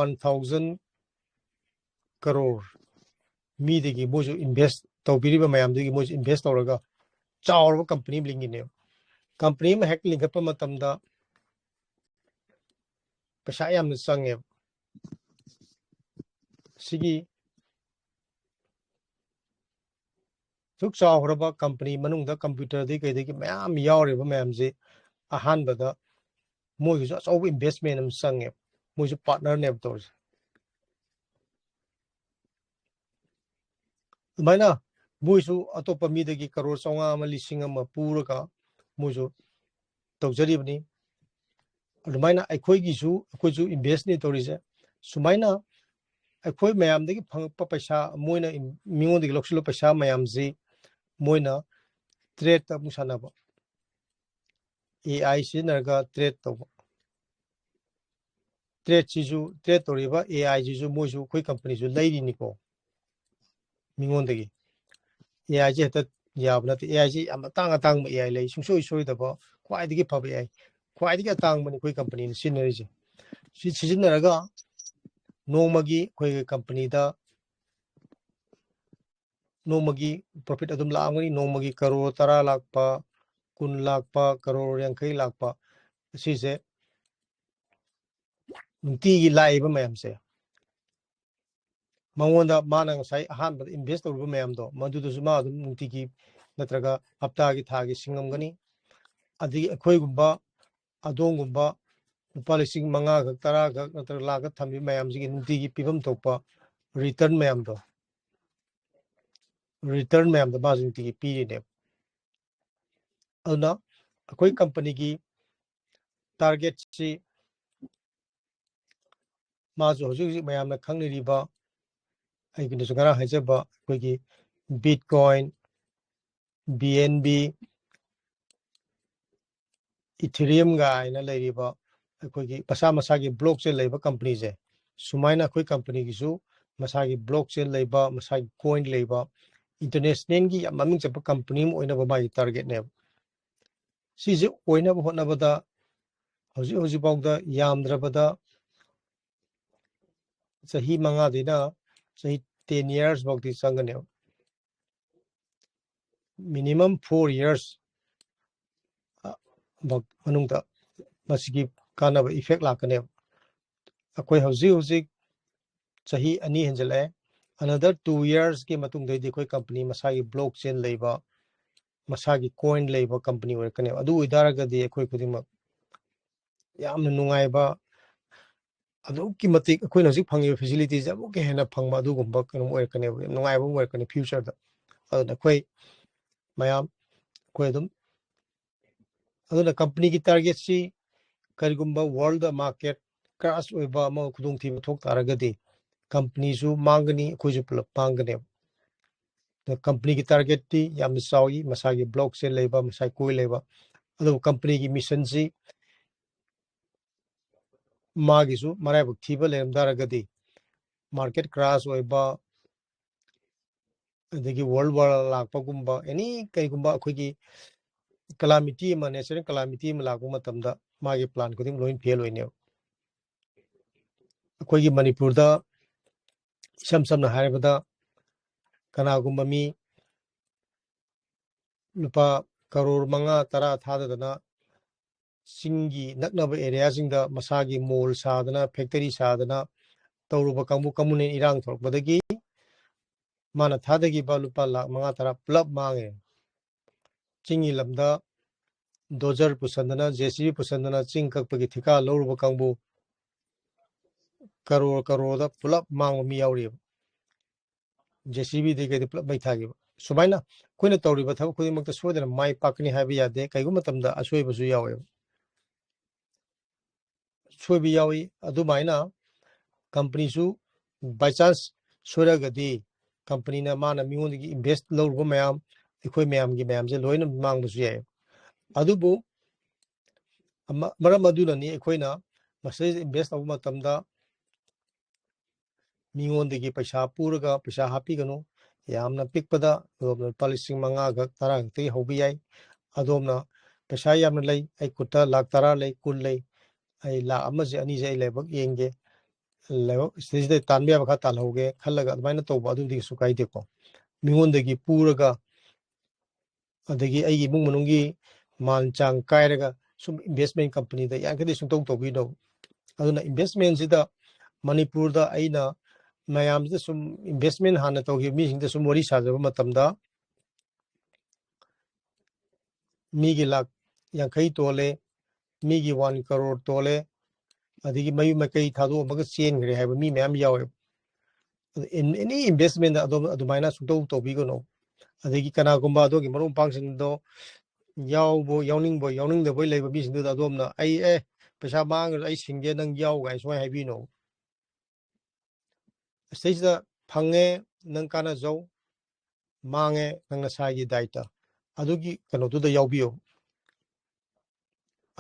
one thousand crore ꯃꯤꯗꯒꯤ ꯃꯣꯏꯁꯨ invest ꯇꯧꯕꯤꯔꯤꯕ ꯃꯌꯥꯝꯗꯨꯒꯤ ꯃꯣꯏꯁꯨ invest ꯇꯧꯔꯒ ꯆꯥꯎꯔꯕ company ꯑꯃ ꯂꯤꯡꯉꯤꯅꯦꯕ꯫ Company ꯑꯃ ꯍꯦꯛ ꯂꯤꯡꯈꯠꯄ ꯃꯇꯝꯗ ꯄꯩꯁꯥ ꯌꯥꯝꯅ ꯆꯪꯉꯦꯕ꯫ ꯁꯤꯒꯤ ꯁꯨꯛ ꯆꯥꯎꯈ꯭ꯔꯕ company ꯃꯅꯨꯡꯗ computerꯗꯒꯤ ꯀꯩꯗꯒꯤ ꯃꯌꯥꯝ ꯌꯥꯎꯔꯤꯕ ꯃꯌꯥꯝꯁꯤ ꯑꯍꯥꯟꯕꯗ ꯃꯣꯏꯒꯤꯁꯨ ꯑꯆꯧꯕ investment ꯑꯃ ꯆꯪꯉꯦꯕ꯫ ꯃꯣꯏꯁꯨ partnerꯅꯦꯕ ꯇꯧꯔꯤꯁꯦ꯫ ꯑꯗꯨꯃꯥꯏꯅ ꯃꯣꯏꯁꯨ ꯑꯇꯣꯞꯄ ꯃꯤꯗꯒꯤ ꯀꯔꯣꯔ ꯆꯥꯝꯃꯉꯥ ꯑꯃ, ꯂꯤꯁꯤꯡ ꯑꯃ ꯄꯨꯔꯒ ꯃꯣꯏꯁꯨ ꯇꯧꯖꯔꯤꯕꯅꯤ꯫ ꯑꯗꯨꯃꯥꯏꯅ ꯑꯩꯈꯣꯏꯒꯤꯁꯨ, ꯑꯩꯈꯣꯏꯁꯨ investꯅꯤ ꯇꯧꯔꯤꯁꯦ꯫ ꯁꯨꯃꯥꯏꯅ ꯑꯩꯈꯣꯏ ꯃꯌꯥꯝꯗꯒꯤ ꯐꯪꯉꯛꯄ ꯄꯩꯁꯥ, ꯃꯣꯏꯅ ꯏꯟ-, ꯃꯤꯉꯣꯟꯗꯒꯤ ꯂꯧꯁꯤꯜꯂꯛꯄ ꯄꯩꯁꯥ ꯃꯌꯥꯝꯁꯤ ꯃꯣꯏꯅ tradeꯇ ꯑꯃꯨꯛ ꯁꯥꯟꯅꯕ, AI ꯁꯤꯖꯤꯟꯅꯔꯒ trade ꯇꯧꯕ꯫ Tradeꯁꯤꯁꯨ, trade ꯇꯧꯔꯤꯕ AIꯁꯤꯁꯨ ꯃꯣꯏꯁꯨ, ꯑꯩꯈꯣꯏ companyꯁꯨ ꯂꯩꯔꯤꯅꯤꯀꯣ ꯃꯤꯉꯣꯟꯗꯒꯤ꯫ AIꯁꯦ ꯍꯦꯛꯇ ꯌꯥꯕ ꯅꯠꯇꯦ꯫ AIꯁꯦ ꯌꯥꯝ ꯑꯇꯥꯡ ꯑꯇꯥꯡꯕ AI ꯂꯩ, ꯁꯨꯡꯁꯣꯏ ꯁꯣꯏꯗꯕ, ꯈ꯭ꯋꯥꯏꯗꯒꯤ ꯐꯕ AI, ꯈ꯭ꯋꯥꯏꯗꯒꯤ ꯑꯇꯥꯡꯕꯅꯤ ꯑꯩꯈꯣꯏ companyꯅ ꯁꯤꯖꯤꯟꯅꯔꯤꯁꯦ꯫ ꯁꯤ ꯁꯤꯖꯤꯟꯅꯔꯒ ꯅꯣꯡꯃꯒꯤ ꯑꯩꯈꯣꯏꯒꯤ ꯀꯝꯄꯅꯤꯗ ꯅꯣꯡꯃꯒꯤ ꯄ꯭ꯔꯣꯐꯤꯠ ꯑꯗꯨꯝ ꯂꯥꯛꯑꯝꯒꯅꯤ꯫ ꯅꯣꯡꯃꯒꯤ ꯀꯔꯣꯔ ꯇꯔꯥ ꯂꯥꯛꯄ, ꯀꯨꯟ ꯂꯥꯛꯄ, ꯀꯔꯣꯔ ꯌꯥꯡꯈꯩ ꯂꯥꯛꯄ, ꯑꯁꯤꯁꯦ ꯅꯨꯡꯇꯤꯒꯤ ꯂꯥꯛꯏꯕ ꯃꯌꯥꯝꯁꯦ, ꯃꯉꯣꯟꯗ ꯃꯥꯅ ꯉꯁꯥꯏ ꯑꯍꯥꯟꯕꯗ ꯏꯟꯚꯦꯁ ꯇꯧꯔꯨꯕ ꯃꯌꯥꯝꯗꯣ, ꯃꯗꯨꯗꯁꯨ ꯃꯥ ꯑꯗꯨꯝ ꯅꯨꯡꯇꯤꯒꯤ ꯅꯠꯇ꯭ꯔꯒ ꯍꯞꯇꯥꯒꯤ, ꯊꯥꯒꯤ ꯁꯤꯡꯉꯝꯒꯅꯤ꯫ ꯑꯗꯒꯤ ꯑꯩꯈꯣꯏꯒꯨꯝꯕ, ꯑꯗꯣꯝꯒꯨꯝꯕ ꯂꯨꯄꯥ ꯂꯤꯁꯤꯡ ꯃꯉꯥ ꯈꯛ, ꯇꯔꯥ ꯈꯛ ꯅꯠꯇ꯭ꯔꯒ ꯂꯥꯛ ꯈꯛ ꯊꯝꯕꯤ ꯃꯌꯥꯝꯁꯤꯒꯤ ꯅꯨꯡꯇꯤꯒꯤ ꯄꯤꯐꯝ ꯊꯣꯛꯄ ꯔꯤꯇꯔꯟ ꯃꯌꯥꯝꯗꯣ, ꯔꯤꯇꯔꯟ ꯃꯌꯥꯝꯗꯣ ꯃꯥꯁꯨ ꯅꯨꯡꯇꯤꯒꯤ ꯄꯤꯔꯤꯅꯦꯕ꯫ ꯑꯗꯨꯅ ꯑꯩꯈꯣꯏ ꯀꯝꯄꯅꯤꯒꯤ ꯇꯥꯔꯒꯦꯠꯁꯤ ꯃꯥꯁꯨ ꯍꯧꯖꯤꯛ ꯍꯧꯖꯤꯛ ꯃꯌꯥꯝꯅ ꯈꯪꯅꯔꯤꯕ, ꯑꯩꯒꯤꯅꯁꯨ ꯉꯔꯥꯡ ꯍꯥꯏꯖꯕ, ꯑꯩꯈꯣꯏꯒꯤ Bitcoin, B N B, Ethereum ꯒꯥꯏꯅ ꯂꯩꯔꯤꯕ ꯑꯩꯈꯣꯏꯒꯤ ꯃꯁꯥ ꯃꯁꯥꯒꯤ ꯕ꯭ꯂꯣꯛ ꯆꯦꯟ ꯂꯩꯕ ꯀꯝꯄꯅꯤꯁꯦ, ꯁꯨꯃꯥꯏꯅ ꯑꯩꯈꯣꯏ ꯀꯝꯄꯅꯤꯒꯤꯁꯨ ꯃꯁꯥꯒꯤ ꯕ꯭ꯂꯣꯛ ꯆꯦꯟ ꯂꯩꯕ, ꯃꯁꯥꯒꯤ ꯀꯣꯏꯟ ꯂꯩꯕ, ꯏꯟꯇꯔꯅꯦꯁꯅꯦꯜꯒꯤ ꯌꯥꯝ ꯃꯃꯤꯡ ꯆꯠꯄ ꯀꯝꯄꯅꯤ ꯑꯃ ꯑꯣꯏꯅꯕ ꯃꯥꯒꯤ ꯇꯥꯔꯒꯦꯠꯅꯦꯕ꯫ ꯁꯤꯁꯦ ꯑꯣꯏꯅꯕ ꯍꯣꯠꯅꯕꯗ ꯍꯧꯖꯤꯛ ꯍꯧꯖꯤꯛꯐꯥꯎꯗ ꯌꯥꯝꯗ꯭ꯔꯕꯗ ꯆꯍꯤ ꯃꯉꯥꯗꯩꯅ ꯆꯍꯤ ten years ꯐꯥꯎꯗꯤ ꯆꯪꯒꯅꯦꯕ꯫ Minimum four years ꯐꯥꯎ ꯃꯅꯨꯡꯗ ꯃꯁꯤꯒꯤ ꯀꯥꯟꯅꯕ effect ꯂꯥꯛꯀꯅꯦꯕ꯫ ꯑꯩꯈꯣꯏ ꯍꯧꯖꯤꯛ ꯍꯧꯖꯤꯛ ꯆꯍꯤ ꯑꯅꯤ ꯍꯦꯟꯖꯜꯂꯛꯑꯦ꯫ Another two years ꯀꯤ ꯃꯇꯨꯡꯗꯩꯗꯤ ꯑꯩꯈꯣꯏ ꯀꯝꯄꯅꯤ ꯃꯁꯥꯒꯤ ꯕ꯭ꯂꯣꯛ ꯆꯦꯟ ꯂꯩꯕ, ꯃꯁꯥꯒꯤ ꯀꯣꯏꯟ ꯂꯩꯕ ꯀꯝꯄꯅꯤ ꯑꯣꯏꯔꯛꯀꯅꯦꯕ꯫ ꯑꯗꯨ ꯑꯣꯏꯇꯥꯔꯒꯗꯤ ꯑꯩꯈꯣꯏ ꯈꯨꯗꯤꯡꯃꯛ ꯌꯥꯝꯅ ꯅꯨꯡꯉꯥꯏꯕ, ꯑꯗꯨꯛꯀꯤ ꯃꯇꯤꯛ ꯑꯩꯈꯣꯏꯅ ꯍꯧꯖꯤꯛ ꯐꯪꯉꯤꯕ ꯐꯦꯁꯤꯂꯤꯇꯤꯁꯦ ꯑꯃꯨꯛꯀ ꯍꯦꯟꯅ ꯐꯪꯕ ꯑꯗꯨꯒꯨꯝꯕ ꯀꯩꯅꯣꯝ ꯑꯣꯏꯔꯛꯀꯅꯦꯕ, ꯌꯥꯝ ꯅꯨꯡꯉꯥꯏꯕ ꯑꯃ ꯑꯣꯏꯔꯛꯀꯅꯤ ꯐ꯭ꯌꯨꯆꯔꯗ꯫ ꯑꯗꯨꯅ ꯑꯩꯈꯣꯏ ꯃꯌꯥꯝ ꯑꯩꯈꯣꯏ ꯑꯗꯨꯝ, ꯑꯗꯨꯅ ꯀꯝꯄꯅꯤꯒꯤ ꯇꯥꯔꯒꯦꯠꯁꯤ ꯀꯔꯤꯒꯨꯝꯕ ꯋꯥꯔꯜꯗ ꯃꯥꯔꯀꯦꯠ ꯀ꯭ꯔꯥꯁ ꯑꯣꯏꯕ ꯑꯃ ꯈꯨꯗꯣꯡꯊꯤꯕ ꯊꯣꯛ ꯇꯥꯔꯒꯗꯤ ꯀꯝꯄꯅꯤꯁꯨ ꯃꯥꯡꯒꯅꯤ, ꯑꯩꯈꯣꯏꯁꯨ ꯄꯨꯂꯞ ꯃꯥꯡꯒꯅꯦꯕ꯫ ꯑꯗꯣ ꯀꯝꯄꯅꯤꯒꯤ ꯇꯥꯔꯒꯦꯠꯇꯤ ꯌꯥꯝꯅ ꯆꯥꯎꯏ, ꯃꯁꯥꯒꯤ ꯕ꯭ꯂꯣꯛ ꯆꯦꯟ ꯂꯩꯕ, ꯃꯁꯥꯒꯤ ꯀꯣꯏꯟ ꯂꯩꯕ꯫ ꯑꯗꯨꯕꯨ ꯀꯝꯄꯅꯤꯒꯤ ꯃꯤꯁꯟꯁꯤ ꯃꯥꯒꯤꯁꯨ ꯃꯔꯥꯏꯕꯛ ꯊꯤꯕ ꯂꯩꯔꯝ ꯇꯥꯔꯒꯗꯤ, ꯃꯥꯔꯀꯦꯠ ꯀ꯭ꯔꯥꯁ ꯑꯣꯏꯕ, ꯑꯗꯒꯤ ꯋꯥꯔꯜ ꯋꯥꯔ ꯂꯥꯛꯄꯒꯨꯝꯕ, ꯑꯦꯅꯤ ꯀꯩꯒꯨꯝꯕ ꯑꯩꯈꯣꯏꯒꯤ ꯀꯂꯥꯃꯤꯇꯤ ꯑꯃ, ꯅꯦꯆꯔꯦꯜ ꯀꯂꯥꯃꯤꯇꯤ ꯑꯃ ꯂꯥꯛꯄ ꯃꯇꯝꯗ ꯃꯥꯒꯤ ꯄ꯭ꯂꯥꯟ ꯈꯨꯗꯤꯡ ꯂꯣꯏ ꯐꯦꯜ ꯑꯣꯏꯅꯦꯕ꯫ ꯑꯩꯈꯣꯏꯒꯤ ꯃꯅꯤꯄꯨꯔꯗ ꯏꯁꯝ ꯁꯝꯅ ꯍꯥꯏꯔꯕꯗ ꯀꯅꯥꯒꯨꯝꯕ ꯃꯤ ꯂꯨꯄꯥ ꯀꯔꯣꯔ ꯃꯉꯥ ꯇꯔꯥ ꯊꯥꯗꯗꯅ ꯆꯤꯡꯒꯤ ꯅꯛꯅꯕ ꯑꯦꯔꯤꯌꯥꯁꯤꯡꯗ ꯃꯁꯥꯒꯤ ꯃꯣꯜ ꯁꯥꯗꯅ, ꯐꯦꯛꯇꯔꯤ ꯁꯥꯗꯅ ꯇꯧꯔꯨꯕ ꯀꯥꯡꯕꯨ, ꯀꯝꯃꯨꯅꯦꯜ ꯏꯔꯥꯡ ꯊꯣꯛꯂꯛꯄꯗꯒꯤ ꯃꯥꯅ ꯊꯥꯗꯈꯤꯕ ꯂꯨꯄꯥ ꯂꯥꯈ ꯃꯉꯥ ꯇꯔꯥ ꯄꯨꯂꯞ ꯃꯥꯡꯉꯦ꯫ ꯆꯤꯡꯒꯤ ꯂꯝꯗ ꯗꯣꯖꯔ ꯄꯨꯁꯟꯗꯅ, ꯖꯦ ꯁꯤ ꯕꯤ ꯄꯨꯁꯟꯗꯅ ꯆꯤꯡ ꯀꯛꯄꯒꯤ ꯊꯤꯀꯥ ꯂꯧꯔꯨꯕ ꯀꯥꯡꯕꯨ ꯀꯔꯣꯔ ꯀꯔꯣꯔꯗ ꯄꯨꯂꯞ ꯃꯥꯡꯕ ꯃꯤ ꯌꯥꯎꯔꯤꯑꯕ꯫ ꯖꯦ ꯁꯤ ꯕꯤꯗꯒꯤ ꯀꯩꯗꯤ ꯄꯨꯂꯞ ꯃꯩ ꯊꯥꯈꯤꯕ꯫ ꯁꯨꯃꯥꯏꯅ ꯑꯩꯈꯣꯏꯅ ꯇꯧꯔꯤꯕ ꯊꯕꯛ ꯈꯨꯗꯤꯡꯃꯛꯇ ꯁꯣꯏꯗꯅ ꯃꯥꯏ ꯄꯥꯛꯀꯅꯤ ꯍꯥꯏꯕ ꯌꯥꯗꯦ꯫ ꯀꯩꯒꯨꯝꯕ ꯃꯇꯝꯗ ꯑꯁꯣꯏꯕꯁꯨ ꯌꯥꯎꯋꯦꯕ꯫ ꯁꯣꯏꯕ ꯌꯥꯎꯏ꯫ ꯑꯗꯨꯃꯥꯏꯅ ꯀꯝꯄꯅꯤꯁꯨ by chance ꯁꯣꯏꯔꯒꯗꯤ ꯀꯝꯄꯅꯤꯅ ꯃꯥꯅ ꯃꯤꯉꯣꯟꯗꯒꯤ ꯏꯟꯚꯦꯁ ꯂꯧꯔꯨꯕ ꯃꯌꯥꯝ, ꯑꯩꯈꯣꯏ ꯃꯌꯥꯝꯒꯤ ꯃꯌꯥꯝꯁꯦ ꯂꯣꯏꯅ ꯃꯥꯡꯕꯁꯨ ꯌꯥꯏ꯫ ꯑꯗꯨꯕꯨ ꯑꯃ-, ꯃꯔꯝ ꯑꯗꯨꯅꯅꯤ ꯑꯩꯈꯣꯏꯅ ꯃꯁꯤꯗꯩꯗ ꯏꯟꯚꯦꯁ ꯇꯧꯕ ꯃꯇꯝꯗ ꯃꯤꯉꯣꯟꯗꯒꯤ ꯄꯩꯁꯥ ꯄꯨꯔꯒ ꯄꯩꯁꯥ ꯍꯥꯞꯄꯤꯒꯅꯨ꯫ ꯌꯥꯝꯅ ꯄꯤꯛꯄꯗ ꯑꯗꯣꯝꯅ ꯂꯨꯄꯥ ꯂꯤꯁꯤꯡ ꯃꯉꯥ ꯈꯛ, ꯇꯔꯥ ꯈꯛꯇꯒꯤ ꯍꯧꯕ ꯌꯥꯏ꯫ ꯑꯗꯣꯝꯅ ꯄꯩꯁꯥ ꯌꯥꯝꯅ ꯂꯩ, ꯑꯩ ꯈꯨꯠꯇ ꯂꯥꯛ ꯇꯔꯥ ꯂꯩ, ꯀꯨꯟ ꯂꯩ, ꯑꯩ ꯂꯥꯛ ꯑꯃꯁꯦ, ꯑꯅꯤꯁꯦ ꯑꯩ ꯂꯥꯏꯕꯛ ꯌꯦꯡꯒꯦ, ꯂꯥꯏꯕꯛ ꯁꯤꯗꯩꯁꯤꯗ ꯇꯥꯟꯕ ꯌꯥꯕ ꯈꯔ ꯇꯥꯜꯍꯧꯒꯦ ꯈꯜꯂꯒ ꯑꯗꯨꯃꯥꯏꯅ ꯇꯧꯕ ꯑꯗꯨꯗꯤ ꯀꯩꯁꯨ ꯀꯥꯏꯗꯦꯀꯣ꯫ ꯃꯤꯉꯣꯟꯗꯒꯤ ꯄꯨꯔꯒ, ꯑꯗꯒꯤ ꯑꯩꯒꯤ ꯏꯃꯨꯡ ꯃꯅꯨꯡꯒꯤ ꯃꯥꯟ ꯆꯥꯡ ꯀꯥꯏꯔꯒ ꯁꯨꯝ ꯏꯟꯚꯦꯁꯃꯦꯟ ꯀꯝꯄꯅꯤꯗ ꯌꯥꯔꯤꯈꯩꯗꯤ ꯁꯨꯡꯇꯧ ꯇꯧꯕꯤꯅꯣ꯫ ꯑꯗꯨꯅ ꯏꯟꯚꯦꯁꯃꯦꯟꯁꯤꯗ ꯃꯅꯤꯄꯨꯔꯗ ꯑꯩꯅ ꯃꯌꯥꯝꯁꯤꯗ ꯁꯨꯝ ꯏꯟꯚꯦꯁꯃꯦꯟ ꯍꯥꯟꯅ ꯇꯧꯈꯤꯕ ꯃꯤꯁꯤꯡꯗ ꯁꯨꯝ ꯋꯥꯔꯤ ꯁꯥꯖꯕ ꯃꯇꯝꯗ ꯃꯤꯒꯤ ꯂꯥꯛ ꯌꯥꯡꯈꯩ ꯇꯣꯜꯂꯦ, ꯃꯤꯒꯤ ꯋꯥꯟ ꯀꯔꯣꯔ ꯇꯣꯜꯂꯦ, ꯑꯗꯒꯤ ꯃꯌꯨꯝ ꯃꯀꯩ ꯊꯥꯗꯣꯛꯑꯝꯃꯒ ꯆꯦꯟꯈ꯭ꯔꯦ ꯍꯥꯏꯕ ꯃꯤ ꯃꯌꯥꯝ ꯌꯥꯎꯋꯦꯕ꯫ ꯑꯗꯨ in any investment ꯑꯗꯨꯝ ꯑꯗꯨꯃꯥꯏꯅ ꯁꯨꯡꯇꯧ ꯇꯧꯕꯤꯒꯅꯨ꯫ ꯑꯗꯒꯤ ꯀꯅꯥꯒꯨꯝꯕ ꯑꯗꯣꯝꯒꯤ ꯃꯔꯨꯞ ꯃꯄꯥꯡꯁꯤꯡꯗꯣ ꯌꯥꯎꯕ, ꯌꯥꯎꯅꯤꯡꯕ, ꯌꯥꯎꯅꯤꯡꯗꯕ ꯂꯩꯕ ꯃꯤꯁꯤꯡꯗꯨꯗ ꯑꯗꯣꯝꯅ "ꯑꯩ, ꯑꯦ, ꯄꯩꯁꯥ ꯃꯥꯡꯉꯁꯨ ꯑꯩ ꯁꯤꯡꯒꯦ, ꯅꯪ ꯌꯥꯎ" ꯀꯥꯏꯅ ꯁꯨꯃꯥꯏꯅ ꯍꯥꯏꯕꯤꯅꯣ꯫ ꯁꯤꯗꯩꯁꯤꯗ ꯐꯪꯉꯦ, ꯅꯪ ꯀꯥꯟꯅꯖꯧ, ꯃꯥꯡꯉꯦ, ꯅꯪ ꯅꯁꯥꯒꯤ ꯗꯥꯏꯇ꯫ ꯑꯗꯨꯒꯤ ꯀꯩꯅꯣꯗꯨꯗ ꯌꯥꯎꯕꯤꯌꯨ꯫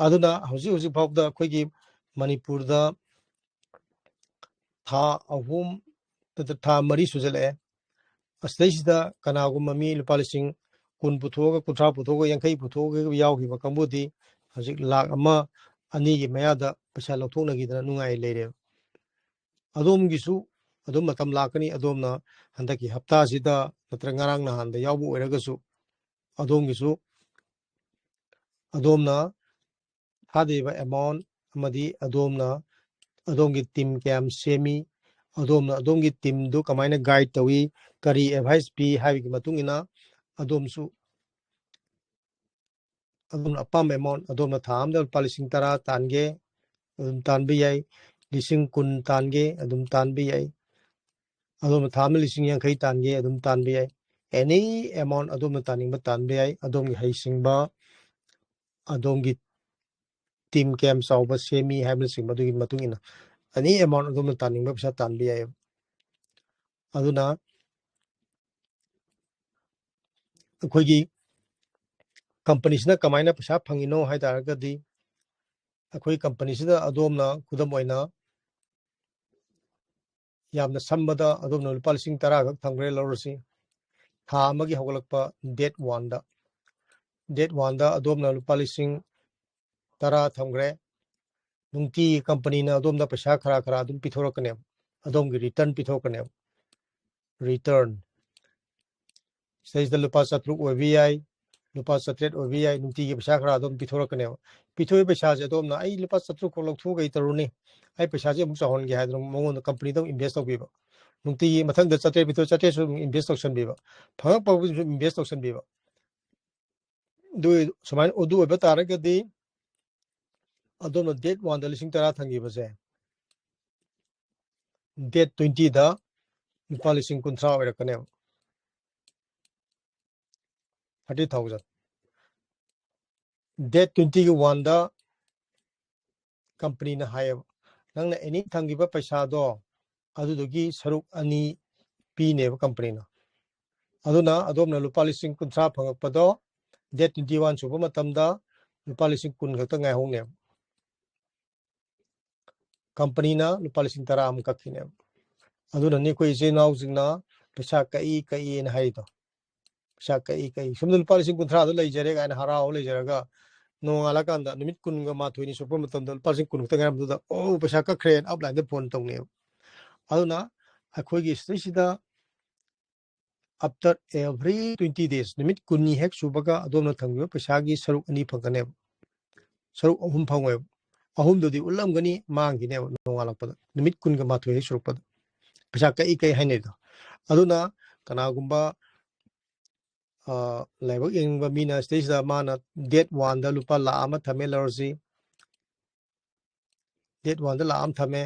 ꯑꯗꯨꯅ ꯍꯧꯖꯤꯛ ꯍꯧꯖꯤꯛ ꯐꯥꯎꯕꯗ ꯑꯩꯈꯣꯏꯒꯤ ꯃꯅꯤꯄꯨꯔꯗ ꯊꯥ ꯑꯍꯨꯝ ꯅꯠꯇ꯭ꯔ ꯊꯥ ꯃꯔꯤ ꯁꯨꯖꯜꯂꯛꯑꯦ꯫ ꯑꯁꯤꯗꯩꯁꯤꯗ ꯀꯅꯥꯒꯨꯝꯕ ꯃꯤ ꯂꯨꯄꯥ ꯂꯤꯁꯤꯡ ꯀꯨꯟ ꯄꯨꯊꯣꯛꯑꯒ, ꯀꯨꯟꯊ꯭ꯔꯥ ꯄꯨꯊꯣꯛꯑꯒ, ꯌꯥꯡꯈꯩ ꯄꯨꯊꯣꯛꯑꯒ ꯌꯥꯎꯈꯤꯕ ꯀꯥꯡꯕꯨꯗꯤ ꯍꯧꯖꯤꯛ ꯂꯥꯈ ꯑꯃ, ꯑꯅꯤꯒꯤ ꯃꯌꯥꯗ ꯄꯩꯁꯥ ꯂꯧꯊꯣꯛꯅꯈꯤꯗꯅ ꯅꯨꯡꯉꯥꯏ ꯂꯩꯔꯦꯕ꯫ ꯑꯗꯣꯝꯒꯤꯁꯨ ꯑꯗꯨꯝ ꯃꯇꯝ ꯂꯥꯛꯀꯅꯤ꯫ ꯑꯗꯣꯝꯅ ꯍꯟꯗꯛꯀꯤ ꯍꯞꯇꯥꯁꯤꯗ ꯅꯠꯇ꯭ꯔꯒ ꯉꯔꯥꯡ ꯅꯍꯥꯟꯗ ꯌꯥꯎꯕ ꯑꯣꯏꯔꯒꯁꯨ, ꯑꯗꯣꯝꯒꯤꯁꯨ ꯑꯗꯣꯝꯅ ꯊꯥꯗꯔꯤꯕ amount ꯑꯃꯗꯤ ꯑꯗꯣꯝꯅ ꯑꯗꯣꯝꯒꯤ team ꯀꯌꯥꯝ ꯁꯦꯝꯃꯤ, ꯑꯗꯣꯝꯅ ꯑꯗꯣꯝꯒꯤ teamꯗꯨ ꯀꯃꯥꯏꯅ guide ꯇꯧꯏ, ꯀꯔꯤ advice ꯄꯤ ꯍꯥꯏꯕꯒꯤ ꯃꯇꯨꯡ ꯏꯟꯅ ꯑꯗꯣꯝꯁꯨ ꯑꯗꯣꯝꯅ ꯑꯄꯥꯝꯕ amount, ꯑꯗꯣꯝꯅ ꯊꯥ ꯑꯃꯗ ꯂꯨꯄꯥ ꯂꯤꯁꯤꯡ ꯇꯔꯥ ꯇꯥꯟꯒꯦ, ꯑꯗꯨꯝ ꯇꯥꯟꯕ ꯌꯥꯏ꯫ ꯂꯤꯁꯤꯡ ꯀꯨꯟ ꯇꯥꯟꯒꯦ, ꯑꯗꯨꯝ ꯇꯥꯟꯕ ꯌꯥꯏ꯫ ꯑꯗꯣꯝꯅ ꯊꯥ ꯑꯃꯗ ꯂꯤꯁꯤꯡ ꯌꯥꯡꯈꯩ ꯇꯥꯟꯒꯦ, ꯑꯗꯨꯝ ꯇꯥꯟꯕ ꯌꯥꯏ꯫ Any amount ꯑꯗꯣꯝꯅ ꯇꯥꯅꯤꯡꯕ ꯇꯥꯟꯕ ꯌꯥꯏ꯫ ꯑꯗꯣꯝꯒꯤ ꯍꯩꯁꯤꯡꯕ, ꯑꯗꯣꯝꯒꯤ team ꯀꯌꯥꯝ ꯆꯥꯎꯕ ꯁꯦꯝꯃꯤ ꯍꯥꯏꯕꯅꯆꯤꯡꯕ, ꯑꯗꯨꯒꯤ ꯃꯇꯨꯡ ꯏꯟꯅ any amount ꯑꯗꯣꯝꯅ ꯇꯥꯅꯤꯡꯕ ꯄꯩꯁꯥ ꯇꯥꯟꯕ ꯌꯥꯏ꯫ ꯑꯗꯨꯅ ꯑꯩꯈꯣꯏꯒꯤ companyꯁꯤꯅ ꯀꯃꯥꯏꯅ ꯄꯩꯁꯥ ꯐꯪꯉꯤꯅꯣ ꯍꯥꯏ ꯇꯥꯔꯒꯗꯤ, ꯑꯩꯈꯣꯏ companyꯁꯤꯗ ꯑꯗꯣꯝꯅ, ꯈꯨꯗꯝ ꯑꯣꯏꯅ, ꯌꯥꯝꯅ ꯁꯝꯕꯗ ꯑꯗꯣꯝꯅ ꯂꯨꯄꯥ ꯂꯤꯁꯤꯡ ꯇꯔꯥ ꯈꯛ ꯊꯝꯈ꯭ꯔꯦ ꯂꯧꯔꯁꯤ꯫ ꯊꯥ ꯑꯃꯒꯤ ꯍꯧꯒꯠꯂꯛꯄ date oneꯗ, date oneꯗ ꯑꯗꯣꯝꯅ ꯂꯨꯄꯥ ꯂꯤꯁꯤꯡ ꯇꯔꯥ ꯊꯝꯈ꯭ꯔꯦ꯫ ꯅꯨꯡꯇꯤꯒꯤ companyꯅ ꯑꯗꯣꯝꯗ ꯄꯩꯁꯥ ꯈꯔ ꯈꯔ ꯑꯗꯨꯝ ꯄꯤꯊꯣꯔꯛꯀꯅꯦꯕ, ꯑꯗꯣꯝꯒꯤ return ꯄꯤꯊꯣꯔꯛꯀꯅꯦꯕ꯫ Return ꯁꯤꯗꯩꯁꯤꯗ ꯂꯨꯄꯥ ꯆꯥꯇ꯭ꯔꯨꯛ ꯑꯣꯏꯕ ꯌꯥꯏ, ꯂꯨꯄꯥ ꯆꯥꯇ꯭ꯔꯦꯠ ꯑꯣꯏꯕ ꯌꯥꯏ, ꯅꯨꯡꯇꯤꯒꯤ ꯄꯩꯁꯥ ꯈꯔ ꯑꯗꯨꯝ ꯄꯤꯊꯣꯔꯛꯀꯅꯦꯕ꯫ ꯄꯤꯊꯣꯛꯏ ꯄꯩꯁꯥꯁꯦ ꯑꯗꯣꯝꯅ, "ꯑꯩ ꯂꯨꯄꯥ ꯆꯥꯇ꯭ꯔꯨꯛ ꯈꯛ ꯂꯧꯊꯣꯛꯑꯒ ꯀꯩ ꯇꯧꯔꯨꯅꯤ? ꯑꯩ ꯄꯩꯁꯥꯁꯦ ꯑꯃꯨꯛ ꯆꯥꯎꯍꯟꯒꯦ" ꯍꯥꯏꯗꯅ ꯃꯉꯣꯟꯗ, companyꯗ ꯑꯃꯨꯛ invest ꯇꯧꯕꯤꯕ꯫ ꯅꯨꯡꯇꯤꯒꯤ ꯃꯊꯪꯗ ꯆꯥꯇ꯭ꯔꯦꯠ ꯄꯤꯊꯣꯛ, ꯆꯥꯇ꯭ꯔꯦꯠꯁꯨ ꯑꯗꯨꯝ invest ꯇꯧꯁꯟꯕꯤꯕ, ꯐꯪꯉꯛꯄꯕꯨꯁꯨ invest ꯇꯧꯁꯟꯕꯤꯕ꯫ ꯑꯗꯨ ꯁꯨꯃꯥꯏꯅ, ꯑꯗꯨ ꯑꯣꯏꯕ ꯇꯥꯔꯒꯗꯤ ꯑꯗꯣꯝꯅ date oneꯗ ꯂꯤꯁꯤꯡ ꯇꯔꯥ ꯊꯝꯈꯤꯕꯁꯦ, date twentyꯗ ꯂꯨꯄꯥ ꯂꯤꯁꯤꯡ ꯀꯨꯟꯊ꯭ꯔꯥ ꯑꯣꯏꯔꯛꯀꯅꯦꯕ꯫ Thirty thousand꯫ Date twentyꯒꯤ oneꯗ companyꯅ ꯍꯥꯏꯌꯦꯕ, "ꯅꯪꯅ any ꯊꯝꯈꯤꯕ ꯄꯩꯁꯥꯗꯣ, ꯑꯗꯨꯗꯨꯒꯤ ꯁꯔꯨꯛ ꯑꯅꯤ ꯄꯤꯅꯦꯕ companyꯅ꯫ ꯑꯗꯨꯅ ꯑꯗꯣꯝꯅ ꯂꯨꯄꯥ ꯂꯤꯁꯤꯡ ꯀꯨꯟꯊ꯭ꯔꯥ ꯐꯪꯉꯛꯄꯗꯣ, date twenty one ꯁꯨꯕ ꯃꯇꯝꯗ ꯂꯨꯄꯥ ꯂꯤꯁꯤꯡ ꯀꯨꯟ ꯈꯛꯇ ꯉꯥꯏꯍꯧꯅꯦꯕ꯫ Companyꯅ ꯂꯨꯄꯥ ꯂꯤꯁꯤꯡ ꯇꯔꯥ ꯑꯃ ꯀꯛꯈꯤꯅꯦꯕ꯫ ꯑꯗꯨꯅꯅꯤ ꯑꯩꯈꯣꯏ ꯏꯆꯤꯜ ꯏꯅꯥꯎꯁꯤꯡꯅ ꯄꯩꯁꯥ ꯀꯛꯏ, ꯀꯛꯏꯅ ꯍꯥꯏꯔꯤꯗꯣ꯫ ꯄꯩꯁꯥ ꯀꯛꯏ, ꯀꯛꯏ꯫ ꯁꯣꯝꯗ ꯂꯨꯄꯥ ꯂꯤꯁꯤꯡ ꯀꯨꯟꯊ꯭ꯔꯥꯗꯣ ꯂꯩꯖꯔꯦ ꯀꯥꯏꯅ ꯍꯔꯥꯎ ꯂꯩꯖꯔꯒ, ꯅꯣꯡꯉꯥꯜꯂꯀꯥꯟꯗ, ꯅꯨꯃꯤꯠ ꯀꯨꯟꯒ ꯃꯥꯊꯣꯏꯅꯤ ꯁꯨꯞꯄ ꯃꯇꯝꯗ ꯂꯨꯄꯥ ꯂꯤꯁꯤꯡ ꯀꯨꯟ ꯈꯛꯇ ꯉꯥꯏꯔꯝꯕꯗꯨꯗ, "ꯑꯣ, ꯄꯩꯁꯥ ꯀꯛꯈ꯭ꯔꯦꯅ" uplineꯗ phone ꯇꯧꯅꯦꯕ꯫ ꯑꯗꯨꯅ ꯑꯩꯈꯣꯏꯒꯤ ꯁꯤꯗꯩꯁꯤꯗ after every twenty days, ꯅꯨꯃꯤꯠ ꯀꯨꯟꯅꯤ ꯍꯦꯛ ꯁꯨꯕꯒ ꯑꯗꯣꯝꯅ ꯊꯝꯈꯤꯕ ꯄꯩꯁꯥꯒꯤ ꯁꯔꯨꯛ ꯑꯅꯤ ꯐꯪꯒꯅꯦꯕ꯫ ꯁꯔꯨꯛ ꯑꯍꯨꯝ ꯐꯪꯉꯣꯏꯕ꯫ ꯑꯍꯨꯝꯗꯨꯗꯤ ꯎꯠꯂꯝꯒꯅꯤ, ꯃꯥꯡꯈꯤꯅꯦꯕ ꯅꯣꯡꯉꯥꯜꯂꯛꯄꯗ, ꯅꯨꯃꯤꯠ ꯀꯨꯟꯒ ꯃꯥꯊꯣꯏ ꯍꯦꯛ ꯁꯨꯔꯛꯄꯗ꯫ ꯄꯩꯁꯥ ꯀꯛꯏ ꯀꯛꯏ ꯍꯥꯏꯅꯩꯗꯣ꯫ ꯑꯗꯨꯅ ꯀꯅꯥꯒꯨꯝꯕ ꯂꯥꯏꯕꯛ ꯌꯦꯡꯅꯤꯡꯕ ꯃꯤꯅ ꯁꯤꯗꯩꯁꯤꯗ ꯃꯥꯅ date one ꯗ ꯂꯨꯄꯥ ꯂꯥꯈ ꯑꯃ ꯊꯝꯃꯦ ꯂꯧꯔꯁꯤ꯫ Date one ꯗ ꯂꯥꯈ ꯑꯃ ꯊꯝꯃꯦ,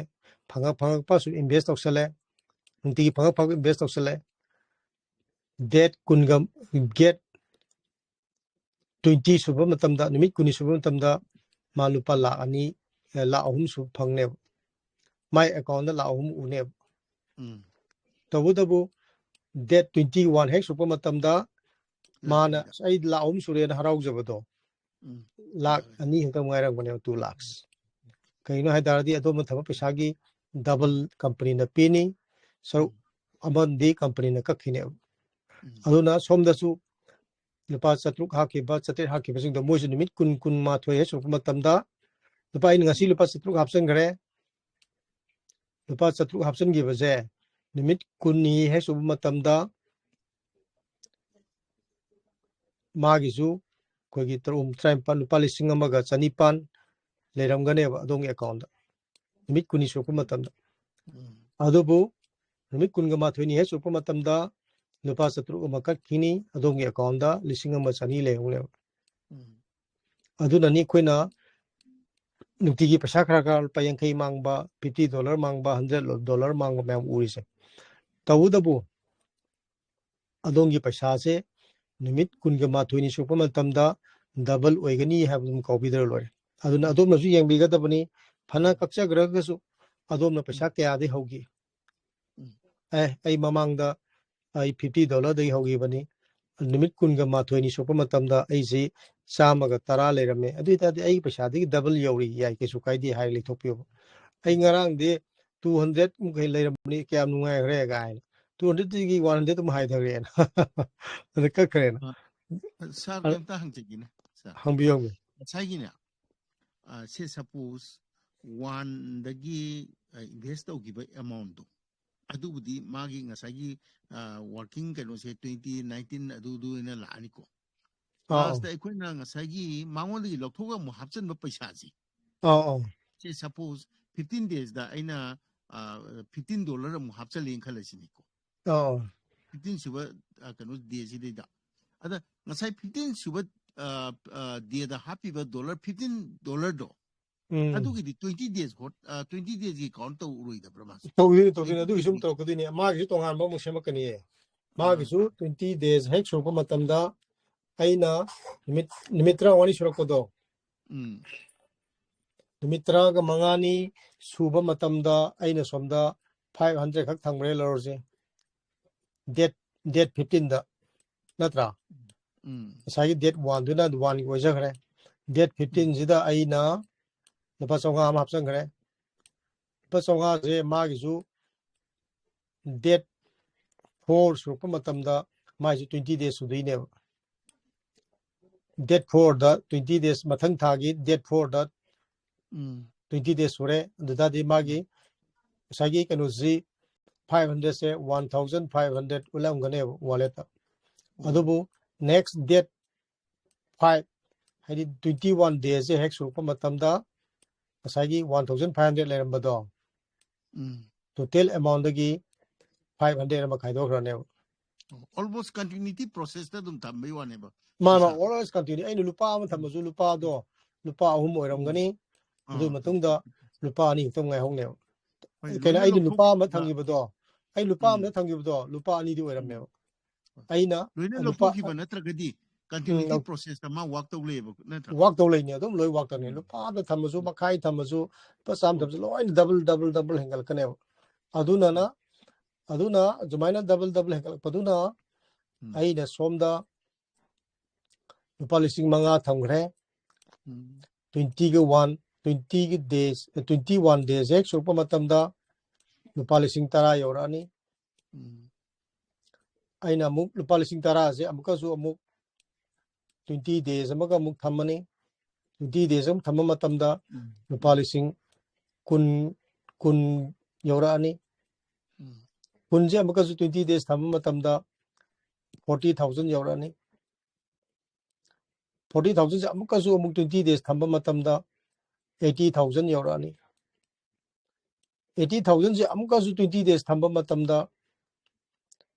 ꯐꯪꯉꯛ ꯐꯪꯉꯛꯄ ꯁꯨꯝ invest ꯇꯧꯁꯜꯂꯦ, ꯅꯨꯡꯇꯤꯒꯤ ꯐꯪꯉꯛ ꯐꯪꯉꯛ invest ꯇꯧꯁꯜꯂꯦ꯫ Date ꯀꯨꯟꯒ, date twenty ꯁꯨꯕ ꯃꯇꯝꯗ, ꯅꯨꯃꯤꯠ ꯀꯨꯟꯅꯤ ꯁꯨꯕ ꯃꯇꯝꯗ ꯃꯥ ꯂꯨꯄꯥ ꯂꯥꯈ ꯑꯅꯤ, ꯑꯦ, ꯂꯥꯈ ꯑꯍꯨꯝ ꯁꯨ ꯐꯪꯅꯦꯕ꯫ ꯃꯥꯏ account ꯗ ꯂꯥꯈ ꯑꯍꯨꯝ ꯎꯅꯦꯕ꯫ ꯎꯝ꯫ ꯇꯧꯕꯇꯕꯨ date twenty one ꯍꯦꯛ ꯁꯨꯔꯛꯄ ꯃꯇꯝꯗ ꯂꯥꯈ ꯃꯥꯅ ꯑꯅꯤꯗ꯫ "ꯑꯁ, ꯑꯩ ꯂꯥꯈ ꯑꯍꯨꯝ ꯁꯨꯔꯦꯅ" ꯍꯔꯥꯎꯖꯕꯗꯣ, ꯎꯝ꯫ ꯂꯥꯈ ꯌꯥꯔꯦ꯫ ꯑꯅꯤ ꯈꯛꯇ ꯉꯥꯏꯔꯛꯄꯅꯦꯕ, two lakhs꯫ ꯀꯩꯒꯤꯅꯣ ꯍꯥꯏ ꯇꯥꯔꯗꯤ ꯑꯗꯣꯝꯅ ꯊꯝꯕ ꯄꯩꯁꯥꯒꯤ double company ꯅ ꯄꯤꯅꯤ, ꯁꯔꯨꯛ ꯎꯝ꯫ ꯑꯃꯗꯤ company ꯅ ꯀꯛꯈꯤꯅꯦꯕ꯫ ꯎꯝ꯫ ꯑꯗꯨꯅ ꯁꯣꯝꯗꯁꯨ ꯂꯨꯄꯥ ꯆꯥꯇ꯭ꯔꯨꯛ ꯍꯥꯞꯈꯤꯕ, ꯆꯥꯇ꯭ꯔꯦꯠ ꯍꯥꯞꯈꯤꯕꯁꯤꯡꯗꯣ ꯃꯣꯏꯁꯨ ꯅꯨꯃꯤꯠ ꯀꯨꯟ, ꯀꯨꯟꯃꯥꯊꯣꯏ ꯍꯦꯛ ꯁꯨꯔꯛꯄ ꯃꯇꯝꯗ, ꯂꯨꯄꯥ, ꯑꯩꯅ ꯉꯁꯤ ꯂꯨꯄꯥ ꯆꯥꯇ꯭ꯔꯨꯛ ꯍꯥꯞꯆꯤꯟꯈ꯭ꯔꯦ, ꯂꯨꯄꯥ ꯆꯥꯇ꯭ꯔꯨꯛ ꯍꯥꯞꯆꯤꯟꯈꯤꯕꯁꯦ ꯅꯨꯃꯤꯠ ꯀꯨꯟꯅꯤ ꯍꯦꯛ ꯁꯨꯕ ꯃꯇꯝꯗ ꯃꯥꯒꯤꯁꯨ ꯑꯩꯈꯣꯏꯒꯤ ꯇꯔꯨꯛ, ꯇꯔꯥꯅꯤꯄꯥꯜ, ꯂꯨꯄꯥ ꯂꯤꯁꯤꯡ ꯑꯃꯒ ꯆꯅꯤꯄꯥꯟ ꯂꯩꯔꯝꯒꯅꯦꯕ ꯑꯗꯣꯝꯒꯤ account ꯗ, ꯅꯨꯃꯤꯠ ꯀꯨꯟꯅꯤ ꯁꯨꯔꯛꯄ ꯃꯇꯝꯗ꯫ ꯎꯝ꯫ ꯑꯗꯨꯕꯨ ꯅꯨꯃꯤꯠ ꯀꯨꯟꯒ ꯃꯥꯊꯣꯏꯅꯤ ꯍꯦꯛ ꯁꯨꯔꯛꯄ ꯃꯇꯝꯗ ꯂꯨꯄꯥ ꯆꯥꯇ꯭ꯔꯨꯛ ꯑꯃ ꯀꯛꯈꯤꯅꯤ, ꯑꯗꯣꯝꯒꯤ account ꯗ ꯂꯤꯁꯤꯡ ꯑꯃ ꯆꯅꯤ ꯂꯩꯍꯧꯅꯦꯕ꯫ ꯎꯝ꯫ ꯑꯗꯨꯅꯅꯤ ꯑꯩꯈꯣꯏꯅ ꯅꯨꯡꯇꯤꯒꯤ ꯄꯩꯁꯥ ꯈꯔ ꯈꯔ, ꯂꯨꯄꯥ ꯌꯥꯡꯈꯩ ꯃꯥꯡꯕ, fifty dollar ꯃꯥꯡꯕ, hundred dollar ꯃꯥꯡꯕ ꯃꯌꯥꯝ ꯎꯔꯤꯁꯦ꯫ ꯇꯧꯕꯇꯕꯨ ꯑꯗꯣꯝꯒꯤ ꯄꯩꯁꯥꯁꯦ ꯅꯨꯃꯤꯠ ꯀꯨꯟꯒ ꯃꯥꯊꯣꯏꯅꯤ ꯁꯨꯔꯛꯄ ꯃꯇꯝꯗ double ꯑꯣꯏꯒꯅꯤ ꯍꯥꯏꯕꯗꯨꯝ ꯀꯥꯎꯕꯤꯗ꯭ꯔ ꯂꯣꯏꯔꯦ꯫ ꯑꯗꯨꯅ ꯑꯗꯣꯝꯅꯁꯨ ꯌꯦꯡꯕꯤꯒꯗꯕꯅꯤ, ꯐꯅ ꯀꯛꯆꯈ꯭ꯔꯒꯁꯨ ꯑꯗꯣꯝꯅ ꯄꯩꯁꯥ ꯀꯌꯥꯗꯒꯤ ꯍꯧꯈꯤ? ꯎꯝ꯫ ꯑꯦ, ꯑꯩ ꯃꯃꯥꯡꯗ ꯑꯩ fifty dollar ꯗꯒꯤ ꯍꯧꯈꯤꯕꯅꯤ, ꯅꯨꯃꯤꯠ ꯀꯨꯟꯒ ꯃꯥꯊꯣꯏꯅꯤ ꯁꯨꯔꯛꯄ ꯃꯇꯝꯗ ꯑꯩꯁꯤ ꯆꯥꯝꯃꯒ ꯇꯔꯥ ꯂꯩꯔꯝꯃꯦ, ꯑꯗꯨ ꯑꯣꯏ ꯇꯥꯔꯗꯤ ꯑꯩꯒꯤ ꯄꯩꯁꯥꯗꯒꯤ double ꯌꯧꯔꯤ, ꯌꯥꯏ, ꯀꯩꯁꯨ ꯀꯥꯏꯗꯦ ꯍꯥꯏꯔ ꯂꯩꯊꯣꯛꯄꯤꯌꯣꯕ꯫ "ꯑꯩ ꯉꯔꯥꯡꯗꯤ two hundred ꯃꯨꯛ ꯍꯦꯟ ꯂꯩꯔꯝꯕꯅꯤ, ꯀꯌꯥꯝ ꯅꯨꯡꯉꯥꯏꯈ꯭ꯔꯦ" ꯀꯥꯏꯅ꯫ Two hundred ꯇꯒꯤ one hundred ꯑꯃꯨꯛ ꯍꯥꯏꯊꯈ꯭ꯔꯦꯅ꯫ ꯑꯗ ꯀꯛꯈ꯭ꯔꯦꯅ꯫ ꯑ, ꯁꯥꯔ, ꯑ, ꯀꯩꯝꯇ ꯍꯪꯖꯒꯦꯅꯦ, ꯁꯥꯔ꯫ ꯍꯪꯕꯤꯌꯨ, ꯍꯪꯕꯤꯌꯨ꯫ ꯉꯁꯥꯏꯒꯤꯅꯦ, ꯑ, ꯁꯦ suppose ꯋꯥꯟꯗꯒꯤ ꯏꯟꯚꯦꯁ ꯇꯧꯈꯤꯕ ꯑꯦꯃꯥꯎꯟꯗꯣ, ꯑꯗꯨꯕꯨꯗꯤ ꯃꯥꯒꯤ ꯉꯁꯥꯏꯒꯤ ꯋꯥꯔꯀꯤꯡ ꯀꯩꯅꯣꯁꯦ ꯇ꯭ꯋꯦꯟꯇꯤ ꯅꯥꯏꯟꯇꯤꯟ ꯑꯗꯨꯗꯨ ꯑꯣꯏꯅ ꯂꯥꯛꯑꯅꯤꯀꯣ꯫ ꯑꯥ, ꯂꯥꯁꯇ ꯑꯩꯈꯣꯏꯅ ꯉꯁꯥꯏꯒꯤ ꯃꯉꯣꯟꯗꯒꯤ ꯂꯧꯊꯣꯛꯑꯒ ꯑꯃꯨꯛ ꯍꯥꯞꯆꯤꯟꯕ ꯄꯩꯁꯥꯁꯦ, ꯑꯥ, ꯑꯥ, ꯁꯦ ꯁꯄꯣꯁ ꯐꯤꯐꯇꯤꯟ ꯗꯦꯖꯇ ꯑꯩꯅ ꯐꯤꯐꯇꯤꯟ ꯗꯣꯂꯔ ꯑꯃꯨꯛ ꯍꯥꯞꯆꯜꯂꯦꯅ ꯈꯜꯂꯁꯤꯅꯦꯀꯣ, ꯑꯥ, ꯐꯤꯐꯇꯤꯟ ꯁꯨꯕ ꯑ, ꯀꯩꯅꯣ ꯗꯦꯁꯤꯗꯩꯗ꯫ ꯑꯗ ꯉꯁꯥꯏ ꯐꯤꯐꯇꯤꯟ ꯁꯨꯕ ꯗꯦꯗ ꯍꯥꯞꯄꯤꯕ ꯗꯣꯂꯔ ꯐꯤꯐꯇꯤꯟ ꯗꯣꯂꯔꯗꯣ, ꯎꯝ, ꯑꯗꯨꯒꯤꯗꯤ ꯇ꯭ꯋꯦꯟꯇꯤ ꯗꯦꯖ ꯇ꯭ꯋꯦꯟꯇꯤ ꯗꯦꯖꯀꯤ ꯀꯥꯎꯟ ꯇꯧꯔꯣꯏꯗꯕ꯭ꯔꯥ ꯃꯥꯁꯦ? ꯇꯧꯗꯣꯏꯅꯤ, ꯇꯧꯗꯣꯏꯅꯤ, ꯇ꯭ꯋꯦꯟꯇꯤ ꯑꯗꯨꯒꯤꯁꯨ ꯑꯃꯨꯛ ꯗꯦꯖꯀꯤ ꯇꯧꯔꯛꯀꯗꯣꯏꯅꯤ꯫ ꯃꯥꯒꯤꯁꯨ ꯇꯣꯉꯥꯟꯕ ꯑꯃꯨꯛ ꯁꯦꯝꯃꯛꯀꯅꯤꯌꯦ꯫ ꯃꯥꯒꯤꯁꯨ ꯇ꯭ꯋꯦꯟꯇꯤ ꯗꯦꯖ ꯍꯦꯛ ꯁꯨꯔꯛꯄ ꯃꯇꯝꯗ ꯑꯩꯅ ꯅꯨꯃꯤꯠ ꯅꯨꯃꯤꯠ ꯇꯔꯥꯃꯉꯥꯅꯤ ꯁꯨꯔꯛꯄꯗꯣ, ꯎꯝ, ꯅꯨꯃꯤꯠ ꯇꯔꯥꯒ ꯃꯉꯥꯅꯤ ꯁꯨꯕ ꯃꯇꯝꯗ ꯑꯩꯅ ꯁꯣꯝꯗ ꯐꯥꯏꯚ ꯍꯟꯗ꯭ꯔꯦꯗ ꯈꯛ ꯊꯝꯈ꯭ꯔꯦ ꯂꯧꯔꯁꯦ, ꯗꯦꯠ ꯗꯦꯠ ꯐꯤꯐꯇꯤꯟꯗ, ꯅꯠꯇ꯭ꯔꯥ? ꯎꯝ, ꯉꯁꯥꯏꯒꯤ ꯗꯦꯠ ꯋꯥꯟꯗꯨꯅ ꯋꯥꯟꯒꯤ ꯑꯣꯏꯖꯈ꯭ꯔꯦ꯫ ꯗꯦꯠ ꯐꯤꯐꯇꯤꯟꯁꯤꯗ ꯑꯩꯅ ꯂꯨꯄꯥ ꯆꯥꯝꯃꯉꯥ ꯑꯃ ꯍꯥꯞꯆꯤꯟꯈ꯭ꯔꯦ꯫ ꯂꯨꯄꯥ ꯆꯥꯝꯃꯉꯥꯁꯦ ꯃꯥꯒꯤꯁꯨ ꯗꯦꯠ ꯐꯣꯔ ꯁꯨꯔꯛꯄ ꯃꯇꯝꯗ ꯃꯥꯏꯁꯨ ꯇ꯭ꯋꯦꯟꯇꯤ ꯗꯦꯖ ꯁꯨꯗꯣꯏꯅꯦꯕ꯫ ꯗꯦꯠ ꯐꯣꯔꯗ ꯇ꯭ꯋꯦꯟꯇꯤ ꯗꯦꯖ, ꯃꯊꯪ ꯊꯥꯒꯤ ꯗꯦꯠ ꯐꯣꯔꯗ ꯎꯝ, ꯇ꯭ꯋꯦꯟꯇꯤ ꯗꯦꯖ ꯁꯨꯔꯦ꯫ ꯑꯗꯨꯗꯗꯤ ꯃꯥꯒꯤ ꯉꯁꯥꯏꯒꯤ ꯀꯩꯅꯣꯁꯤ, ꯐꯥꯏꯚ ꯍꯟꯗ꯭ꯔꯦꯗꯁꯦ ꯋꯥꯟ ꯊꯥꯎꯖꯟ ꯐꯥꯏꯚ ꯍꯟꯗ꯭ꯔꯦꯗ ꯎꯠꯂꯝꯒꯅꯦꯕ ꯋꯥꯂꯦꯠꯇ꯫ ꯎꯝ, ꯑꯗꯨꯕꯨ ꯅꯦꯛꯁ ꯗꯦꯠ ꯐꯥꯏꯚ, ꯍꯥꯏꯗꯤ ꯇ꯭ꯋꯦꯟꯇꯤ ꯋꯥꯟ ꯗꯦꯁꯦ ꯍꯦꯛ ꯁꯨꯔꯛꯄ ꯃꯇꯝꯗ ꯉꯁꯥꯏꯒꯤ ꯋꯥꯟ ꯊꯥꯎꯖꯟ ꯐꯥꯏꯚ ꯍꯟꯗ꯭ꯔꯦꯗ ꯂꯩꯔꯝꯕꯗꯣ, ꯎꯝ, ꯇꯣꯇꯦꯜ ꯑꯦꯃꯥꯎꯟꯗꯒꯤ ꯐꯥꯏꯚ ꯍꯟꯗ꯭ꯔꯦꯗ ꯑꯃ ꯈꯥꯏꯗꯣꯛꯈ꯭ꯔꯅꯦꯕ꯫ ꯑꯣꯜꯃꯣꯁ ꯀꯟꯇꯤꯅ꯭ꯌꯨꯇꯤ ꯄ꯭ꯔꯣꯁꯦꯁꯇ ꯑꯗꯨꯝ ꯊꯝꯕꯩ ꯋꯥꯅꯦꯕ꯫ ꯃꯥꯅ ꯄꯩꯁꯥ ꯑꯣꯜꯋꯦꯁ ꯀꯟꯇꯤꯅ꯭ꯌꯨ꯫ ꯑꯩꯅ ꯂꯨꯄꯥ ꯑꯃ ꯊꯝꯃꯁꯨ ꯂꯨꯄꯥꯗꯣ ꯂꯨꯄꯥ ꯑꯍꯨꯝ ꯑꯣꯏꯔꯝꯒꯅꯤ꯫ ꯑꯗꯨꯒꯤ ꯑꯥ, ꯃꯇꯨꯡꯗ ꯂꯨꯄꯥ ꯑꯅꯤ ꯈꯛꯇꯪ ꯉꯥꯏꯍꯧꯅꯦꯕ꯫ ꯍꯣꯏ, ꯀꯩꯅꯣ, ꯂꯣꯏꯅ ꯑꯩꯅ ꯂꯨꯄꯥ ꯑꯃ ꯂꯧꯊꯣꯛꯈꯤꯕ꯫ ꯊꯝꯈꯤꯕꯗꯣ, ꯑꯩ ꯂꯨꯄꯥ ꯎꯝ, ꯑꯃ ꯊꯝꯈꯤꯕꯗꯣ ꯂꯨꯄꯥ ꯑꯅꯤꯗꯤ ꯑꯣꯏꯔꯝꯃꯦꯕ꯫ ꯎꯝ꯫ ꯑꯩꯅ ꯂꯣꯏꯅ ꯂꯨꯄꯥ ꯂꯧꯊꯣꯛꯈꯤꯕ ꯅꯠꯇ꯭ꯔꯒꯗꯤ ꯀꯟꯇꯤꯅ꯭ꯌꯨꯇꯤ ꯂꯧ- ꯄ꯭ꯔꯣꯁꯦꯁꯇ ꯃꯥ ꯋꯥꯛ ꯇꯧ ꯂꯩꯌꯦꯕ ꯅꯠꯇ꯭ꯔꯥ? ꯋꯥꯛ ꯇꯧ ꯂꯩꯅꯤ, ꯑꯗꯨꯝ ꯂꯣꯏ ꯋꯥꯛ ꯇꯧꯅꯤ꯫ ꯎꯝ, ꯂꯨꯄꯥ ꯑꯃ ꯊꯝꯃꯁꯨ, ꯃꯈꯥꯏ ꯊꯝꯃꯁꯨ, ꯂꯨꯄꯥ ꯆꯥꯝꯃ ꯎꯝ, ꯊꯝꯃꯁꯨ, ꯂꯣꯏꯅ ꯗꯕꯜ ꯗꯕꯜ ꯗꯕꯜ ꯍꯦꯟꯒꯠꯂꯛꯀꯅꯦꯕ꯫ ꯑꯗꯨꯅ, ꯎꯝ, ꯑꯗꯨꯅ ꯑꯗꯨꯃꯥꯏꯅ ꯗꯕꯜ ꯗꯕꯜ ꯍꯦꯟꯒꯠꯂꯛꯄꯗꯨꯅ ꯎꯝ, ꯑꯩꯅ ꯁꯣꯝꯗ ꯂꯨꯄꯥ ꯂꯤꯁꯤꯡ ꯃꯉꯥ ꯊꯝꯈ꯭ꯔꯦ꯫ ꯎꯝ, ꯇ꯭ꯋꯦꯟꯇꯤꯒ ꯋꯥꯟ, ꯇ꯭ꯋꯦꯟꯇꯤꯒꯤ ꯗꯦꯖ, ꯇ꯭ꯋꯦꯟꯇꯤ ꯋꯥꯟ ꯗꯦꯖ ꯍꯦꯛ ꯁꯨꯔꯛꯄ ꯃꯇꯝꯗ ꯂꯨꯄꯥ ꯂꯤꯁꯤꯡ ꯇꯔꯥ ꯌꯧꯔꯛꯑꯅꯤ꯫ ꯎꯝ, ꯑꯩꯅ ꯑꯃꯨꯛ ꯂꯨꯄꯥ ꯂꯤꯁꯤꯡ ꯇꯔꯥꯁꯦ ꯑꯃꯨꯛꯀꯁꯨ ꯑꯃꯨꯛ ꯇ꯭ꯋꯦꯟꯇꯤ ꯗꯦꯖ ꯑꯃꯒ ꯑꯃꯨꯛ ꯊꯝꯃꯅꯤ꯫ ꯇ꯭ꯋꯦꯟꯇꯤ ꯗꯦꯖ ꯑꯃ ꯊꯝꯕ ꯃꯇꯝꯗ ꯎꯝ, ꯂꯨꯄꯥ ꯂꯤꯁꯤꯡ ꯀꯨꯟ ꯀꯨꯟ ꯌꯧꯔꯛꯑꯅꯤ꯫ ꯎꯝ꯫ ꯀꯨꯟꯁꯦ ꯑꯃꯨꯛꯀꯁꯨ twenty days ꯊꯝꯕ ꯃꯇꯝꯗ forty thousand ꯌꯧꯔꯛꯑꯅꯤ꯫ Forty thousandꯁꯦ ꯑꯃꯨꯛꯀꯁꯨ ꯑꯃꯨꯛ twenty days ꯊꯝꯕ ꯃꯇꯝꯗ eighty thousand ꯌꯧꯔꯛꯑꯅꯤ꯫ Eighty thousandꯁꯦ ꯑꯃꯨꯛꯀꯁꯨ twenty days ꯊꯝꯕ ꯃꯇꯝꯗ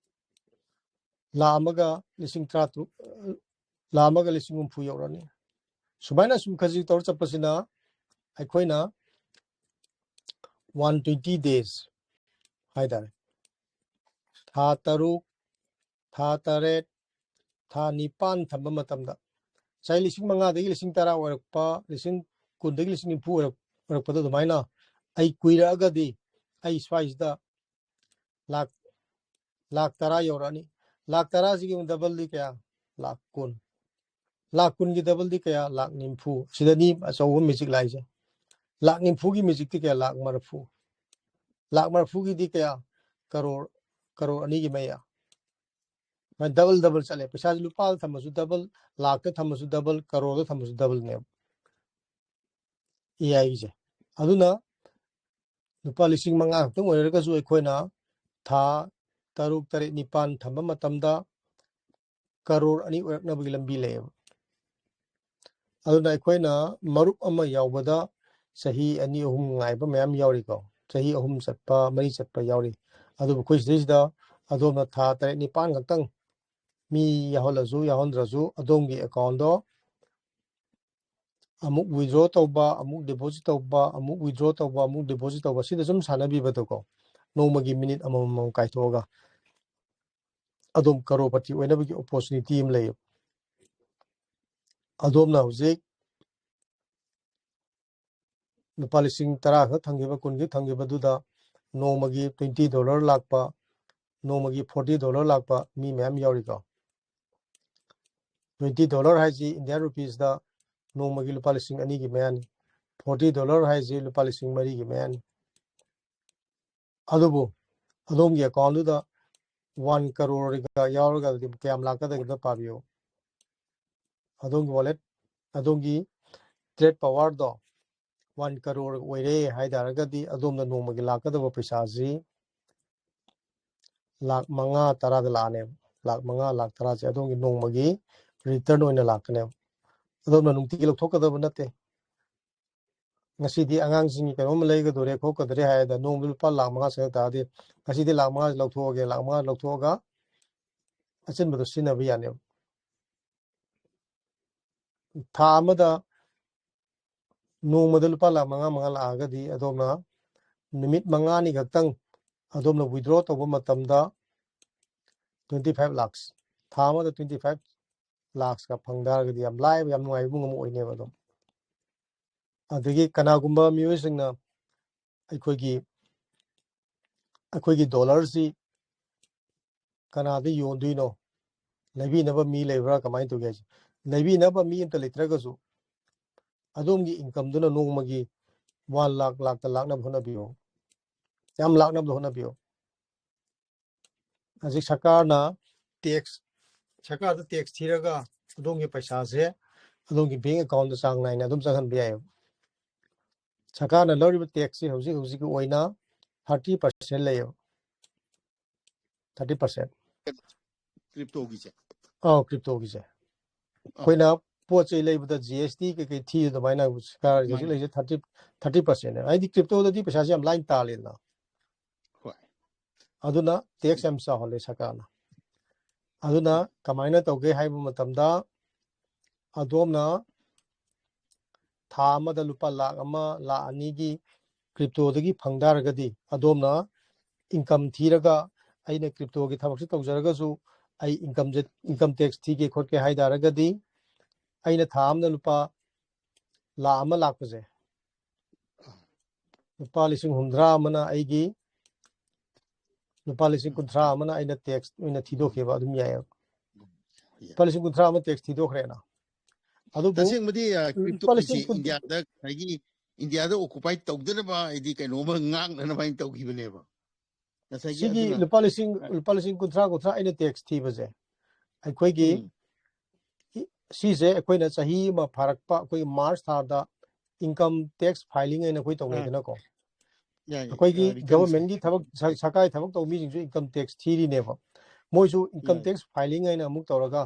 ꯂꯥꯈ ꯑꯃꯒ ꯂꯤꯁꯤꯡ ꯇꯔꯥꯇꯔꯨꯛ, ꯂꯥꯈ ꯑꯃꯒ ꯂꯤꯁꯤꯡ ꯍꯨꯝꯐꯨ ꯌꯧꯔꯛꯑꯅꯤ꯫ ꯁꯨꯃꯥꯏꯅ ꯁꯨꯝ ꯈꯖꯤꯛ ꯇꯧꯔ ꯆꯠꯄꯁꯤꯅ ꯑꯩꯈꯣꯏꯅ one twenty days ꯍꯥꯏꯇꯥꯔꯦ, ꯊꯥ ꯇꯔꯨꯛ, ꯊꯥ ꯇꯔꯦꯠ, ꯊꯥ ꯅꯤꯄꯥꯟ ꯊꯝꯕ ꯃꯇꯝꯗ ꯆꯍꯤ ꯂꯤꯁꯤꯡ ꯃꯉꯥꯗꯒꯤ ꯂꯤꯁꯤꯡ ꯇꯔꯥ ꯑꯣꯏꯔꯛꯄ, ꯂꯤꯁꯤꯡ ꯀꯨꯟꯗꯒꯤ ꯂꯤꯁꯤꯡ ꯅꯤꯐꯨ ꯑꯣꯏꯔꯛ-, ꯑꯣꯏꯔꯛꯄꯗ ꯑꯗꯨꯃꯥꯏꯅ ꯑꯩ ꯀꯨꯏꯔꯛꯑꯒꯗꯤ ꯑꯩ ꯁ꯭ꯋꯥꯏꯁꯤꯗ ꯂꯥꯛ, ꯂꯥꯛ ꯇꯔꯥ ꯌꯧꯔꯛꯑꯅꯤ꯫ ꯂꯥꯛ ꯇꯔꯥꯁꯤꯒꯤ ꯑꯃꯨꯛ doubleꯗꯤ ꯀꯌꯥ? ꯂꯥꯛ ꯀꯨꯟ꯫ ꯂꯥꯛ ꯀꯨꯟꯒꯤ doubleꯗꯤ ꯀꯌꯥ? ꯂꯥꯛ ꯅꯤꯐꯨ꯫ ꯁꯤꯗꯅꯤ ꯑꯆꯧꯕ magic ꯂꯥꯛꯏꯁꯦ꯫ ꯂꯥꯛ ꯅꯤꯐꯨꯒꯤ magicꯇꯤ ꯀꯌꯥ? ꯂꯥꯛ ꯃꯔꯤꯐꯨ꯫ ꯂꯥꯛ ꯃꯔꯤꯐꯨꯒꯤꯗꯤ ꯀꯌꯥ? ꯀꯔꯣꯔ, ꯀꯔꯣꯔ ꯑꯅꯤꯒꯤ ꯃꯌꯥ꯫ ꯁꯨꯃꯥꯏꯅ double double ꯆꯠꯂꯦ꯫ ꯄꯩꯁꯥꯁꯦ ꯂꯨꯄꯥꯗ ꯊꯝꯃꯁꯨ double, ꯂꯥꯛꯇ ꯊꯝꯃꯁꯨ double, ꯀꯔꯣꯔꯗ ꯊꯝꯃꯁꯨ doubleꯅꯦꯕ꯫ AIꯒꯤꯁꯦ꯫ ꯑꯗꯨꯅ ꯂꯨꯄꯥ ꯂꯤꯁꯤꯡ ꯃꯉꯥ ꯈꯛꯇꯪ ꯑꯣꯏꯔꯒꯁꯨ ꯑꯩꯈꯣꯏꯅ ꯊꯥ ꯇꯔꯨꯛ, ꯇꯔꯦꯠ, ꯅꯤꯄꯥꯟ ꯊꯝꯕ ꯃꯇꯝꯗ ꯀꯔꯣꯔ ꯑꯅꯤ ꯑꯣꯏꯔꯛꯅꯕꯒꯤ ꯂꯝꯕꯤ ꯂꯩꯌꯦꯕ꯫ ꯑꯗꯨꯅ ꯑꯩꯈꯣꯏꯅ ꯃꯔꯨꯞ ꯑꯃ ꯌꯥꯎꯕꯗ ꯆꯍꯤ ꯑꯅꯤ ꯑꯍꯨꯝ ꯉꯥꯏꯕ ꯃꯌꯥꯝ ꯌꯥꯎꯔꯤꯀꯣ꯫ ꯆꯍꯤ ꯑꯍꯨꯝ ꯆꯠꯄ, ꯃꯔꯤ ꯆꯠꯄ ꯌꯥꯎꯔꯤ꯫ ꯑꯗꯨꯕꯨ ꯑꯩꯈꯣꯏ ꯁꯤꯗꯩꯁꯤꯗ ꯑꯗꯣꯝꯅ ꯊꯥ ꯇꯔꯦꯠ ꯅꯤꯄꯥꯟ ꯈꯛꯇꯪ ꯃꯤ ꯌꯥꯎꯍꯜꯂꯁꯨ ꯌꯥꯎꯍꯟꯗ꯭ꯔꯁꯨ ꯑꯗꯣꯝꯒꯤ accountꯗꯣ ꯑꯃꯨꯛ withdraw ꯇꯧꯕ, ꯑꯃꯨꯛ deposit ꯇꯧꯕ, ꯑꯃꯨꯛ withdraw ꯇꯧꯕ, ꯑꯃꯨꯛ deposit ꯇꯧꯕ, ꯁꯤꯗ ꯁꯨꯝ ꯁꯥꯟꯅꯕꯤꯕꯗꯀꯣ, ꯅꯣꯡꯃꯒꯤ minute ꯑꯃꯃꯝ ꯀꯥꯏꯊꯣꯛꯑꯒ ꯑꯗꯣꯝ ꯀꯔꯣꯔꯄꯇꯤ ꯑꯣꯏꯅꯕꯒꯤ opportunity ꯑꯃ ꯂꯩꯌꯦꯕ꯫ ꯑꯗꯣꯝꯅ ꯍꯧꯖꯤꯛ ꯂꯨꯄꯥ ꯂꯤꯁꯤꯡ ꯇꯔꯥ ꯈꯛ ꯊꯝꯈꯤꯕ, ꯀꯨꯟ ꯈꯛ ꯊꯝꯈꯤꯕꯗꯨꯗ ꯅꯣꯡꯃꯒꯤ twenty dollar ꯂꯥꯛꯄ, ꯅꯣꯡꯃꯒꯤ forty dollar ꯂꯥꯛꯄ ꯃꯤ ꯃꯌꯥꯝ ꯌꯥꯎꯔꯤꯀꯣ꯫ Twenty dollar ꯍꯥꯏꯁꯤ Indian rupeesꯇ ꯅꯣꯡꯃꯒꯤ ꯂꯨꯄꯥ ꯂꯤꯁꯤꯡ ꯑꯅꯤꯒꯤ ꯃꯌꯥꯅꯤ꯫ Forty dollar ꯍꯥꯏꯁꯤ ꯂꯨꯄꯥ ꯂꯤꯁꯤꯡ ꯃꯔꯤꯒꯤ ꯃꯌꯥꯅꯤ꯫ ꯑꯗꯨꯕꯨ ꯑꯗꯣꯝꯒꯤ accountꯗꯨꯗ one crore ꯌꯥꯎꯔꯒꯗꯤ ꯀꯌꯥꯝ ꯂꯥꯛꯀꯗꯒꯦꯗꯣ ꯄꯥꯕꯤꯌꯨ꯫ ꯑꯗꯣꯝꯒꯤ wallet, ꯑꯗꯣꯝꯒꯤ trade powerꯗꯣ ꯋꯥꯟ ꯀꯔꯣꯔ ꯑꯣꯏꯔꯦ ꯍꯥꯏ ꯇꯥꯔꯒꯗꯤ ꯑꯗꯣꯝꯗ ꯅꯣꯡꯃꯒꯤ ꯂꯥꯛꯀꯗꯕ ꯄꯩꯁꯥꯁꯤ ꯂꯥꯛ ꯃꯉꯥ ꯇꯔꯥꯗ ꯂꯥꯛꯑꯅꯦꯕ꯫ ꯂꯥꯛ ꯃꯉꯥ ꯂꯥꯛ ꯇꯔꯥꯁꯦ ꯑꯗꯣꯝꯒꯤ ꯅꯣꯡꯃꯒꯤ ꯔꯤꯇꯔꯟ ꯑꯣꯏꯅ ꯂꯥꯛꯀꯅꯦꯕ꯫ ꯑꯗꯣꯝꯅ ꯅꯨꯡꯇꯤꯒꯤ ꯂꯧꯊꯣꯛꯀꯗꯕ ꯅꯠꯇꯦ꯫ ꯉꯁꯤꯗꯤ ꯑꯉꯥꯡꯁꯤꯡꯒꯤ ꯀꯩꯅꯣꯝ ꯂꯩꯒꯗꯣꯔꯦ ꯈꯣꯠꯀꯗꯣꯔꯦ ꯍꯥꯏꯗ ꯅꯣꯡꯃꯗ ꯂꯨꯄꯥ ꯂꯥꯛ ꯃꯉꯥ ꯆꯪꯉꯛ ꯇꯥꯔꯗꯤ ꯉꯁꯤꯗꯤ ꯂꯥꯛ ꯃꯉꯥꯁꯦ ꯂꯧꯊꯣꯛꯑꯒꯦ, ꯂꯥꯛ ꯃꯉꯥ ꯂꯧꯊꯣꯛꯑꯒ ꯑꯆꯤꯟꯕꯗꯣ ꯁꯤꯖꯤꯟꯅꯕ ꯌꯥꯅꯦꯕ꯫ ꯊꯥ ꯑꯃꯗ ꯅꯣꯡꯃꯗ ꯂꯨꯄꯥ ꯂꯥꯛ ꯃꯉꯥ ꯃꯉꯥ ꯂꯥꯛꯑꯒꯗꯤ ꯑꯗꯣꯝꯅ ꯅꯨꯃꯤꯠ ꯃꯉꯥꯅꯤ ꯈꯛꯇꯪ ꯑꯗꯣꯝꯅ withdraw ꯇꯧꯕ ꯃꯇꯝꯗ twenty five lakhs, ꯊꯥ ꯑꯃꯗ twenty five lakhsꯀ ꯐꯪ ꯇꯥꯔꯒꯗꯤ ꯌꯥꯝ ꯂꯥꯏꯕ, ꯌꯥꯝ ꯅꯨꯡꯉꯥꯏꯕ ꯏꯃꯨꯡ ꯑꯃ ꯑꯣꯏꯅꯦꯕ꯫ ꯑꯗꯨꯝ ꯑꯗꯒꯤ ꯀꯅꯥꯒꯨꯝꯕ ꯃꯤꯑꯣꯏꯁꯤꯡꯅ ꯑꯩꯈꯣꯏꯒꯤ ꯑꯩꯈꯣꯏꯒꯤ ꯗꯣꯂꯔꯁꯤ ꯀꯅꯥꯗ ꯌꯣꯟꯗꯣꯏꯅꯣ, ꯂꯩꯕꯤꯅꯕ ꯃꯤ ꯂꯩꯕ꯭ꯔꯥ, ꯀꯃꯥꯏꯅ ꯇꯧꯒꯦ ꯍꯥꯏꯁꯦ꯫ ꯂꯩꯕꯤꯅꯕ ꯃꯤ ꯑꯝꯇ ꯂꯩꯇ꯭ꯔꯒꯁꯨ ꯑꯗꯣꯝꯒꯤ ꯏꯟꯀꯝꯗꯨꯅ ꯅꯣꯡꯃꯒꯤ ꯋꯥꯟ ꯂꯥꯛ ꯂꯥꯛꯇ ꯂꯥꯛꯅꯕ ꯍꯣꯠꯅꯕꯤꯌꯨ, ꯌꯥꯝ ꯂꯥꯛꯅꯕ ꯍꯣꯠꯅꯕꯤꯌꯨ꯫ ꯍꯧꯖꯤꯛ ꯁꯔꯀꯥꯔꯅ ꯇꯦꯛꯁ, ꯁꯔꯀꯥꯔꯗ ꯇꯦꯛꯁ ꯊꯤꯔꯒ ꯑꯗꯣꯝꯒꯤ ꯄꯩꯁꯥꯁꯦ ꯑꯗꯣꯝꯒꯤ ꯕꯦꯡ ꯑꯦꯀꯥꯎꯟꯗ ꯆꯥꯡ ꯅꯥꯏꯅ ꯑꯗꯨꯝ ꯆꯪꯍꯟꯕ ꯌꯥꯏꯑꯕ꯫ ꯁꯔꯀꯥꯔꯅ ꯂꯧꯔꯤꯕ ꯇꯦꯛꯁꯁꯤ ꯍꯧꯖꯤꯛ ꯍꯧꯖꯤꯛꯀꯤ ꯑꯣꯏꯅ ꯊꯥꯔꯇꯤ ꯄꯥꯔꯁꯦꯟ ꯂꯩꯌꯦꯕ꯫ Thirty percent. ꯀ꯭ꯔꯤꯞꯇꯣꯒꯤꯁꯦ꯫ ꯑꯥꯎ, ꯀ꯭ꯔꯤꯞꯇꯣꯒꯤꯁꯦ꯫ ꯑꯩꯈꯣꯏꯅ ꯄꯣꯠ ꯆꯩ ꯂꯩꯕꯗ ꯖꯤ ꯑꯦꯁ ꯇꯤ ꯀꯩꯀꯩ ꯊꯤ ꯑꯗꯨꯃꯥꯏꯅ ꯁꯔꯀꯥꯔꯒꯤ ꯍꯧꯖꯤꯛ ꯃꯥꯅꯤ꯫ ꯂꯩꯁꯦ ꯊꯥꯔꯇꯤ ꯊꯥꯔꯇꯤ ꯄꯥꯔꯁꯦꯟ꯫ ꯍꯥꯏꯗꯤ ꯀ꯭ꯔꯤꯞꯇꯣꯗꯗꯤ ꯄꯩꯁꯥꯁꯦ ꯌꯥꯝ ꯂꯥꯏꯅ ꯇꯥꯜꯂꯦꯗꯅ꯫ ꯍꯣꯏ꯫ ꯑꯗꯨꯅ ꯇꯦꯛꯁ ꯌꯥꯝ ꯆꯥꯎꯍꯜꯂꯦ ꯁꯔꯀꯥꯔꯅ꯫ ꯑꯗꯨꯅ ꯀꯃꯥꯏꯅ ꯇꯧꯒꯦ ꯍꯥꯏꯕ ꯃꯇꯝꯗ ꯑꯗꯣꯝꯅ ꯊꯥ ꯑꯃꯗ ꯂꯨꯄꯥ ꯂꯥꯛ ꯑꯃ, ꯂꯥꯛ ꯑꯅꯤꯒꯤ ꯀ꯭ꯔꯤꯞꯇꯣꯗꯒꯤ ꯐꯪ ꯇꯥꯔꯒꯗꯤ ꯑꯗꯣꯝꯅ ꯏꯟꯀꯝ ꯊꯤꯔꯒ ꯑꯩꯅ ꯀ꯭ꯔꯤꯞꯇꯣꯒꯤ ꯊꯕꯛꯁꯤ ꯇꯧꯖꯔꯒꯁꯨ ꯑꯩ ꯏꯟꯀꯝꯁꯦ, ꯏꯟꯀꯝ ꯇꯦꯛꯁ ꯊꯤꯒꯦ ꯈꯣꯠꯀꯦ ꯍꯥꯏ ꯇꯥꯔꯒꯗꯤ ꯑꯩꯅ ꯊꯥ ꯑꯃꯗ ꯂꯨꯄꯥ ꯂꯥꯛ ꯑꯃ ꯂꯥꯛꯄꯁꯦ, ꯂꯨꯄꯥ ꯂꯤꯁꯤꯡ ꯍꯨꯝꯗ꯭ꯔꯥ ꯑꯃꯅ ꯑꯩꯒꯤ, ꯂꯨꯄꯥ ꯂꯤꯁꯤꯡ ꯀꯨꯟꯊ꯭ꯔꯥ ꯑꯃꯅ ꯑꯩꯅ ꯇꯦꯛꯁ ꯑꯣꯏꯅ ꯊꯤꯗꯣꯛꯈꯤꯕ ꯑꯗꯨꯝ ꯌꯥꯏꯑꯕ꯫ ꯂꯨꯄꯥ ꯂꯤꯁꯤꯡ ꯀꯨꯟꯊ꯭ꯔꯥ ꯑꯃ ꯇꯦꯛꯁ ꯊꯤꯗꯣꯛꯈ꯭ꯔꯦꯅ꯫ ꯑꯗꯨꯕꯨ ꯇꯁꯦꯡꯕꯗꯤ ꯑ, ꯂꯨꯄꯥ ꯀ꯭ꯔꯤꯞꯇꯣꯒꯤꯁꯤ ꯂꯤꯁꯤꯡ ꯀꯨꯟ ꯏꯟꯗꯤꯌꯥꯗ ꯉꯁꯥꯏꯒꯤ ꯏꯟꯗꯤꯌꯥꯗ ꯑꯣꯀꯨꯄꯥꯏ ꯇꯧꯗꯅꯕ ꯍꯥꯏꯗꯤ ꯀꯩꯅꯣꯝꯃ ꯉꯥꯡꯅꯅꯕ ꯍꯥꯏꯅ ꯇꯧꯈꯤꯕꯅꯦꯕ꯫ ꯉꯁꯥꯏꯒꯤ ꯁꯤꯒꯤ ꯑꯗꯨꯅ ꯂꯨꯄꯥ ꯂꯤꯁꯤꯡ ꯂꯨꯄꯥ ꯂꯤꯁꯤꯡ ꯀꯨꯟꯊ꯭ꯔꯥ ꯀꯨꯟꯊ꯭ꯔꯥ ꯑꯩꯅ ꯇꯦꯛꯁ ꯊꯤꯕꯁꯦ ꯑꯩꯈꯣꯏꯒꯤ ꯎꯝ꯫ ꯏ- ꯁꯤꯁꯦ ꯑꯩꯈꯣꯏꯅ ꯆꯍꯤ ꯑꯃ ꯐꯥꯔꯛꯄ ꯑꯩꯈꯣꯏꯒꯤ ꯃꯥꯔꯆ ꯊꯥꯗ income tax filing ꯍꯥꯏꯅ ꯑꯩꯈꯣꯏ ꯇꯧꯅꯩꯗꯅꯀꯣ꯫ ꯌꯥꯏ, ꯑꯩꯈꯣꯏꯒꯤ ꯑ, returns. ꯒꯚꯔꯟꯃꯦꯟꯒꯤ ꯊꯕꯛ ꯁ- ꯁꯔꯀꯥꯔꯒꯤ ꯊꯕꯛ ꯇꯧꯕ ꯃꯤꯁꯤꯡꯁꯨ income tax ꯊꯤꯔꯤꯅꯦꯕ꯫ ꯃꯣꯏꯁꯨ income ꯌꯥꯏ. tax filing ꯍꯥꯏꯅ ꯑꯃꯨꯛ ꯇꯧꯔꯒ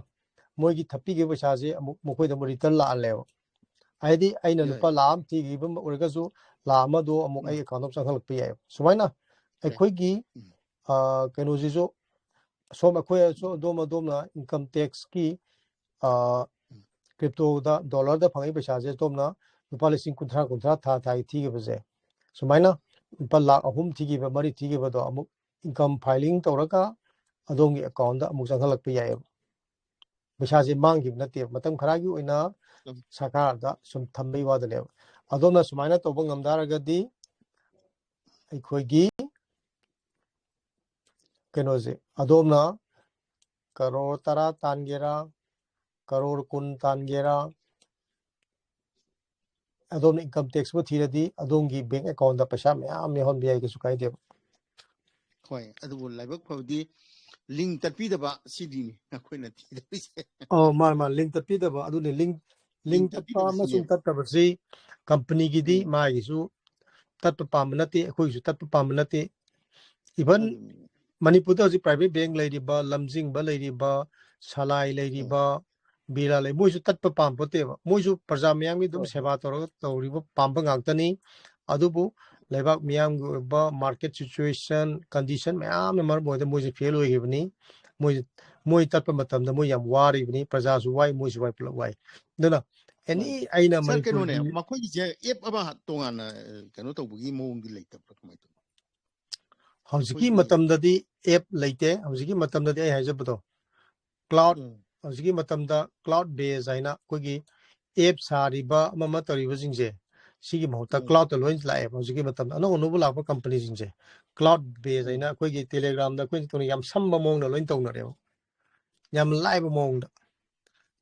ꯃꯣꯏꯒꯤ ꯊꯠꯄꯤꯈꯤꯕ ꯄꯩꯁꯥꯁꯦ ꯑꯃꯨꯛ ꯃꯈꯣꯏꯗ ꯑꯃꯨꯛ return ꯂꯥꯛꯍꯜꯂꯦꯕ꯫ ꯍꯥꯏꯗꯤ ꯑꯩꯅ ꯌꯥꯏ. ꯂꯨꯄꯥ ꯂꯥꯈ ꯑꯃ ꯊꯤꯈꯤꯕ ꯑꯃ ꯑꯣꯏꯔꯒꯁꯨ ꯂꯥꯈ ꯑꯃꯗꯣ ꯑꯃꯨꯛ ꯎꯝ. ꯑꯩ account ꯑꯃ ꯆꯪꯍꯜꯂꯛꯄ ꯌꯥꯏꯕ꯫ ꯁꯨꯃꯥꯏꯅ ꯑꯩꯈꯣꯏꯒꯤ ꯎꯝ. ꯑ, ꯀꯩꯅꯣꯁꯤꯁꯨ ꯁꯣꯝ ꯑꯩꯈꯣꯏ ꯑꯁꯨ-, ꯑꯗꯣꯝ ꯑꯗꯣꯝꯅ income taxꯀꯤ, ꯑ, cryptoꯗ, dollarꯗ ꯐꯪꯉꯤ ꯄꯩꯁꯥꯁꯦ ꯑꯗꯣꯝꯅ ꯂꯨꯄꯥ ꯂꯤꯁꯤꯡ ꯀꯨꯟꯊ꯭ꯔꯥ, ꯀꯨꯟꯊ꯭ꯔꯥ ꯊꯥ ꯊꯥꯒꯤ ꯊꯤꯈꯤꯕꯁꯦ, ꯁꯨꯃꯥꯏꯅ ꯂꯨꯄꯥ ꯂꯥꯈ ꯑꯍꯨꯝ ꯊꯤꯈꯤꯕ, ꯃꯔꯤ ꯊꯤꯈꯤꯕꯗꯣ ꯑꯃꯨꯛ income filing ꯇꯧꯔꯒ ꯑꯗꯣꯝꯒꯤ accountꯗ ꯑꯃꯨꯛ ꯆꯪꯍꯜꯂꯛꯄ ꯌꯥꯏꯑꯕ꯫ ꯄꯩꯁꯥꯁꯦ ꯃꯥꯡꯈꯤꯕ ꯅꯠꯇꯦꯕ, ꯃꯇꯝ ꯈꯔꯒꯤ ꯑꯣꯏꯅ ꯎꯝ. ꯁꯔꯀꯥꯔꯗ ꯁꯨꯝ ꯊꯝꯕꯩ ꯋꯥꯗꯅꯦꯕ꯫ ꯑꯗꯣꯝꯅ ꯁꯨꯃꯥꯏꯅ ꯇꯧꯕ ꯉꯝ ꯇꯥꯔꯒꯗꯤ ꯑꯩꯈꯣꯏꯒꯤ ꯀꯩꯅꯣꯁꯦ, ꯑꯗꯣꯝꯅ ꯀꯔꯣꯔ ꯇꯔꯥ ꯇꯥꯟꯒꯦꯔꯥ, ꯀꯔꯣꯔ ꯀꯨꯟ ꯇꯥꯟꯒꯦꯔꯥ, ꯑꯗꯣꯝꯅ income taxꯄꯨ ꯊꯤꯔꯗꯤ ꯑꯗꯣꯝꯒꯤ bank accountꯇ ꯄꯩꯁꯥ ꯃꯌꯥꯝ ꯌꯥꯎꯍꯟꯕ ꯌꯥꯏ, ꯀꯩꯁꯨ ꯀꯥꯏꯗꯦꯕ꯫ ꯍꯣꯏ, ꯑꯗꯨꯕꯨ ꯂꯥꯏꯕꯛ ꯐꯕꯗꯤ link ꯇꯠꯄꯤꯗꯕ ꯁꯤꯗꯤꯅꯤ ꯑꯩꯈꯣꯏꯅ ꯊꯤꯗꯣꯏꯁꯦ꯫ ꯑꯣ, ꯃꯥꯅꯤ, ꯃꯥꯅꯤ, link ꯇꯠꯄꯤꯗꯕ꯫ ꯑꯗꯨꯅꯤ, link, link Link ꯇꯠꯄ ꯇꯠꯄꯤꯗꯕ ꯑꯃꯁꯨꯡ ꯁꯤꯅꯦꯕ꯫ ꯇꯠꯇꯕꯁꯤ companyꯒꯤꯗꯤ ꯎꯝ. ꯃꯥꯒꯤꯁꯨ ꯇꯠꯄ ꯄꯥꯝꯕ ꯅꯠꯇꯦ, ꯑꯩꯈꯣꯏꯒꯤꯁꯨ ꯇꯠꯄ ꯄꯥꯝꯕ ꯅꯠꯇꯦ꯫ Even ꯑꯗꯨꯅꯤ. ꯃꯅꯤꯄꯨꯔꯗ ꯍꯧꯖꯤꯛ private bank ꯂꯩꯔꯤꯕ, ꯂꯝꯖꯤꯡꯕ ꯂꯩꯔꯤꯕ, ꯁꯂꯥꯏ ꯎꯝ. ꯂꯩꯔꯤꯕ, ꯕꯤꯔꯂꯥ ꯂꯩ, ꯃꯣꯏꯁꯨ ꯇꯠꯄ ꯄꯥꯝꯄꯣꯠꯇꯦꯕ꯫ ꯃꯣꯏꯁꯨ ꯄ꯭ꯔꯖꯥ ꯃꯌꯥꯝꯒꯤ ꯑꯗꯨꯝ ꯍꯣꯏ, ꯍꯣꯏ. ꯁꯦꯕꯥ ꯇꯧꯔꯒ ꯇꯧꯔꯤꯕ ꯄꯥꯝꯕ ꯉꯥꯛꯇꯅꯤ꯫ ꯑꯗꯨꯕꯨ ꯂꯩꯕꯥꯛ ꯃꯤꯌꯥꯝꯒꯤ ꯑꯣꯏꯕ market situation, condition ꯃꯌꯥꯝꯅ ꯃꯔꯝ ꯑꯣꯏꯔꯒ ꯃꯣꯏꯁꯦ fail ꯑꯣꯏꯈꯤꯕꯅꯤ꯫ ꯃꯣꯏ, ꯃꯣꯏ ꯇꯠꯄ ꯃꯇꯝꯗ ꯃꯣꯏ ꯌꯥꯝ ꯋꯥꯔꯤꯕꯅꯤ, ꯄ꯭ꯔꯖꯥꯁꯨ ꯋꯥꯏ, ꯃꯣꯏꯁꯨ ꯋꯥꯏ, ꯄꯨꯂꯞ ꯋꯥꯏ꯫ ꯑꯗꯨꯅ any ꯃꯥꯅꯤ. ꯑꯩꯅ Sir, ꯀꯩꯅꯣꯅꯦ, ꯃꯅꯤꯄꯨꯔꯒꯤ ꯃꯈꯣꯏꯒꯤꯁꯦ app ꯑꯃ ꯇꯣꯉꯥꯟꯅ, ꯑ, ꯀꯩꯅꯣ ꯇꯧꯕꯒꯤ ꯃꯑꯣꯡꯗꯤ ꯂꯩꯇꯕ꯭ꯔꯥ, ꯀꯃꯥꯏꯅ ꯇꯧꯕ? ꯍꯧꯖꯤꯛꯀꯤ ꯑꯩꯈꯣꯏꯒꯤ ꯃꯇꯝꯗꯗꯤ app ꯂꯩꯇꯦ꯫ ꯍꯧꯖꯤꯛꯀꯤ ꯃꯇꯝꯗꯗꯤ ꯑꯩ ꯍꯥꯏꯖꯕꯗꯣ, cloud, ꯎꯝ. ꯍꯧꯖꯤꯛꯀꯤ ꯃꯇꯝꯗ cloud base ꯍꯥꯏꯅ ꯑꯩꯈꯣꯏꯒꯤ app ꯁꯥꯔꯤꯕ ꯑꯃ ꯑꯃ ꯇꯧꯔꯤꯕꯁꯤꯡꯁꯦ, ꯁꯤꯒꯤ ꯃꯍꯨꯠꯇ ꯎꯝ. cloudꯇ ꯂꯣꯏ ꯂꯥꯛꯑꯦꯕ꯫ ꯍꯧꯖꯤꯛꯀꯤ ꯃꯇꯝꯗ ꯑꯅꯧ ꯑꯅꯧꯕ ꯂꯥꯛꯄ companyꯁꯤꯡꯁꯦ cloud base ꯎꯝ. ꯍꯥꯏꯅ ꯑꯩꯈꯣꯏꯒꯤ Telegramꯗ ꯑꯩꯈꯣꯏꯅ ꯇꯧꯅ ꯌꯥꯝ ꯁꯝꯕ ꯃꯑꯣꯡꯗ ꯂꯣꯏ ꯇꯧꯅꯔꯦꯕ, ꯌꯥꯝ ꯂꯥꯏꯕ ꯃꯑꯣꯡꯗ꯫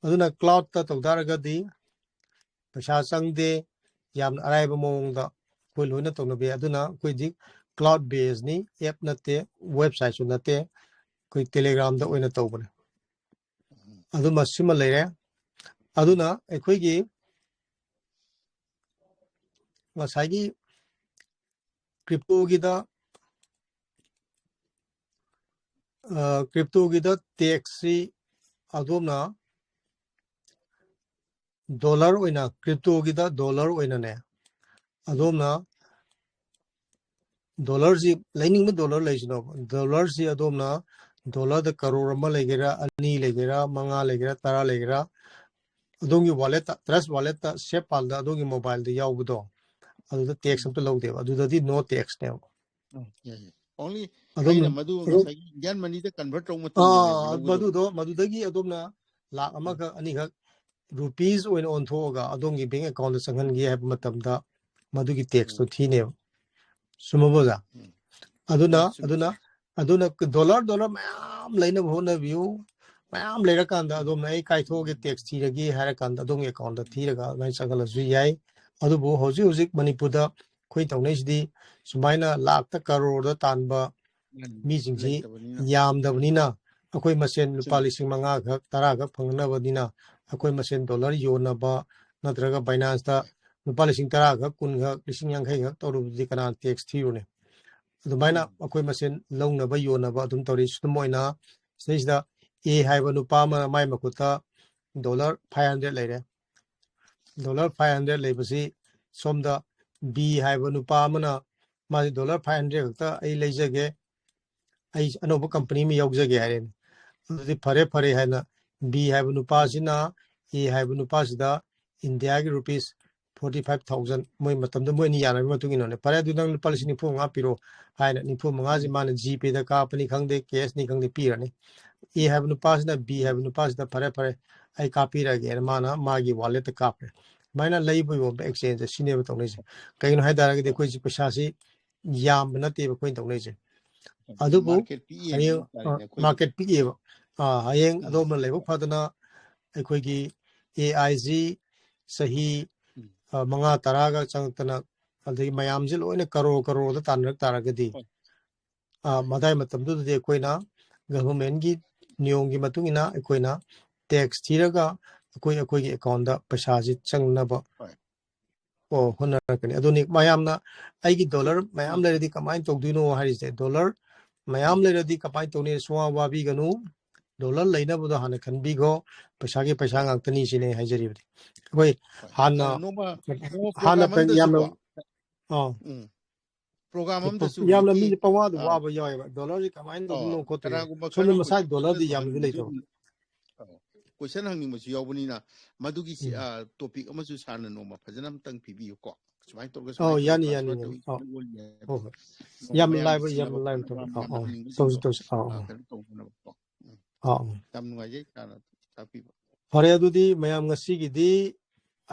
ꯑꯗꯨꯅ cloudꯇ ꯇꯧ ꯇꯥꯔꯒꯗꯤ ꯄꯩꯁꯥ ꯆꯪꯗꯦ, ꯌꯥꯝꯅ ꯑꯔꯥꯏꯕ ꯃꯑꯣꯡꯗ ꯑꯩꯈꯣꯏ ꯂꯣꯏꯅ ꯇꯧꯅꯕ ꯌꯥꯏ꯫ ꯑꯗꯨꯅ ꯑꯩꯈꯣꯏꯗꯤ cloud baseꯅꯤ, app ꯅꯠꯇꯦ, websiteꯁꯨ ꯅꯠꯇꯦ, ꯑꯩꯈꯣꯏ Telegramꯗ ꯑꯣꯏꯅ ꯇꯧꯕꯅꯦ꯫ ꯑꯗꯨꯃ ꯁꯤꯃ ꯂꯩꯔꯦ꯫ ꯑꯗꯨꯅ ꯑꯩꯈꯣꯏꯒꯤ ꯉꯁꯥꯏꯒꯤ ꯀ꯭ꯔꯤꯞꯇꯣꯒꯤꯗ ꯀ꯭ꯔꯤꯞꯇꯣꯒꯤꯗ ꯇꯦꯛꯁꯁꯤ ꯑꯗꯣꯝꯅ ꯗꯣꯂꯔ ꯑꯣꯏꯅ, ꯀ꯭ꯔꯤꯞꯇꯣꯒꯤꯗ ꯗꯣꯂꯔ ꯑꯣꯏꯅꯅꯦ, ꯑꯗꯣꯝꯅ ꯗꯣꯂꯔꯁꯤ, ꯂꯩꯅꯤꯡꯕ ꯗꯣꯂꯔ ꯂꯩꯁꯤꯅꯣꯕ, ꯗꯣꯂꯔꯁꯤ ꯑꯗꯣꯝꯅ ꯗꯣꯂꯔꯗ ꯀꯔꯣꯔ ꯑꯃ ꯂꯩꯒꯦꯔꯥ, ꯑꯅꯤ ꯂꯩꯒꯦꯔꯥ, ꯃꯉꯥ ꯂꯩꯒꯦꯔꯥ, ꯇꯔꯥ ꯂꯩꯒꯦꯔꯥ, ꯑꯗꯣꯝꯒꯤ ꯋꯥꯂꯦꯠꯇ, ꯇ꯭ꯔꯁ ꯋꯥꯂꯦꯠꯇ, ꯁꯦꯞ ꯄꯥꯜꯗ ꯑꯗꯣꯝꯒꯤ ꯃꯣꯕꯥꯏꯜꯗ ꯌꯥꯎꯕꯗꯣ, ꯑꯗꯨꯗ ꯇꯦꯛꯁ ꯑꯝꯇ ꯂꯧꯗꯦꯕ, ꯑꯗꯨꯗꯗꯤ ꯅꯣ ꯇꯦꯛꯁꯅꯦꯕ꯫ ꯑꯣꯟꯂꯤ ꯑꯗꯨꯝ ꯑꯩꯅ ꯃꯗꯨ ꯉꯁꯥꯏꯒꯤ ꯏꯟꯗꯤꯌꯥꯟ ꯃꯅꯤꯗ ꯀꯟꯚꯔꯠ ꯇꯧꯕ ꯃꯇꯨꯡꯗꯅꯦꯕ ꯑꯥ, ꯂꯧꯒꯗꯧꯕ꯫ ꯃꯗꯨꯗꯣ, ꯃꯗꯨꯗꯒꯤ ꯑꯗꯣꯝꯅ ꯂꯥꯛ ꯑꯃꯈꯛ ꯑꯅꯤꯈꯛ ꯔꯨꯄꯤꯁ ꯑꯣꯏꯅ ꯑꯣꯟꯊꯣꯛꯑꯒ ꯑꯗꯣꯝꯒꯤ ꯕꯦꯡ ꯑꯦꯀꯥꯎꯟꯗ ꯆꯪꯍꯟꯒꯦ ꯍꯥꯏꯕ ꯃꯇꯝꯗ ꯃꯗꯨꯒꯤ ꯇꯦꯛꯁꯇꯣ ꯎꯝ꯫ ꯊꯤꯅꯦꯕ꯫ ꯆꯨꯝꯃꯕꯣ ꯑꯣꯖꯥ? ꯎꯝ꯫ ꯑꯗꯨꯅ ꯎꯝ, ꯆꯨꯝꯃꯤ, ꯑꯗꯨꯅ ꯆꯨꯝꯃꯤ꯫ ꯑꯗꯨꯅ ꯗꯣꯂꯔ ꯗꯣꯂꯔ ꯃꯌꯥꯝ ꯂꯩꯅꯕ ꯍꯣꯠꯅꯕꯤꯌꯨ꯫ ꯃꯌꯥꯝ ꯂꯩꯔꯀꯥꯟꯗ ꯎꯝ꯫ ꯑꯗꯣꯝꯅ "ꯑꯩ ꯀꯥꯏꯊꯣꯛꯑꯒꯦ, ꯇꯦꯛꯁ ꯊꯤꯔꯒꯦ" ꯍꯥꯏꯔꯀꯥꯟꯗ ꯑꯗꯣꯝꯒꯤ ꯑꯦꯀꯥꯎꯟꯗ ꯊꯤꯔꯒ ꯑꯗꯨꯃꯥꯏꯅ ꯆꯪꯍꯜꯂꯁꯨ ꯌꯥꯏ꯫ ꯑꯗꯨꯕꯨ ꯍꯧꯖꯤꯛ ꯍꯧꯖꯤꯛ ꯃꯅꯤꯄꯨꯔꯗ ꯑꯩꯈꯣꯏ ꯇꯧꯅꯩꯁꯤꯗꯤ ꯁꯨꯃꯥꯏꯅ ꯂꯥꯛꯇ ꯀꯔꯣꯔꯗ ꯇꯥꯟꯕ ꯃꯥꯅꯤ, ꯃꯤꯁꯤꯡꯁꯤ ꯂꯩꯇꯕꯅꯤꯅ꯫ ꯌꯥꯝꯗꯕꯅꯤꯅ, ꯑꯩꯈꯣꯏ ꯃꯁꯦꯟ ꯂꯨꯄꯥ ꯆꯨꯝꯃꯤ꯫ ꯂꯤꯁꯤꯡ ꯃꯉꯥ ꯈꯛ, ꯇꯔꯥ ꯈꯛ ꯐꯪꯅꯕꯅꯤꯅ ꯑꯩꯈꯣꯏ ꯃꯁꯦꯟ ꯗꯣꯂꯔ ꯌꯣꯟꯅꯕ ꯅꯠꯇ꯭ꯔꯒ ꯕꯥꯏꯅꯥꯟꯁꯇ ꯂꯨꯄꯥ ꯂꯤꯁꯤꯡ ꯇꯔꯥ ꯈꯛ, ꯀꯨꯟ ꯈꯛ, ꯂꯤꯁꯤꯡ ꯌꯥꯡꯈꯩ ꯈꯛ ꯇꯧꯔꯨꯕꯗꯤ ꯀꯅꯥ ꯇꯦꯛꯁ ꯊꯤꯔꯨꯅꯤ? ꯑꯗꯨꯃꯥꯏꯅ ꯎꯝ꯫ ꯑꯩꯈꯣꯏ ꯃꯁꯦꯟ ꯂꯧꯅꯕ ꯌꯣꯟꯅꯕ ꯑꯗꯨꯝ ꯇꯧꯔꯤ꯫ ꯈꯨꯗꯝ ꯑꯣꯏꯅ ꯁꯤꯗꯩꯁꯤꯗ ꯑꯦ ꯍꯥꯏꯕ ꯅꯨꯄꯥ ꯑꯃ ꯃꯥꯏ ꯃꯈꯨꯠꯇ ꯗꯣꯂꯔ ꯐꯥꯏꯚ ꯍꯟꯗ꯭ꯔꯦꯠ ꯂꯩꯔꯦ꯫ ꯗꯣꯂꯔ ꯐꯥꯏꯚ ꯍꯟꯗ꯭ꯔꯦꯠ ꯂꯩꯕꯁꯤ ꯁꯣꯝꯗ ꯕꯤ ꯍꯥꯏꯕ ꯅꯨꯄꯥ ꯑꯃꯅ ꯃꯥꯁꯤ "ꯗꯣꯂꯔ ꯐꯥꯏꯚ ꯍꯟꯗ꯭ꯔꯦꯠ ꯈꯛꯇ ꯑꯩ ꯂꯩꯖꯒꯦ, ꯑꯩ ꯑꯅꯧꯕ ꯀꯝꯄꯅꯤ ꯑꯃ ꯌꯥꯎꯖꯒꯦ" ꯍꯥꯏꯔꯦꯅꯦ꯫ ꯑꯗꯨꯗꯤ ꯐꯔꯦ ꯐꯔꯦ ꯍꯥꯏꯅ ꯕꯤ ꯍꯥꯏꯕ ꯅꯨꯄꯥꯁꯤꯅ ꯑꯦ ꯍꯥꯏꯕ ꯅꯨꯄꯥꯁꯤꯗ ꯏꯟꯗꯤꯌꯥꯒꯤ ꯔꯨꯄꯤꯁ ꯐꯣꯔꯇꯤ ꯐꯥꯏꯚ ꯊꯥꯎꯖꯟ, ꯃꯣꯏ ꯃꯇꯝꯗ ꯃꯣꯏ ꯑꯅꯤ ꯌꯥꯅꯕꯒꯤ ꯃꯇꯨꯡ ꯏꯟꯅꯅꯦ, "ꯐꯔꯦ, ꯑꯗꯨ ꯅꯪ ꯂꯨꯄꯥ ꯂꯤꯁꯤꯡ ꯅꯤꯐꯨ ꯃꯉꯥ ꯄꯤꯔꯣ" ꯍꯥꯏꯅ ꯅꯤꯐꯨ ꯃꯉꯥꯁꯤ ꯎꯝ꯫ ꯃꯥꯅ ꯖꯤꯄꯦꯗ ꯀꯥꯞꯄꯅꯤ ꯈꯪꯗꯦ, ꯀꯦꯁꯅꯤ ꯈꯪꯗꯦ, ꯄꯤꯔꯅꯤ꯫ ꯑꯦ ꯍꯥꯏꯕ ꯅꯨꯄꯥꯁꯤꯅ ꯕꯤ ꯍꯥꯏꯕ ꯅꯨꯄꯥꯁꯤꯗ "ꯐꯔꯦ ꯐꯔꯦ, ꯑꯩ ꯀꯥꯞꯄꯤꯔꯒꯦꯅ" ꯃꯥꯅ ꯃꯥꯒꯤ ꯋꯥꯂꯦꯠꯇ ꯀꯥꯞꯈ꯭ꯔꯦ꯫ ꯑꯗꯨꯃꯥꯏꯅ ꯂꯩꯕ ꯌꯣꯟꯕ ꯑꯦꯛꯁꯆꯦꯟꯖꯁꯦ ꯁꯤꯅꯦꯕ ꯇꯧꯅꯩꯁꯦ꯫ ꯀꯩꯒꯤꯅꯣ ꯍꯥꯏ ꯇꯥꯔꯒꯗꯤ ꯍꯣꯏ꯫ ꯑꯩꯈꯣꯏꯁꯤ ꯄꯩꯁꯥꯁꯤ ꯌꯥꯝꯕ ꯅꯠꯇꯦꯕ ꯑꯩꯈꯣꯏꯅ ꯇꯧꯅꯩꯁꯦ꯫ ꯑꯗꯨꯕꯨ ꯃꯥꯔꯀꯦꯠ ꯄꯤꯛꯑꯦ ꯍꯌꯦꯡ, ꯍꯥꯏꯇꯥꯔꯦꯅꯦ ꯑꯩꯈꯣꯏꯒꯤ꯫ ꯃꯥꯔꯀꯦꯠ ꯄꯤꯛꯑꯦꯕ꯫ ꯑꯥ, ꯍꯌꯦꯡ ꯎꯝ꯫ ꯑꯗꯣꯝꯅ ꯂꯥꯏꯕꯛ ꯐꯗꯅ ꯑꯩꯈꯣꯏꯒꯤ ꯑꯦ ꯑꯥꯏꯁꯤ ꯆꯍꯤ, ꯎꯝ꯫ ꯑ, ꯃꯉꯥ ꯇꯔꯥꯒ ꯆꯪꯉꯛꯇꯅ, ꯑꯗꯒꯤ ꯃꯌꯥꯝꯁꯦ ꯂꯣꯏꯅ ꯀꯔꯣꯔ ꯀꯔꯣꯔꯗ ꯇꯥꯟꯅꯔꯛ ꯇꯥꯔꯒꯗꯤ, ꯍꯣꯏ꯫ ꯑ, ꯃꯗꯥꯏ ꯃꯇꯝꯗꯨꯗꯗꯤ ꯑꯩꯈꯣꯏꯅ ꯒꯚꯔꯟꯃꯦꯟꯠꯀꯤ ꯅꯤꯌꯣꯝꯒꯤ ꯃꯇꯨꯡ ꯏꯟꯅ ꯑꯩꯈꯣꯏꯅ ꯇꯦꯛꯁ ꯊꯤꯔꯒ ꯑꯩꯈꯣꯏ, ꯑꯩꯈꯣꯏꯒꯤ ꯑꯦꯀꯥꯎꯟꯗ ꯄꯩꯁꯥꯁꯤ ꯆꯪꯅꯕ ꯍꯣꯏ꯫ ꯑꯣ, ꯍꯣꯠꯅꯔꯛꯀꯅꯤ꯫ ꯑꯗꯨꯅꯤ ꯃꯌꯥꯝꯅ ꯑꯩꯒꯤ ꯗꯣꯂꯔ ꯃꯌꯥꯝ ꯂꯩꯔꯗꯤ ꯀꯃꯥꯏꯅ ꯇꯧꯗꯣꯏꯅꯣ ꯍꯥꯏꯔꯤꯁꯦ꯫ ꯗꯣꯂꯔ ꯃꯌꯥꯝ ꯂꯩꯔꯗꯤ ꯀꯃꯥꯏꯅ ꯇꯧꯅꯤ? ꯁꯨꯡꯋꯥ ꯋꯥꯕꯤꯒꯅꯨ꯫ ꯗꯣꯂꯔ ꯂꯩꯅꯕꯗꯣ ꯍꯥꯟꯅ ꯈꯟꯕꯤꯈꯣ꯫ ꯄꯩꯁꯥꯒꯤ ꯄꯩꯁꯥ ꯉꯥꯛꯇꯅꯤ ꯁꯤꯅꯦ ꯑꯩ ꯍꯥꯏꯖꯔꯤꯕꯗꯤ꯫ ꯑꯩꯈꯣꯏ ꯍꯣꯏ꯫ ꯍꯥꯟꯅ ꯑ, ꯅꯣꯡꯃ, ꯅꯣꯡꯃ ꯍꯥꯟꯅ program ꯄ-, ꯌꯥꯝꯅ ꯑꯃꯗꯁꯨꯀꯣ, ꯑꯥ꯫ ꯎꯝ꯫ Program ꯑꯃꯗꯁꯨ ꯌꯥꯝꯅ ꯍꯧꯖꯤꯛꯀꯤ, ꯃꯤꯁꯦ ꯄꯋꯥꯗ ꯑꯥ, ꯋꯥꯕ ꯌꯥꯎꯋꯦꯕ꯫ ꯗꯣꯂꯔꯁꯤ ꯀꯃꯥꯏꯅ ꯇꯧꯗꯣꯏꯅꯣ ꯑꯣ, ꯈꯣꯠꯇꯣꯏꯅꯣ? ꯀꯅꯥꯒꯨꯝꯕ ꯁꯣꯝꯗ ꯈꯔ ꯃꯁꯥꯒꯤ ꯗꯣꯂꯔꯗꯤ ꯌꯥꯝꯅꯗꯤ ꯂꯩꯇꯕ꯫ ꯑꯣ, question ꯍꯪꯅꯤꯡꯕꯁꯨ ꯌꯥꯎꯕꯅꯤꯅ, ꯃꯗꯨꯒꯤ ꯁꯤ, ꯎꯝ꯫ ꯑ, topic ꯑꯃꯁꯨ ꯁꯥꯔꯅ ꯅꯣꯡꯃ ꯐꯖꯅ ꯑꯝꯇꯪ ꯄꯤꯕꯤꯌꯨꯀꯣ꯫ ꯁꯨꯃꯥꯏꯅ ꯇꯧꯔꯒ, ꯑꯧ, ꯁꯨꯃꯥꯏꯅ ꯇꯧꯔꯒ, ꯌꯥꯅꯤ, ꯁꯨꯃꯥꯏꯅ ꯌꯥꯅꯤ, ꯇꯧꯔꯒ, ꯌꯥꯅꯤ꯫ ꯑꯧ, ꯁꯨꯃꯥꯏꯅ ꯑꯣꯏꯅꯤ ꯍꯥꯏꯕ꯫ ꯍꯣꯏ, ꯍꯣꯏ꯫ ꯅꯣꯡꯃ ꯌꯥꯝ ꯃꯌꯥꯝꯒꯤ ꯂꯥꯏꯕ, ꯌꯥꯝ ꯆꯤꯟꯅꯕ ꯂꯥꯏꯕ ꯈꯣꯠꯅꯕ ꯊꯕꯛ꯫ ꯑꯧ, ꯑꯧ꯫ ꯃꯥꯟꯅꯅꯤꯡꯕꯁꯤꯡꯗꯣ, ꯇꯧꯁꯤ, ꯇꯧꯁꯤ꯫ ꯑꯧ, ꯑ, ꯑꯧ꯫ ꯀꯩꯅꯣ ꯇꯧꯅꯕꯀꯣ꯫ ꯎꯝ꯫ ꯑꯧ, ꯑꯧ꯫ ꯌꯥꯝ ꯅꯨꯡꯉꯥꯏꯖꯩ, ꯁꯥꯔꯅ ꯇꯥꯛꯄꯤꯕ꯫ ꯐꯔꯦ, ꯑꯗꯨꯗꯤ ꯃꯌꯥꯝ ꯉꯁꯤꯒꯤꯗꯤ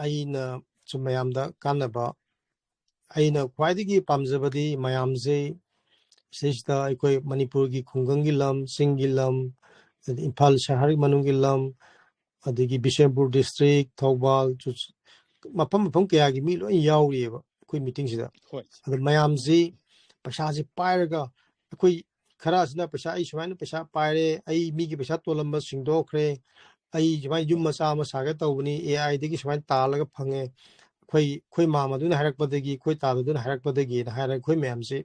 ꯑꯩꯅ ꯁꯨꯝ ꯃꯌꯥꯝꯗ ꯀꯥꯟꯅꯕ, ꯑꯩꯅ ꯈ꯭ꯋꯥꯏꯗꯒꯤ ꯄꯥꯝꯖꯕꯗꯤ ꯃꯌꯥꯝꯁꯦ ꯁꯤꯁꯤꯗ ꯑꯩꯈꯣꯏ ꯃꯅꯤꯄꯨꯔꯒꯤ ꯈꯨꯡꯒꯪꯒꯤ ꯂꯝ, ꯆꯤꯡꯒꯤ ꯂꯝ, ꯑꯗꯩ ꯏꯝꯐꯥꯜ ꯁꯍꯔꯒꯤ ꯃꯅꯨꯡꯒꯤ ꯂꯝ, ꯑꯗꯒꯤ ꯕꯤꯁꯦꯝꯄꯨꯔ district, ꯊꯧꯕꯥꯜ, ꯆꯨ-, ꯃꯐꯝ ꯃꯐꯝ ꯀꯌꯥꯒꯤ ꯃꯤ ꯂꯣꯏ ꯌꯥꯎꯔꯤꯑꯕ ꯑꯩꯈꯣꯏ meetingꯁꯤꯗ꯫ ꯍꯣꯏ꯫ ꯑꯗꯣ ꯃꯌꯥꯝꯁꯤ ꯄꯩꯁꯥꯁꯤ ꯄꯥꯏꯔꯒ, ꯑꯩꯈꯣꯏ ꯈꯔꯁꯤꯅ ꯄꯩꯁꯥ, "ꯑꯩ ꯁꯨꯃꯥꯏꯅ ꯄꯩꯁꯥ ꯄꯥꯏꯔꯦ, ꯑꯩ ꯃꯤꯒꯤ ꯄꯩꯁꯥ ꯇꯣꯜꯂꯝꯕ ꯁꯤꯡꯗꯣꯛꯈ꯭ꯔꯦ, ꯑꯩ ꯁꯨꯃꯥꯏꯅ ꯌꯨꯝ ꯃꯆꯥ ꯑꯃ ꯁꯥꯒꯦ ꯇꯧꯕꯅꯤ, AIꯗꯒꯤ ꯁꯨꯃꯥꯏꯅ ꯇꯥꯜꯂꯒ ꯐꯪꯉꯦ, ꯑꯩꯈꯣꯏ, ꯑꯩꯈꯣꯏ ꯃꯥꯝꯃꯗꯨꯅ ꯍꯥꯏꯔꯛꯄꯗꯒꯤ, ꯑꯩꯈꯣꯏ ꯇꯥꯗꯗꯨꯅ ꯍꯥꯏꯔꯛꯄꯗꯒꯤꯅ" ꯍꯥꯏꯔꯒ ꯑꯩꯈꯣꯏ ꯃꯌꯥꯝꯁꯤ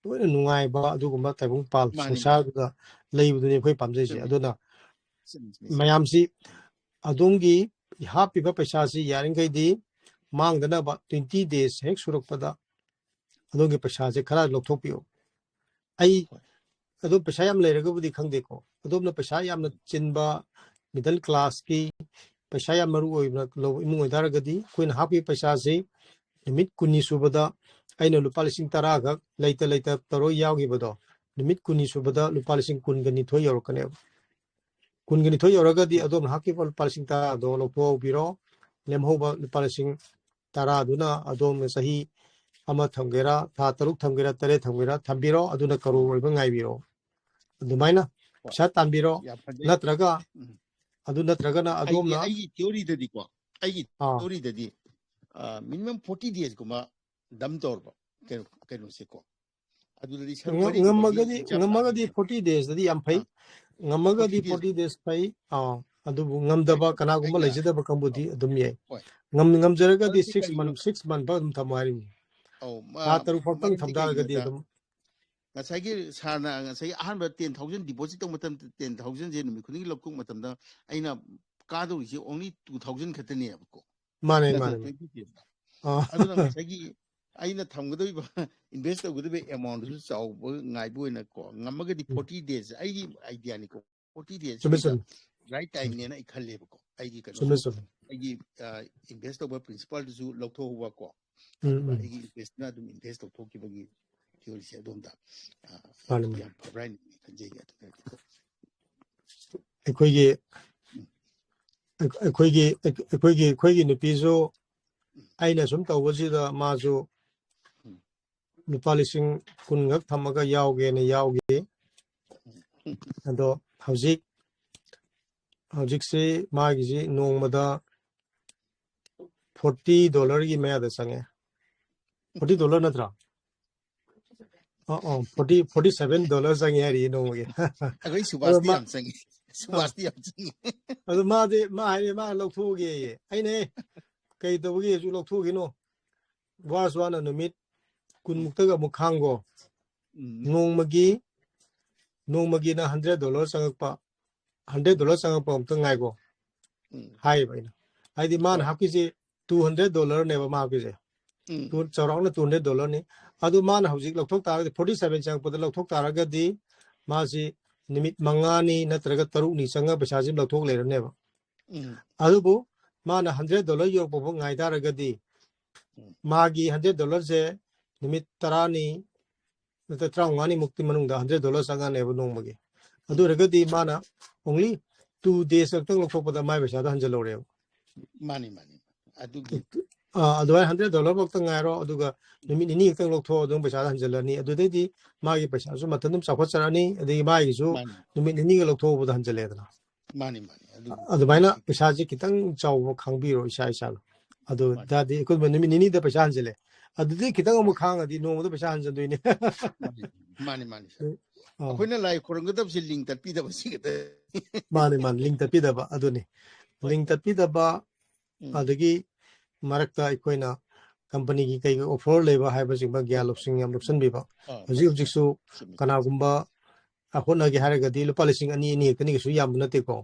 ꯂꯣꯏꯅ ꯅꯨꯡꯉꯥꯏꯕ ꯑꯗꯨꯒꯨꯝꯕ ꯇꯥꯏꯕꯪꯄꯥꯜ ꯃꯥꯅꯤ, ꯃꯥꯅꯤ꯫ ꯁꯪꯁꯥꯔꯗꯨꯗ ꯂꯩꯕꯗꯨꯅꯤ ꯑꯩꯈꯣꯏ ꯄꯥꯝꯖꯩꯁꯦ꯫ ꯆꯨꯝꯃꯤ꯫ ꯑꯗꯨꯅ ꯆꯨꯝꯃꯤ, ꯆꯨꯝꯃꯤ, ꯆꯨꯝꯃꯤ꯫ ꯃꯌꯥꯝꯁꯤ ꯑꯗꯣꯝꯒꯤ ꯍꯥꯞꯄꯤꯕ ꯄꯩꯁꯥꯁꯤ ꯌꯥꯔꯤꯈꯩꯗꯤ ꯃꯥꯡꯗꯅꯕ twenty days ꯍꯦꯛ ꯁꯨꯔꯛꯄꯗ ꯑꯗꯣꯝꯒꯤ ꯄꯩꯁꯥꯁꯦ ꯈꯔ ꯂꯧꯊꯣꯛꯄꯤꯌꯨ꯫ ꯑꯩ ꯍꯣꯏ꯫ ꯑꯗꯣ ꯄꯩꯁꯥ ꯌꯥꯝ ꯂꯩꯔꯒꯕꯨꯗꯤ ꯈꯪꯗꯦꯀꯣ, ꯑꯗꯣꯝꯅ ꯄꯩꯁꯥ ꯌꯥꯝꯅ ꯎꯝ꯫ ꯆꯤꯟꯕ middle classꯀꯤ ꯄꯩꯁꯥ ꯌꯥꯝ ꯃꯔꯨ ꯑꯣꯏꯕ ꯂꯧꯕ ꯏꯃꯨꯡ ꯑꯣꯏꯇꯥꯔꯒꯗꯤ ꯑꯩꯈꯣꯏꯅ ꯍꯥꯞꯄꯤꯕ ꯄꯩꯁꯥꯁꯤ ꯅꯨꯃꯤꯠ ꯀꯨꯟꯅꯤ ꯁꯨꯕꯗ ꯑꯩꯅ ꯂꯨꯄꯥ ꯂꯤꯁꯤꯡ ꯇꯔꯥ ꯈꯛ ꯂꯩꯇ ꯂꯩꯇ ꯇꯧꯔ ꯌꯥꯎꯈꯤꯕꯗꯣ, ꯅꯨꯃꯤꯠ ꯀꯨꯟꯅꯤ ꯁꯨꯕꯗ ꯎꯝ꯫ ꯂꯨꯄꯥ ꯂꯤꯁꯤꯡ ꯀꯨꯟꯒ ꯅꯤꯊꯣꯏ ꯌꯧꯔꯛꯀꯅꯦꯕ꯫ ꯀꯨꯟꯒ ꯅꯤꯊꯣꯏ ꯌꯧꯔꯒꯗꯤ ꯎꯝ꯫ ꯑꯗꯣꯝꯅ ꯍꯥꯞꯈꯤꯕ ꯂꯨꯄꯥ ꯂꯤꯁꯤꯡ ꯇꯔꯥꯗꯣ ꯂꯧꯊꯣꯛꯍꯧꯕꯤꯔꯣ꯫ ꯂꯦꯝꯍꯧꯕ ꯂꯨꯄꯥ ꯂꯤꯁꯤꯡ ꯇꯔꯥꯗꯨꯅ ꯑꯗꯣꯝꯅ ꯆꯍꯤ ꯑꯃ ꯊꯝꯒꯦꯔꯥ, ꯊꯥ ꯇꯔꯨꯛ ꯊꯝꯒꯦꯔꯥ, ꯇꯔꯦꯠ ꯊꯝꯒꯦꯔꯥ, ꯊꯝꯕꯤꯔꯣ꯫ ꯑꯗꯨꯅ ꯀꯔꯣꯔ ꯎꯝ꯫ ꯑꯣꯏꯕ ꯉꯥꯏꯕꯤꯔꯣ꯫ ꯑꯗꯨꯃꯥꯏꯅ ꯍꯣꯏ꯫ ꯄꯩꯁꯥ ꯇꯥꯟꯕꯤꯔꯣ꯫ ꯌꯥꯝ ꯐꯖꯩ꯫ ꯅꯠꯇ꯭ꯔꯒ, ꯎꯝ꯫ ꯑꯗꯨ ꯅꯠꯇ꯭ꯔꯒꯅ ꯑꯩꯒꯤ, ꯑꯗꯣꯝꯅ ꯑꯩꯒꯤ theoryꯗꯗꯤꯀꯣ, ꯑꯩꯒꯤ ꯑꯥ꯫ Theoryꯗꯗꯤ, ꯑ, minimum forty daysꯀꯨꯝꯕ dump ꯇꯧꯔꯕ ꯀꯩꯅꯣ, ꯀꯩꯅꯣꯁꯦꯀꯣ꯫ ꯑꯗꯨꯗꯗꯤ ꯁꯔꯨꯛ ꯉ-, ꯃꯔꯤꯒꯨꯝꯕꯒꯤ ꯉꯝꯃꯒꯗꯤ, ꯆꯞ ꯉꯝꯃꯒꯗꯤ ꯆꯥꯕꯅꯦꯕ꯫ Forty daysꯇꯗꯤ ꯌꯥꯝ ꯐꯩ꯫ ꯑꯥ꯫ ꯉꯝꯃꯒꯗꯤ forty days꯫ Forty days ꯐꯩ꯫ ꯑꯥ꯫ ꯑꯗꯨꯕꯨ ꯉꯝꯗꯕ ꯀꯅꯥꯒꯨꯝꯕ ꯂꯩꯖꯗꯕ ꯀꯥꯡꯕꯨꯗꯤ ꯑꯗꯨꯝ ꯌꯥꯏ꯫ ꯉꯝ-, ꯉꯝꯖꯔꯒꯗꯤ six month, six month ꯐꯥꯎ ꯑꯗꯨꯝ ꯊꯝꯃꯣ ꯍꯥꯏꯔꯤꯕꯅꯤ꯫ ꯊꯥ ꯇꯔꯨꯛ ꯐꯥꯎꯇꯪ ꯊꯝ ꯇꯥꯔꯒꯗꯤ ꯑꯗꯨꯝ꯫ ꯉꯁꯥꯏꯒꯤ ꯁꯥꯔꯅ ꯉꯁꯥꯏꯒꯤ ꯑꯍꯥꯟꯕ ten thousand deposit ꯇꯧꯕ ꯃꯇꯝꯗ, ten thousand ꯁꯦ ꯅꯨꯃꯤꯠ ꯈꯨꯗꯤꯡꯒꯤ ꯂꯧꯊꯣꯛꯄ ꯃꯇꯝꯗ ꯑꯩꯅ ꯀꯥꯗꯧꯔꯤꯁꯦ only two thousand ꯈꯛꯇꯅꯦꯕꯀꯣ꯫ ꯃꯥꯅꯦ, ꯃꯥꯅꯦ, ꯃꯥꯅꯦ꯫ ꯑꯥ꯫ ꯑꯗꯨꯅ ꯉꯁꯥꯏꯒꯤ ꯑꯩꯅ ꯊꯝꯒꯗꯧꯔꯤꯕ, invest ꯇꯧꯒꯗꯧꯔꯤꯕ amount ꯗꯨꯁꯨ ꯆꯥꯎꯕ ꯉꯥꯏꯕ ꯑꯣꯏꯅꯀꯣ, ꯉꯝꯃꯒꯗꯤ ꯎꯝ꯫ Forty days, ꯑꯩꯒꯤ idea ꯅꯤꯀꯣ, forty days ꯆꯨꯝꯃꯦ, ꯁꯤꯗ ꯆꯨꯝꯃꯦ꯫ Right time ꯅꯦꯅ ꯑꯩ ꯈꯜꯂꯦꯕꯀꯣ꯫ ꯑꯩꯒꯤ ꯀꯩꯅꯣꯁꯨ, ꯆꯨꯝꯃꯦ, ꯆꯨꯝꯃꯦ꯫ ꯑꯩꯒꯤ, ꯑ, invest ꯇꯧꯕ principal ꯗꯨꯁꯨ ꯂꯧꯊꯣꯛꯍꯧꯕꯀꯣ꯫ ꯎꯝ, ꯑꯗꯨꯒ ꯎꯝ꯫ ꯑꯩꯒꯤ invest ꯅ ꯑꯗꯨꯝ invest ꯇꯧꯊꯣꯛꯈꯤꯕꯒꯤ theory ꯁꯦ ꯑꯗꯣꯝꯗ, ꯑ, ꯃꯥꯅꯦ, ꯃꯥꯅꯦ꯫ ꯌꯥꯝ ꯐꯕ꯭ꯔꯥ ꯍꯥꯏꯅ ꯈꯟꯖꯩ ꯑꯗꯨꯅꯗꯤꯀꯣ꯫ ꯑꯩꯈꯣꯏꯒꯤ, ꯎꯝ꯫ ꯑꯩꯈꯣꯏꯒꯤ, ꯑꯩꯈꯣꯏꯒꯤ, ꯑꯩꯈꯣꯏꯒꯤ ꯅꯨꯄꯤꯁꯨ ꯎꯝ꯫ ꯑꯩꯅ ꯁꯨꯝ ꯇꯧꯕꯁꯤꯗ ꯃꯥꯁꯨ ꯎꯝ꯫ ꯂꯨꯄꯥ ꯂꯤꯁꯤꯡ ꯀꯨꯟ ꯈꯛ ꯊꯝꯃꯒ ꯌꯥꯎꯒꯦꯅ ꯌꯥꯎꯈꯤ꯫ ꯎꯝ꯫ ꯑꯗꯣ ꯍꯧꯖꯤꯛ, ꯍꯧꯖꯤꯛꯁꯤ ꯃꯥꯒꯤꯁꯤ ꯅꯣꯡꯃꯗ forty dollar ꯒꯤ ꯃꯌꯥꯗ ꯆꯪꯉꯦ꯫ Forty dollar ꯅꯠꯇ꯭ꯔꯥ? ꯑ, ꯑ, forty, forty seven dollar ꯆꯪꯉꯦ ꯍꯥꯏꯔꯤ ꯅꯣꯡꯃꯒꯤ꯫ ꯑꯩꯈꯣꯏ ꯑꯗꯣ ꯁꯨꯕꯥꯁꯇꯤ ꯃꯥ-, ꯌꯥꯝ ꯆꯪꯉꯤ꯫ ꯑ꯫ ꯁꯨꯕꯥꯁꯇꯤ ꯌꯥꯝ ꯆꯪꯉꯤ꯫ ꯑꯗꯣ ꯃꯥꯗꯤ, ꯃꯥ ꯍꯥꯏꯔꯦ, ꯃꯥ ꯂꯧꯊꯣꯛꯑꯒꯦꯌꯦ꯫ ꯑꯩꯅ, "ꯑꯦ, ꯀꯩ ꯇꯧꯕꯒꯤ ꯍꯧꯖꯤꯛ ꯂꯧꯊꯣꯛꯈꯤꯅꯣ? ꯋꯥꯔꯁꯨ ꯋꯥꯅ ꯅꯨꯃꯤꯠ ꯀꯨꯟ ꯃꯨꯛꯇꯒ ꯑꯃꯨꯛ ꯈꯥꯡꯒꯣ꯫ ꯎꯝ꯫ ꯅꯣꯡꯃꯒꯤ, ꯅꯣꯡꯃꯒꯤ ꯅꯪ hundred dollar ꯆꯪꯉꯛꯄ, hundred dollar ꯆꯪꯉꯛꯄ ꯑꯃꯨꯛꯇ ꯉꯥꯏꯒꯣ", ꯎꯝ꯫ ꯍꯥꯏꯌꯦꯕ ꯑꯩꯅ꯫ ꯍꯥꯏꯗꯤ ꯃꯥꯅ ꯍꯣꯏ꯫ ꯍꯥꯞꯈꯤꯁꯦ two hundred dollar ꯅꯦꯕ ꯃꯥ ꯍꯥꯞꯈꯤꯁꯦ꯫ ꯎꯝ꯫ ꯇꯨ-, ꯆꯥꯎꯔꯥꯛꯅ two hundred dollar ꯅꯤ꯫ ꯑꯗꯨ ꯃꯥꯅ ꯍꯧꯖꯤꯛ ꯂꯧꯊꯣꯛ ꯇꯥꯔꯒꯗꯤ, forty seven ꯆꯪꯉꯛꯄꯗ ꯂꯧꯊꯣꯛ ꯇꯥꯔꯒꯗꯤ, ꯃꯥꯁꯤ ꯅꯨꯃꯤꯠ ꯃꯉꯥꯅꯤ ꯅꯠꯇ꯭ꯔꯒ ꯇꯔꯨꯛꯅꯤ ꯆꯪꯉ ꯄꯩꯁꯥꯁꯤ ꯂꯧꯊꯣꯛ ꯂꯩꯔꯅꯦꯕ꯫ ꯎꯝ꯫ ꯑꯗꯨꯕꯨ ꯃꯥꯅ hundred dollar ꯌꯧꯔꯛꯄ ꯐꯥꯎ ꯉꯥꯏ ꯇꯥꯔꯒꯗꯤ, ꯎꯝ꯫ ꯃꯥꯒꯤ hundred dollar ꯁꯦ ꯅꯨꯃꯤꯠ ꯇꯔꯥꯅꯤ ꯅꯠꯇ꯭ꯔ ꯇꯔꯥꯃꯉꯥꯅꯤ ꯃꯨꯛꯇꯤ ꯃꯅꯨꯡꯗ hundred dollar ꯆꯪꯉꯅꯦꯕ ꯅꯣꯡꯃꯒꯤ꯫ ꯑꯗꯨ ꯎꯝ꯫ ꯑꯣꯏꯔꯒꯗꯤ ꯃꯥꯅ only two days ꯈꯛꯇꯪ ꯂꯧꯊꯣꯛꯄꯗ ꯃꯥꯏ ꯄꯩꯁꯥꯗꯣ ꯍꯟꯖꯜꯍꯧꯔꯦꯕ꯫ ꯃꯥꯅꯤ, ꯃꯥꯅꯤ꯫ ꯑꯗꯨꯒꯤ ꯑ, ꯑꯗꯨꯃꯥꯏꯅ hundred dollar ꯐꯥꯎꯇ ꯉꯥꯏꯔꯣ, ꯑꯗꯨꯒ ꯅꯨꯃꯤꯠ ꯅꯤꯅꯤ ꯈꯛꯇꯪ ꯂꯧꯊꯣꯛꯑꯣ, ꯑꯗꯨꯝ ꯄꯩꯁꯥꯗꯣ ꯍꯟꯖꯜꯂꯅꯤ꯫ ꯑꯗꯨꯗꯩꯗꯤ ꯃꯥꯒꯤ ꯄꯩꯁꯥꯁꯨ ꯃꯊꯟ ꯑꯗꯨꯝ ꯆꯥꯎꯈꯠꯆꯔꯛꯑꯅꯤ, ꯑꯗꯒꯤ ꯃꯥꯒꯤꯁꯨ ꯃꯥꯅꯤ꯫ ꯅꯨꯃꯤꯠ ꯅꯤꯅꯤꯒ ꯂꯧꯊꯣꯛꯎꯕꯗ ꯍꯟꯖꯜꯂꯦꯗꯅ꯫ ꯃꯥꯅꯤ, ꯃꯥꯅꯤ꯫ ꯑꯗꯨ ꯑꯗꯨꯃꯥꯏꯅ ꯄꯩꯁꯥꯁꯦ ꯈꯤꯇꯪ ꯆꯥꯎꯕ ꯈꯪꯕꯤꯔꯣ ꯏꯁꯥ ꯏꯁꯥꯅ꯫ ꯑꯗꯨ ꯃꯥꯅꯤ꯫ ꯇꯥꯔꯗꯤ ꯑꯩꯈꯣꯏ ꯅꯨꯃꯤꯠ ꯅꯤꯅꯤꯗ ꯄꯩꯁꯥ ꯍꯟꯖꯜꯂꯦ꯫ ꯑꯗꯨꯗꯤ ꯈꯤꯇꯪ ꯑꯃꯨꯛ ꯈꯥꯡꯉꯗꯤ ꯅꯣꯡꯃꯗ ꯄꯩꯁꯥ ꯍꯟꯖꯟꯗꯣꯏꯅꯦ꯫ ꯃꯥꯅꯤ, ꯃꯥꯅꯤ, ꯃꯥꯅꯤ, ꯁꯥꯔ꯫ ꯑ꯫ ꯑꯩꯈꯣꯏꯅ ꯂꯥꯏ ꯈꯨꯔꯨꯝꯒꯗꯕꯁꯦ ꯂꯤꯡ ꯇꯠꯄꯤꯗꯕ ꯁꯤ ꯈꯛꯇ꯫ ꯃꯥꯅꯤ, ꯃꯥꯅꯤ, ꯂꯤꯡ ꯇꯠꯄꯤꯗꯕ ꯑꯗꯨꯅꯤ꯫ ꯂꯤꯡ ꯇꯠꯄꯤꯗꯕ, ꯎꯝ꯫ ꯑꯗꯒꯤ ꯃꯔꯛꯇ ꯑꯩꯈꯣꯏꯅ ꯀꯝꯄꯅꯤꯒꯤ ꯀꯩꯒꯤ offer ꯂꯩꯕ ꯍꯥꯏꯕꯁꯤꯡꯕ ꯒ꯭ꯌꯥꯟ ꯂꯧꯁꯤꯡ ꯌꯥꯝ ꯂꯧꯁꯤꯟꯕꯤꯕ꯫ ꯑꯥ, ꯍꯧꯖꯤꯛ ꯍꯣꯏ꯫ ꯍꯧꯖꯤꯛꯁꯨ ꯆꯨꯝꯃꯤ꯫ ꯀꯅꯥꯒꯨꯝꯕ ꯍꯣꯠꯅꯒꯦ ꯍꯥꯏꯔꯒꯗꯤ ꯂꯨꯄꯥ ꯂꯤꯁꯤꯡ ꯑꯅꯤ, ꯑꯅꯤ ꯈꯛꯇꯅꯤ, ꯀꯩꯁꯨ ꯌꯥꯝꯕ ꯅꯠꯇꯦꯀꯣ꯫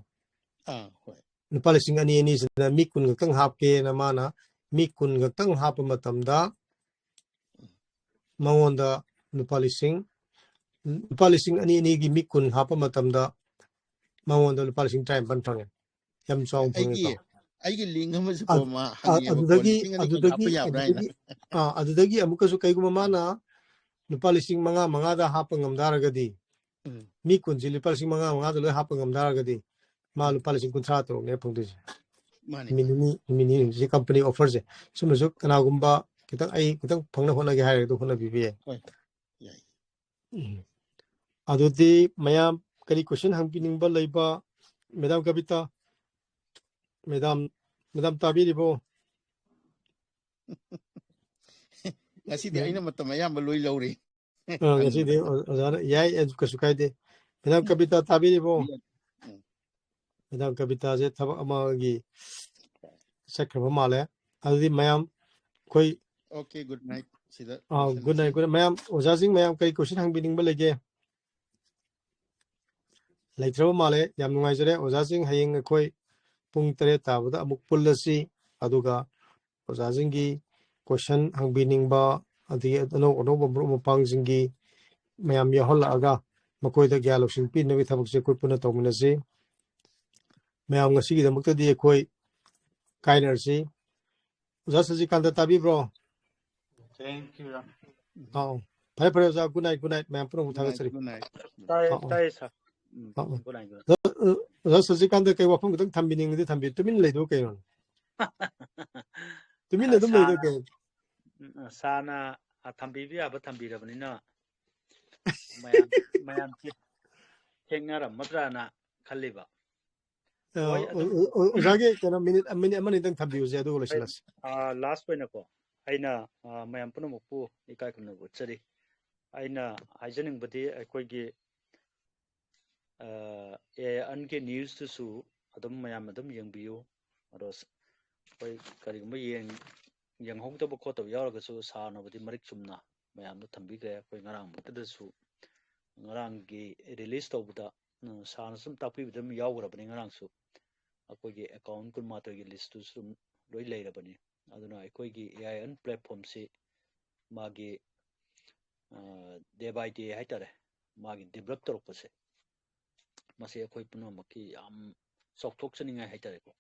ꯑꯥ, ꯍꯣꯏ꯫ ꯂꯨꯄꯥ ꯂꯤꯁꯤꯡ ꯑꯅꯤ, ꯑꯅꯤꯁꯤꯗ ꯃꯤ ꯀꯨꯟ ꯈꯛꯇꯪ ꯍꯥꯞꯀꯦꯅ ꯃꯥꯅ ꯃꯤ ꯀꯨꯟ ꯈꯛꯇꯪ ꯍꯥꯞꯄ ꯃꯇꯝꯗ ꯃꯉꯣꯟꯗ ꯂꯨꯄꯥ ꯂꯤꯁꯤꯡ, ꯂꯨꯄꯥ ꯂꯤꯁꯤꯡ ꯑꯅꯤ, ꯑꯅꯤꯒꯤ ꯃꯤ ꯀꯨꯟ ꯍꯥꯞꯄ ꯃꯇꯝꯗ ꯃꯉꯣꯟꯗ ꯂꯨꯄꯥ ꯂꯤꯁꯤꯡ ꯇꯔꯥꯅꯤꯄꯥꯜ ꯐꯪꯉꯦ꯫ ꯌꯥꯝ ꯆꯥꯎꯅ ꯑꯩꯒꯤ, ꯐꯪꯉꯦꯀꯣ꯫ ꯑꯩꯒꯤ link ꯑꯃꯁꯨ ꯑꯗꯨ-, ꯀꯣ ꯃꯥ ꯑ-, ꯍꯪꯉꯦꯕꯀꯣ, ꯑꯗꯨꯗꯒꯤ, ꯂꯤꯁꯤꯡ ꯑꯅꯤ ꯀꯨꯟ ꯑꯗꯨꯗꯒꯤ, ꯍꯥꯞꯄ ꯌꯥꯕ꯭ꯔꯥ ꯍꯥꯏꯅ꯫ ꯑꯗꯨꯗꯒꯤ, ꯑ, ꯑꯗꯨꯗꯒꯤ ꯑꯃꯨꯛꯀꯁꯨ ꯀꯩꯒꯨꯝꯕ ꯃꯥꯅ ꯂꯨꯄꯥ ꯂꯤꯁꯤꯡ ꯃꯉꯥ ꯃꯉꯥꯗ ꯍꯥꯞꯄ ꯉꯝ ꯇꯥꯔꯒꯗꯤ, ꯎꯝ꯫ ꯃꯤ ꯀꯨꯟꯁꯤ ꯂꯨꯄꯥ ꯂꯤꯁꯤꯡ ꯃꯉꯥ ꯃꯉꯥꯗ ꯂꯣꯏ ꯍꯥꯞꯄ ꯉꯝ ꯇꯥꯔꯒꯗꯤ, ꯃꯥ ꯎꯝ꯫ ꯂꯨꯄꯥ ꯂꯤꯁꯤꯡ ꯀꯨꯟꯊ꯭ꯔꯥ ꯇꯔꯨꯛꯅꯦ ꯐꯪꯗꯣꯏꯁꯦ꯫ ꯃꯥꯅꯤ, ꯅꯨꯃꯤꯠ ꯃꯥꯅꯤ꯫ ꯅꯤꯅꯤ, ꯅꯨꯃꯤꯠ ꯅꯤꯅꯤ ꯍꯧꯖꯤꯛ company offerꯁꯦ꯫ ꯁꯨꯝꯕꯁꯨ ꯀꯅꯥꯒꯨꯝꯕ ꯈꯤꯇꯪ, ꯑꯩ ꯈꯤꯇꯪ ꯐꯪꯅ ꯍꯣꯠꯅꯒꯦ ꯍꯥꯏꯔꯒꯗꯤ ꯍꯣꯠꯅꯕꯤꯕ ꯌꯥꯏ꯫ ꯍꯣꯏ, ꯌꯥꯏ꯫ ꯎꯝ꯫ ꯑꯗꯨꯗꯤ ꯃꯌꯥꯝ ꯀꯔꯤ question ꯍꯪꯕꯤꯅꯤꯡꯕ ꯂꯩꯕ? Madam ꯀꯕꯤꯇꯥ, Madam, Madam ꯇꯥꯕꯤꯔꯤꯕꯣ? ꯉꯁꯤꯗꯤ ꯎꯝ꯫ ꯑꯩꯅ ꯃꯇꯝ ꯑꯌꯥꯝꯕ ꯂꯣꯏ ꯂꯧꯔꯦ꯫ ꯑ, ꯉꯁꯤꯗꯤ ꯍꯪꯕꯗ꯫ ꯑꯣ-, ꯑꯣꯖꯥꯅ ꯌꯥꯏ, ꯑꯗꯨ ꯀꯩꯁꯨ ꯀꯥꯏꯗꯦ꯫ Madam ꯀꯕꯤꯇꯥ ꯇꯥꯕꯤꯔꯤꯕꯣ? ꯎꯝ꯫ Madam ꯀꯕꯤꯇꯥꯁꯦ ꯊꯕꯛ ꯑꯃꯒꯤ ꯆꯠꯈ꯭ꯔꯕ ꯃꯥꯜꯂꯦ꯫ ꯑꯗꯨꯗꯤ ꯃꯌꯥꯝ ꯑꯩꯈꯣꯏ Okay, good night꯫ ꯁꯤꯗ ꯑꯥ, good night, ꯂꯣꯏꯁꯤꯜꯂꯁꯤ꯫ Good night꯫ ꯃꯌꯥꯝ, ꯑꯣꯖꯥꯁꯤꯡ ꯃꯌꯥꯝ ꯀꯔꯤ question ꯍꯪꯕꯤꯅꯤꯡꯕ ꯂꯩꯒꯦ? ꯂꯩꯇ꯭ꯔꯕ ꯃꯥꯜꯂꯦ꯫ ꯌꯥꯝ ꯅꯨꯡꯉꯥꯏꯖꯔꯦ꯫ ꯑꯣꯖꯥꯁꯤꯡ, ꯍꯌꯦꯡ ꯑꯩꯈꯣꯏ ꯄꯨꯡ ꯇꯔꯦꯠ ꯇꯥꯕꯗ ꯑꯃꯨꯛ ꯄꯨꯜꯂꯁꯤ꯫ ꯑꯗꯨꯒ ꯑꯣꯖꯥꯁꯤꯡꯒꯤ question ꯍꯪꯕꯤꯅꯤꯡꯕ, ꯑꯗꯒꯤ ꯑꯅꯧ ꯑꯅꯧꯕ ꯃꯔꯨꯞ ꯃꯄꯥꯡꯁꯤꯡꯒꯤ ꯃꯌꯥꯝ ꯌꯥꯎꯍꯜꯂꯛꯑꯒ ꯃꯈꯣꯏꯗ ꯒ꯭ꯌꯥꯟ ꯂꯧꯁꯤꯡ ꯄꯤꯅꯕꯒꯤ ꯊꯕꯛꯁꯦ ꯑꯩꯈꯣꯏ ꯄꯨꯟꯅ ꯇꯧꯃꯤꯟꯅꯁꯤ꯫ ꯃꯌꯥꯝ ꯉꯁꯤꯒꯤꯗꯃꯛꯇꯗꯤ ꯑꯩꯈꯣꯏ ꯀꯥꯏꯅꯔꯁꯤ꯫ ꯑꯣꯖꯥ ꯁꯖꯤꯀꯥꯟꯇ ꯇꯥꯕꯤꯕ꯭ꯔꯣ? Thank you, ꯌꯥꯝ꯫ ꯑꯥꯎ꯫ ꯐꯔꯦ, ꯐꯔꯦ, ꯑꯣꯖꯥ꯫ Good night, good night꯫ ꯃꯌꯥꯝ ꯄꯨꯝꯅꯃꯛ ꯊꯥꯒꯠꯆꯔꯤ꯫ Good night꯫ ꯇꯥꯏꯌꯦ, ꯑꯥꯎ, ꯑꯥꯎ꯫ ꯇꯥꯏꯌꯦ, sir꯫ ꯎꯝ, ꯑꯥꯎ, ꯑꯥꯎ꯫ Good night, good night꯫ ꯑꯣꯖꯥ, ꯑꯣꯖꯥ ꯁꯖꯤꯀꯥꯟꯇ ꯀꯩ ꯋꯥꯐꯝ ꯈꯤꯇꯪ ꯊꯝꯕꯤꯅꯤꯡꯉꯗꯤ ꯊꯝꯕꯤꯌꯨ꯫ ꯇꯨꯃꯤꯟꯅ ꯂꯩꯗꯣꯏ ꯀꯩꯅꯣ? ꯇꯨꯃꯤꯟꯅ ꯑꯗꯨꯝ ꯂꯩꯗꯣꯏ ꯁꯥꯔꯅ, ꯀꯩꯅꯣ? ꯎꯝ, ꯁꯥꯔꯅ, ꯑ, ꯊꯝꯕꯤꯕ ꯌꯥꯕ ꯊꯝꯕꯤꯔꯕꯅꯤꯅ ꯃꯌꯥꯝ, ꯃꯌꯥꯝꯁꯤ ꯊꯦꯡꯅꯔꯝꯃꯗ꯭ꯔꯥꯅ ꯈꯜꯂꯤꯕ꯫ ꯑ, ꯍꯣꯏ, ꯑꯣ-, ꯑꯗꯨꯝ ꯑꯣ-, ꯑꯣ-, ꯑꯣꯖꯥꯒꯤ ꯀꯩꯅꯣ minute, minute ꯑꯃꯅꯤꯗꯪ ꯊꯝꯕꯤꯌꯨꯁꯦ, ꯑꯗꯨꯒ ꯑꯩ, ꯂꯣꯏꯁꯤꯜꯂꯁꯤ꯫ ꯑ, last ꯑꯣꯏꯅꯀꯣ, ꯑꯩꯅ, ꯑ, ꯃꯌꯥꯝ ꯄꯨꯝꯅꯃꯛꯄꯨ ꯏꯀꯥꯏ ꯈꯨꯝꯅꯕ ꯎꯠꯆꯔꯤ꯫ ꯑꯩꯅ ꯍꯥꯏꯖꯅꯤꯡꯕꯗꯤ ꯑꯩꯈꯣꯏꯒꯤ ꯑꯦ ꯑꯟ ꯀꯦ ꯅ꯭ꯌꯨꯁꯇꯨꯁꯨ ꯑꯗꯨꯝ ꯃꯌꯥꯝ ꯑꯗꯨꯝ ꯌꯦꯡꯕꯤꯌꯨ꯫ ꯑꯗꯣ ꯑꯩꯈꯣꯏ ꯀꯔꯤꯒꯨꯝꯕ ꯌꯦꯡ ꯌꯦꯡꯍꯧꯗꯕ ꯈꯣꯠꯇꯕ ꯌꯥꯎꯔꯒꯁꯨ ꯁꯥꯔꯅꯕꯨꯗꯤ ꯃꯔꯤꯛ ꯆꯨꯝꯅ ꯃꯌꯥꯝꯗ ꯊꯝꯕꯤꯈ꯭ꯔꯦ꯫ ꯑꯩꯈꯣꯏ ꯉꯔꯥꯡꯃꯛꯇꯗꯁꯨ, ꯉꯔꯥꯡꯒꯤ ꯔꯤꯂꯤꯁ ꯇꯧꯕꯗ ꯁꯥꯔꯅ ꯁꯨꯝ ꯇꯥꯛꯄꯤꯕꯗ ꯑꯗꯨꯝ ꯌꯥꯎꯈ꯭ꯔꯕꯅꯤ꯫ ꯉꯔꯥꯡꯁꯨ ꯑꯩꯈꯣꯏꯒꯤ ꯑꯦꯀꯥꯎꯟ ꯀꯨꯟꯃꯥꯊꯣꯏꯒꯤ ꯂꯤꯁꯇꯨꯁꯨ ꯑꯗꯨꯝ ꯂꯣꯏ ꯂꯩꯔꯕꯅꯤ꯫ ꯑꯗꯨꯅ ꯑꯩꯈꯣꯏꯒꯤ ꯑꯦ ꯑꯥꯏ ꯑꯦꯟ ꯄ꯭ꯂꯦꯠꯐꯣꯝꯁꯤ ꯃꯥꯒꯤ ꯗꯦ ꯕꯥꯏ ꯗꯦ ꯍꯥꯏꯇꯥꯔꯦ, ꯃꯥꯒꯤ ꯗꯤꯕꯂꯞ ꯇꯧꯔꯛꯄꯁꯦ, ꯃꯁꯤ ꯑꯩꯈꯣꯏ ꯄꯨꯝꯅꯃꯛꯀꯤ ꯌꯥꯝ ꯆꯥꯎꯊꯣꯛꯆꯅꯤꯡꯉꯥꯏ ꯍꯥꯏꯇꯥꯔꯦꯀꯣ꯫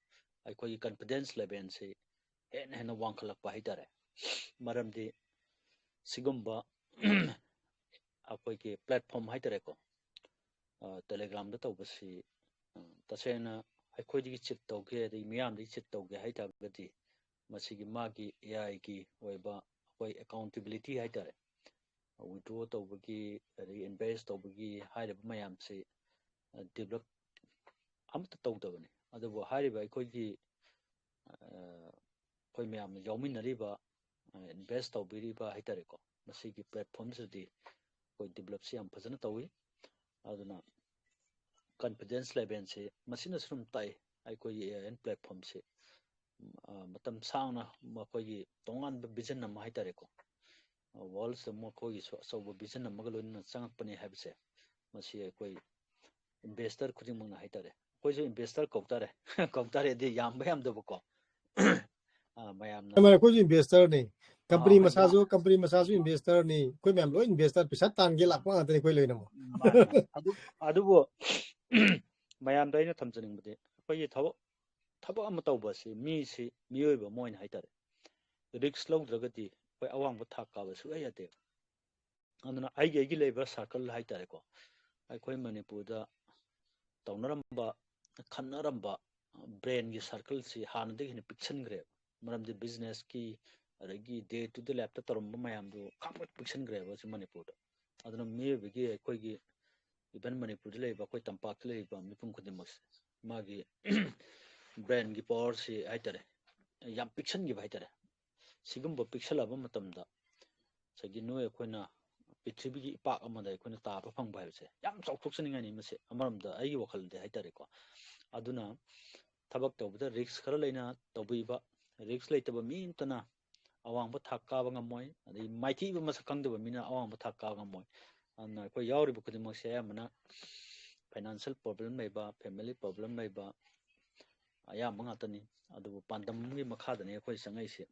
ꯑꯩꯈꯣꯏꯒꯤ ꯀꯟꯐꯤꯗꯦꯟꯁ ꯂꯦꯚꯦꯜꯁꯤ ꯍꯦꯟꯅ ꯍꯦꯟꯅ ꯋꯥꯡꯈꯠꯂꯛꯄ ꯍꯥꯏꯇꯥꯔꯦ꯫ ꯃꯔꯝꯗꯤ ꯁꯤꯒꯨꯝꯕ ꯑꯩꯈꯣꯏꯒꯤ ꯄ꯭ꯂꯦꯠꯐꯣꯝ ꯍꯥꯏꯇꯥꯔꯦꯀꯣ, ꯇꯦꯂꯦꯒ꯭ꯔꯥꯝꯗ ꯇꯧꯕꯁꯤ ꯇꯁꯦꯡꯅ ꯑꯩꯈꯣꯏꯗꯒꯤ ꯆꯤꯠ ꯇꯧꯒꯦ, ꯑꯗꯩ ꯃꯤꯌꯥꯝꯗꯒꯤ ꯆꯤꯠ ꯇꯧꯒꯦ ꯍꯥꯏ ꯇꯥꯔꯒꯗꯤ, ꯃꯁꯤꯒꯤ ꯃꯥꯒꯤ ꯑꯦ ꯑꯥꯏꯒꯤ ꯑꯣꯏꯕ ꯑꯩꯈꯣꯏ ꯑꯦꯀꯥꯎꯟꯇꯦꯕꯤꯂꯤꯇꯤ ꯍꯥꯏꯇꯥꯔꯦ, ꯋꯤꯗ꯭ꯔꯣ ꯇꯧꯕꯒꯤ, ꯑꯗꯒꯤ ꯏꯟꯚꯦꯁ ꯇꯧꯕꯒꯤ ꯍꯥꯏꯔꯤꯕ ꯃꯌꯥꯝꯁꯤ ꯗꯤꯕꯂꯞ ꯑꯃꯠꯇ ꯇꯧꯗꯕꯅꯤ꯫ ꯑꯗꯨꯕꯨ ꯍꯥꯏꯔꯤꯕ ꯑꯩꯈꯣꯏꯒꯤ ꯑꯩꯈꯣꯏ ꯃꯌꯥꯝꯅ ꯌꯥꯎꯃꯤꯟꯅꯔꯤꯕ, ꯏꯟꯚꯦꯁ ꯇꯧꯕꯤꯔꯤꯕ ꯍꯥꯏꯇꯥꯔꯦꯀꯣ, ꯃꯁꯤꯒꯤ ꯄ꯭ꯂꯦꯠꯐꯣꯝꯁꯤꯗꯗꯤ ꯑꯩꯈꯣꯏ ꯗꯤꯕꯂꯞꯁꯤ ꯌꯥꯝ ꯐꯖꯅ ꯇꯧꯏ꯫ ꯑꯗꯨꯅ ꯀꯟꯐꯤꯗꯦꯟꯁ ꯂꯦꯚꯦꯜꯁꯤ ꯃꯁꯤꯅꯁꯨ ꯑꯗꯨꯝ ꯇꯥꯛꯏ, ꯑꯩꯈꯣꯏꯒꯤ ꯑꯦ ꯑꯥꯏ ꯑꯦꯟ ꯄ꯭ꯂꯦꯠꯐꯣꯝꯁꯤ ꯃꯇꯝ ꯁꯥꯡꯅ ꯃꯈꯣꯏꯒꯤ ꯇꯣꯉꯥꯟꯕ ꯚꯤꯖꯟ ꯑꯃ ꯍꯥꯏꯇꯥꯔꯦꯀꯣ, ꯋꯥꯔꯜꯁꯤꯗ ꯃꯈꯣꯏꯒꯤꯁꯨ ꯑꯆꯧꯕ ꯚꯤꯖꯟ ꯑꯃꯒ ꯂꯣꯏꯅꯅ ꯆꯪꯉꯛꯄꯅꯤ ꯍꯥꯏꯕꯁꯦ ꯃꯁꯤ ꯑꯩꯈꯣꯏ ꯏꯟꯚꯦꯁꯇꯔ ꯈꯨꯗꯤꯡꯃꯛꯅ ꯍꯥꯏꯇꯥꯔꯦ, ꯑꯩꯈꯣꯏꯁꯨ ꯏꯟꯚꯦꯁꯇꯔ ꯀꯧ ꯇꯥꯔꯦ꯫ ꯀꯧ ꯇꯥꯔꯦꯗꯤ ꯌꯥꯝꯕ ꯌꯥꯝꯗꯕꯀꯣ, ꯑ, ꯃꯌꯥꯝꯅ ꯃꯥꯅꯦ, ꯑꯩꯈꯣꯏꯁꯨ ꯏꯟꯚꯦꯁꯇꯔꯅꯤ꯫ ꯑ, ꯀꯝꯄꯅꯤ ꯍꯥꯏꯗꯤ ꯃꯁꯥꯁꯨ, ꯀꯝꯄꯅꯤ ꯃꯁꯥꯁꯨ ꯏꯟꯚꯦꯁꯇꯔꯅꯤ꯫ ꯑꯩꯈꯣꯏ ꯃꯌꯥꯝ ꯂꯣꯏ ꯏꯟꯚꯦꯁꯇꯔ, ꯄꯩꯁꯥ ꯇꯥꯟꯒꯦ ꯂꯥꯛꯄ ꯉꯥꯛꯇꯅꯤ ꯑꯩꯈꯣꯏ ꯂꯣꯏꯅꯃꯛ꯫ ꯃꯥꯅꯦ꯫ ꯑꯗꯨ, ꯑꯗꯨꯕꯨ ꯃꯌꯥꯝꯗ ꯑꯩꯅ ꯊꯝꯖꯅꯤꯡꯕꯗꯤ, ꯑꯩꯈꯣꯏꯒꯤ ꯊꯕꯛ, ꯊꯕꯛ ꯑꯃ ꯇꯧꯕꯁꯤ ꯃꯤꯁꯤ, ꯃꯤꯑꯣꯏꯕ ꯑꯃ ꯑꯣꯏꯅ ꯍꯥꯏꯇꯥꯔꯦ, ꯔꯤꯛꯁ ꯂꯧꯗ꯭ꯔꯒꯗꯤ ꯑꯩꯈꯣꯏ ꯑꯋꯥꯡꯕ ꯊꯥꯛ ꯀꯥꯕ ꯁꯨꯡꯌꯥ ꯌꯥꯗꯦꯕ꯫ ꯑꯗꯨꯅ ꯑꯩꯒꯤ, ꯑꯩꯒꯤ ꯂꯩꯕ ꯁꯥꯔꯀꯜ ꯍꯥꯏꯇꯥꯔꯦꯀꯣ, ꯑꯩꯈꯣꯏ ꯃꯅꯤꯄꯨꯔꯗ ꯇꯧꯅꯔꯝꯕ, ꯈꯟꯅꯔꯝꯕ ꯕ꯭ꯔꯦꯟꯒꯤ ꯁꯥꯔꯀꯜꯁꯤ ꯍꯥꯟꯅꯗꯒꯤ ꯍꯦꯟꯅ ꯄꯤꯛꯁꯟꯈ꯭ꯔꯦꯕ꯫ ꯃꯔꯝꯗꯤ ꯕꯤꯖꯤꯅꯦꯁꯀꯤ, ꯑꯗꯒꯤ ꯗꯦ ꯇꯨ ꯗꯦ ꯂꯥꯏꯐꯇ ꯇꯧꯔꯝꯕ ꯃꯌꯥꯝꯗꯨ ꯈꯥꯡꯕ ꯄꯤꯛꯁꯟꯈ꯭ꯔꯦꯕ ꯍꯧꯖꯤꯛ ꯃꯅꯤꯄꯨꯔꯗ꯫ ꯑꯗꯨꯅ ꯃꯤꯑꯣꯏꯕꯒꯤ, ꯑꯩꯈꯣꯏꯒꯤ, ꯏꯚꯟ ꯃꯅꯤꯄꯨꯔꯗ ꯂꯩꯔꯤꯕ, ꯑꯩꯈꯣꯏ ꯇꯝꯄꯥꯛꯇ ꯂꯩꯔꯤꯕ ꯃꯤꯄꯨꯝ ꯈꯨꯗꯤꯡꯃꯛꯁꯦ, ꯃꯥꯒꯤ ꯕ꯭ꯔꯦꯟꯒꯤ ꯄꯋꯥꯔꯁꯤ ꯍꯥꯏꯇꯥꯔꯦ, ꯌꯥꯝ ꯄꯤꯛꯁꯟꯈꯤꯕ ꯍꯥꯏꯇꯥꯔꯦ꯫ ꯁꯤꯒꯨꯝꯕ ꯄꯤꯛꯁꯜꯂꯛꯑꯕ ꯃꯇꯝꯗ ꯉꯁꯥꯏꯒꯤ ꯅꯣꯏ ꯑꯩꯈꯣꯏꯅ ꯄ꯭ꯔꯤꯊꯤꯕꯤꯒꯤ ꯏꯄꯥꯛ ꯑꯃꯗ ꯑꯩꯈꯣꯏꯅ ꯇꯥꯕ ꯐꯪꯕ ꯍꯥꯏꯕꯁꯦ ꯌꯥꯝ ꯆꯥꯎꯊꯣꯛꯆꯅꯤꯡꯉꯥꯏꯅꯤ꯫ ꯃꯁꯤ ꯑꯃꯔꯣꯝꯗ ꯑꯩꯒꯤ ꯋꯥꯈꯜꯗꯗꯤ ꯍꯥꯏꯇꯥꯔꯦꯀꯣ꯫ ꯑꯗꯨꯅ ꯊꯕꯛ ꯇꯧꯕꯗ ꯔꯤꯛꯁ ꯈꯔ ꯂꯩꯅ ꯇꯧꯕꯤꯕ, ꯔꯤꯛꯁ ꯂꯩꯇꯕ ꯃꯤ ꯑꯃꯇꯅ ꯑꯋꯥꯡꯕ ꯊꯥꯛ ꯀꯥꯕ ꯉꯝꯃꯣꯏ꯫ ꯑꯗꯩ ꯃꯥꯏꯊꯤꯕ ꯃꯁꯛ ꯈꯪꯗꯕ ꯃꯤꯅ ꯑꯋꯥꯡꯕ ꯊꯥꯛ ꯀꯥꯕ ꯉꯝꯃꯣꯏ꯫ ꯑꯗꯨꯅ ꯑꯩꯈꯣꯏ ꯌꯥꯎꯔꯤꯕ ꯈꯨꯗꯤꯡꯃꯛꯁꯦ ꯑꯌꯥꯝꯕꯅ ꯐꯥꯏꯅꯥꯟꯁꯤꯌꯦꯜ ꯄ꯭ꯔꯣꯕ꯭ꯂꯦꯝ ꯂꯩꯕ, ꯐꯦꯃꯤꯂꯤ ꯄ꯭ꯔꯣꯕ꯭ꯂꯦꯝ ꯂꯩꯕ ꯑꯌꯥꯝꯕ ꯉꯥꯛꯇꯅꯤ꯫ ꯑꯗꯨꯕꯨ ꯄꯥꯟꯗꯝ ꯑꯃꯒꯤ ꯃꯈꯥꯗꯅꯤ ꯑꯩꯈꯣꯏ ꯆꯪꯉꯛꯏꯁꯦ꯫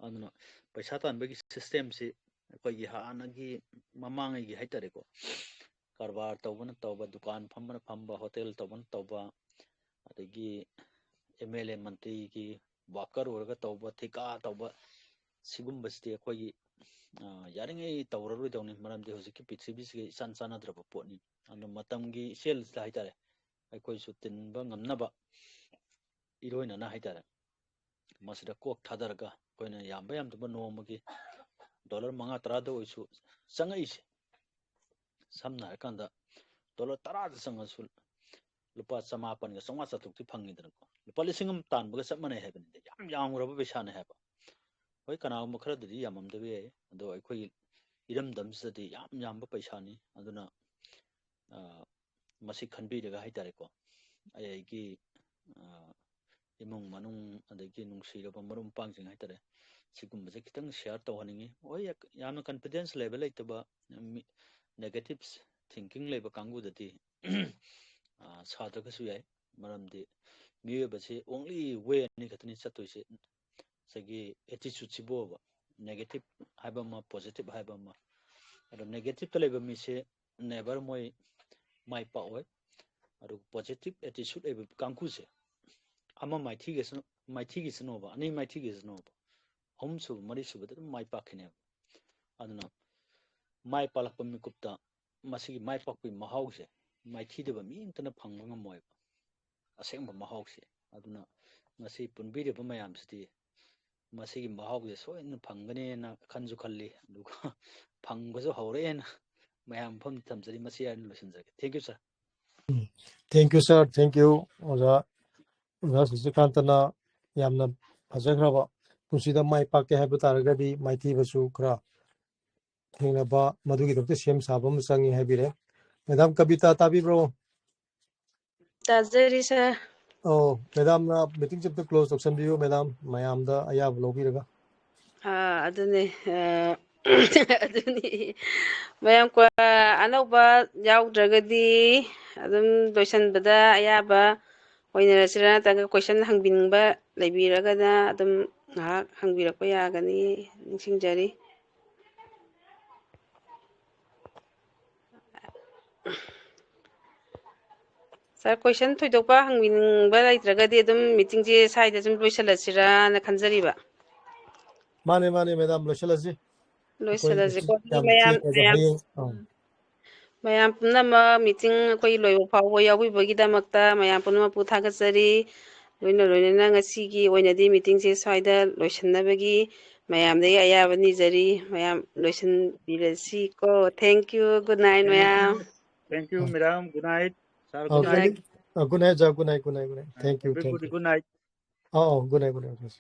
ꯑꯗꯨꯅ ꯄꯩꯁꯥ ꯇꯥꯟꯕꯒꯤ ꯁꯤꯁꯇꯦꯝꯁꯤ ꯑꯩꯈꯣꯏꯒꯤ ꯍꯥꯟꯅꯒꯤ ꯃꯃꯥꯡꯉꯩꯒꯤ ꯍꯥꯏꯇꯥꯔꯦꯀꯣ, ꯀꯔꯕꯥꯔ ꯇꯧꯕꯅ ꯇꯧꯕ, ꯗꯨꯀꯥꯟ ꯐꯝꯕꯅ ꯐꯝꯕ, ꯍꯣꯇꯦꯜ ꯇꯧꯕꯅ ꯇꯧꯕ, ꯑꯗꯒꯤ ꯑꯦꯝ ꯑꯦꯜ ꯑꯦ ꯃꯟꯇ꯭ꯔꯤꯒꯤ ꯋꯥꯀꯔ ꯑꯣꯏꯔꯒ ꯇꯧꯕ, ꯊꯤꯀꯥ ꯇꯧꯕ, ꯁꯤꯒꯨꯝꯕꯁꯤꯗꯤ ꯑꯩꯈꯣꯏꯒꯤ, ꯑ, ꯌꯥꯔꯤꯉꯩ ꯇꯧꯔꯔꯣꯏꯗꯧꯅꯤ꯫ ꯃꯔꯝꯗꯤ ꯍꯧꯖꯤꯛꯀꯤ ꯄ꯭ꯔꯤꯊꯤꯕꯤꯁꯤꯒ ꯏꯆꯥꯟ ꯆꯥꯟꯅꯗ꯭ꯔꯕ ꯄꯣꯠꯅꯤ꯫ ꯑꯗꯨꯅ ꯃꯇꯝꯒꯤ ꯏꯆꯦꯜꯁꯤꯗ ꯍꯥꯏꯇꯥꯔꯦ, ꯑꯩꯈꯣꯏꯁꯨ ꯇꯤꯟꯕ ꯉꯝꯅꯕ ꯏꯔꯣꯏꯅꯅ ꯍꯥꯏꯇꯥꯔꯦ, ꯃꯁꯤꯗ ꯀꯣꯛ ꯊꯥꯗꯔꯒ ꯑꯩꯈꯣꯏꯅ ꯌꯥꯝꯕ ꯌꯥꯝꯗꯕ ꯅꯣꯡꯃꯒꯤ ꯗꯣꯂꯔ ꯃꯉꯥ ꯇꯔꯥꯗ ꯑꯣꯏꯁꯨ ꯆꯪꯉꯛꯏꯁꯦ, ꯁꯝꯅ ꯍꯥꯏꯔꯀꯥꯟꯗ ꯗꯣꯂꯔ ꯇꯔꯥꯗ ꯆꯪꯉꯁꯨ ꯂꯨꯄꯥ ꯆꯃꯥꯄꯟꯒ ꯆꯥꯝꯃꯉꯥ ꯆꯥꯇ꯭ꯔꯨꯛꯇꯤ ꯐꯪꯉꯤꯗꯅꯀꯣ꯫ ꯂꯨꯄꯥ ꯂꯤꯁꯤꯡ ꯑꯃ ꯇꯥꯟꯕꯒ ꯆꯞ ꯃꯥꯟꯅꯩ ꯍꯥꯏꯕꯅꯤꯗ꯫ ꯌꯥꯝ ꯌꯥꯝꯈ꯭ꯔꯕ ꯄꯩꯁꯥꯅꯦ ꯍꯥꯏꯕ꯫ ꯍꯣꯏ, ꯀꯅꯥꯒꯨꯝꯕ ꯈꯔꯗꯗꯤ ꯌꯥꯝꯃꯝꯗꯕ ꯌꯥꯏ, ꯑꯗꯣ ꯑꯩꯈꯣꯏꯒꯤ ꯏꯔꯝꯗꯝꯁꯤꯗꯗꯤ ꯌꯥꯝ ꯌꯥꯝꯕ ꯄꯩꯁꯥꯅꯤ꯫ ꯑꯗꯨꯅ, ꯑ, ꯃꯁꯤ ꯈꯟꯕꯤꯔꯒ ꯍꯥꯏꯇꯥꯔꯦꯀꯣ, ꯑꯩ ꯑꯩꯒꯤ, ꯑ, ꯏꯃꯨꯡ ꯃꯅꯨꯡ, ꯑꯗꯒꯤ ꯅꯨꯡꯁꯤꯔꯕ ꯃꯔꯨꯞ ꯃꯄꯥꯡꯁꯤꯡ ꯍꯥꯏꯇꯥꯔꯦ, ꯁꯤꯒꯨꯝꯕꯁꯦ ꯈꯤꯇꯪ ꯁꯤꯌꯥꯔ ꯇꯧꯍꯟꯅꯤꯡꯉꯤ꯫ ꯍꯣꯏ, ꯌꯥꯝꯅ ꯀꯟꯐꯤꯗꯦꯟꯁ ꯂꯩꯕ ꯂꯩꯇꯕ, ꯃꯤ, ꯅꯦꯒꯦꯇꯤꯞ ꯊꯤꯡꯀꯤꯡ ꯂꯩꯕ ꯀꯥꯡꯕꯨꯗꯗꯤ, ꯑ, ꯁꯥꯗ꯭ꯔꯒꯁꯨ ꯌꯥꯏ꯫ ꯃꯔꯝꯗꯤ ꯃꯤꯑꯣꯏꯕꯁꯤ only way ꯑꯅꯤ ꯈꯛꯇꯅꯤ ꯆꯠꯇꯣꯏꯁꯦ꯫ ꯉꯁꯥꯏꯒꯤ ꯑꯦꯇꯤꯆꯨꯠꯁꯤꯕꯨꯕ, ꯅꯦꯒꯦꯇꯤꯞ ꯍꯥꯏꯕ ꯑꯃ, ꯄꯣꯖꯤꯇꯤꯞ ꯍꯥꯏꯕ ꯑꯃ꯫ ꯑꯗꯣ ꯅꯦꯒꯦꯇꯤꯞꯇ ꯂꯩꯕ ꯃꯤꯁꯦ ꯅꯦꯕꯔ ꯃꯣꯏ ꯃꯥꯏ ꯄꯥꯛꯑꯣꯏ꯫ ꯑꯗꯨꯒ ꯄꯣꯖꯤꯇꯤꯞ ꯑꯦꯇꯤꯆꯨꯠ ꯂꯩꯕ ꯀꯥꯡꯕꯨꯁꯦ ꯑꯃ ꯃꯥꯏꯊꯤꯒꯁꯅꯨ, ꯃꯥꯏꯊꯤꯒꯁꯅꯣꯕ, ꯑꯅꯤ ꯃꯥꯏꯊꯤꯒꯁꯅꯣꯕ, ꯑꯍꯨꯝꯁꯨꯕ, ꯃꯔꯤꯁꯨꯕꯗ ꯑꯗꯨꯝ ꯃꯥꯏ ꯄꯥꯛꯈꯤꯅꯦꯕ꯫ ꯑꯗꯨꯅ ꯃꯥꯏ ꯄꯥꯛꯂꯛꯄ ꯃꯤꯀꯨꯞꯇ ꯃꯁꯤꯒꯤ ꯃꯥꯏ ꯄꯥꯛꯄꯒꯤ ꯃꯍꯥꯎꯁꯦ ꯃꯥꯏꯊꯤꯗꯕ ꯃꯤ ꯑꯃꯇꯅ ꯐꯪꯕ ꯉꯝꯃꯣꯏꯕ, ꯑꯁꯦꯡꯕ ꯃꯍꯥꯎꯁꯦ꯫ ꯑꯗꯨꯅ ꯉꯁꯤ ꯄꯨꯟꯕꯤꯔꯤꯕ ꯃꯌꯥꯝꯁꯤꯗꯤ ꯃꯁꯤꯒꯤ ꯃꯍꯥꯎꯁꯦ ꯁꯣꯏꯗꯅ ꯐꯪꯒꯅꯦꯅ ꯈꯟꯁꯨ ꯈꯜꯂꯤ, ꯑꯗꯨꯒ ꯐꯪꯕꯁꯨ ꯍꯧꯔꯛꯑꯦꯅ ꯃꯌꯥꯝ ꯃꯐꯝꯗ ꯊꯝꯖꯔꯤ꯫ ꯃꯁꯤ ꯍꯥꯏꯅ ꯂꯣꯏꯁꯤꯟꯖꯔꯒꯦ꯫ Thank you, sir. Thank you, sir. Thank you, ꯑꯣꯖꯥ꯫ ꯑꯣꯖꯥ ꯁꯁꯤꯀꯥꯟꯇꯅ ꯌꯥꯝꯅ ꯐꯖꯈ꯭ꯔꯕ, ꯄꯨꯟꯁꯤꯗ ꯃꯥꯏ ꯄꯥꯛꯀꯦ ꯍꯥꯏꯕ ꯇꯥꯔꯒꯗꯤ ꯃꯥꯏꯊꯤꯕꯁꯨ ꯈꯔ ꯊꯦꯡꯅꯕ, ꯃꯗꯨꯒꯤꯗꯃꯛꯇ ꯁꯦꯝ ꯁꯥꯕ ꯑꯃ ꯆꯪꯉꯤ ꯍꯥꯏꯕꯤꯔꯦ꯫ ꯃꯦꯗꯥꯝ ꯀꯕꯤꯇꯥ, ꯇꯥꯕꯤꯕ꯭ꯔꯣ? ꯇꯥꯖꯔꯤ, ꯁꯥꯔ꯫ ꯑꯣ, ꯃꯦꯗꯥꯝꯅ ꯃꯤꯇꯤꯡꯁꯦ ꯑꯝꯇ ꯀ꯭ꯂꯣꯖ ꯇꯧꯁꯟꯕꯤꯌꯨ, ꯃꯦꯗꯥꯝ, ꯃꯌꯥꯝꯗ ꯑꯌꯥꯕ ꯂꯧꯕꯤꯔꯒ꯫ ꯑꯥ, ꯑꯗꯨꯅꯦ, ꯑꯥ, ꯑꯗꯨꯅꯤ꯫ ꯃꯌꯥꯝ ꯀ꯭ꯋꯥ-, ꯑꯅꯧꯕ ꯌꯥꯎꯗ꯭ꯔꯒꯗꯤ ꯑꯗꯨꯝ ꯂꯣꯏꯁꯟꯕꯗ ꯑꯌꯥꯕ ꯑꯣꯏꯅꯔꯁꯤꯔꯥ, ꯅꯠꯇ꯭ꯔꯒ ꯀꯣꯏꯁꯟ ꯍꯪꯕꯤꯅꯤꯡꯕ ꯂꯩꯕꯤꯔꯒꯅ ꯑꯗꯨꯝ ꯉꯥꯏꯍꯥꯛ ꯍꯪꯕꯤꯔꯛꯄ ꯌꯥꯒꯅꯤ, ꯅꯤꯡꯁꯤꯡꯖꯔꯤ꯫ ꯁꯥꯔ, ꯀꯣꯏꯁꯟ ꯊꯣꯏꯗꯣꯛꯄ ꯍꯪꯕꯤꯅꯤꯡꯕ ꯂꯩꯇ꯭ꯔꯒꯗꯤ ꯑꯗꯨꯝ ꯃꯤꯇꯤꯡꯁꯦ ꯁ꯭ꯋꯥꯏꯗ ꯁꯨꯝ ꯂꯣꯏꯁꯤꯜꯂꯁꯤꯔꯥꯅ ꯈꯟꯖꯔꯤꯕ꯫ ꯃꯥꯅꯦ, ꯃꯥꯅꯦ, ꯃꯦꯗꯥꯝ, ꯂꯣꯏꯁꯤꯜꯂꯁꯤ꯫ ꯑꯩꯈꯣꯏ ꯂꯣꯏꯁꯤꯜꯂꯁꯤꯀꯣ꯫ ꯌꯥꯝ ꯃꯌꯥꯝ, ꯊꯦꯡꯉꯦ, ꯃꯌꯥꯝ, ꯍꯌꯦꯡ, ꯑꯥ꯫ ꯃꯌꯥꯝ ꯄꯨꯝꯅꯃꯛ ꯃꯤꯇꯤꯡ ꯑꯩꯈꯣꯏ ꯂꯣꯏꯕ ꯐꯥꯎꯕ ꯌꯥꯎꯕꯤꯕꯒꯤꯗꯃꯛꯇ ꯃꯌꯥꯝ ꯄꯨꯝꯅꯃꯛꯄꯨ ꯊꯥꯒꯠꯆꯔꯤ꯫ ꯂꯣꯏꯅ ꯂꯣꯏꯅꯅ ꯉꯁꯤꯒꯤ ꯑꯣꯏꯅꯗꯤ ꯃꯤꯇꯤꯡꯁꯦ ꯁ꯭ꯋꯥꯏꯗ ꯂꯣꯏꯁꯤꯟꯅꯕꯒꯤ ꯃꯌꯥꯝꯗꯒꯤ ꯑꯌꯥꯕ ꯅꯤꯖꯔꯤ꯫ ꯃꯌꯥꯝ ꯂꯣꯏꯁꯤꯟꯕꯤꯔꯁꯤꯀꯣ꯫ Thank you, good night, ꯃꯌꯥꯝ꯫ Thank you, madam. Good night. Sir, ah, good night. Ah, good night, sir. Good night, good night, good night. Thank you, thank Everybody, you. Good night. Ah, ah, good night, good night.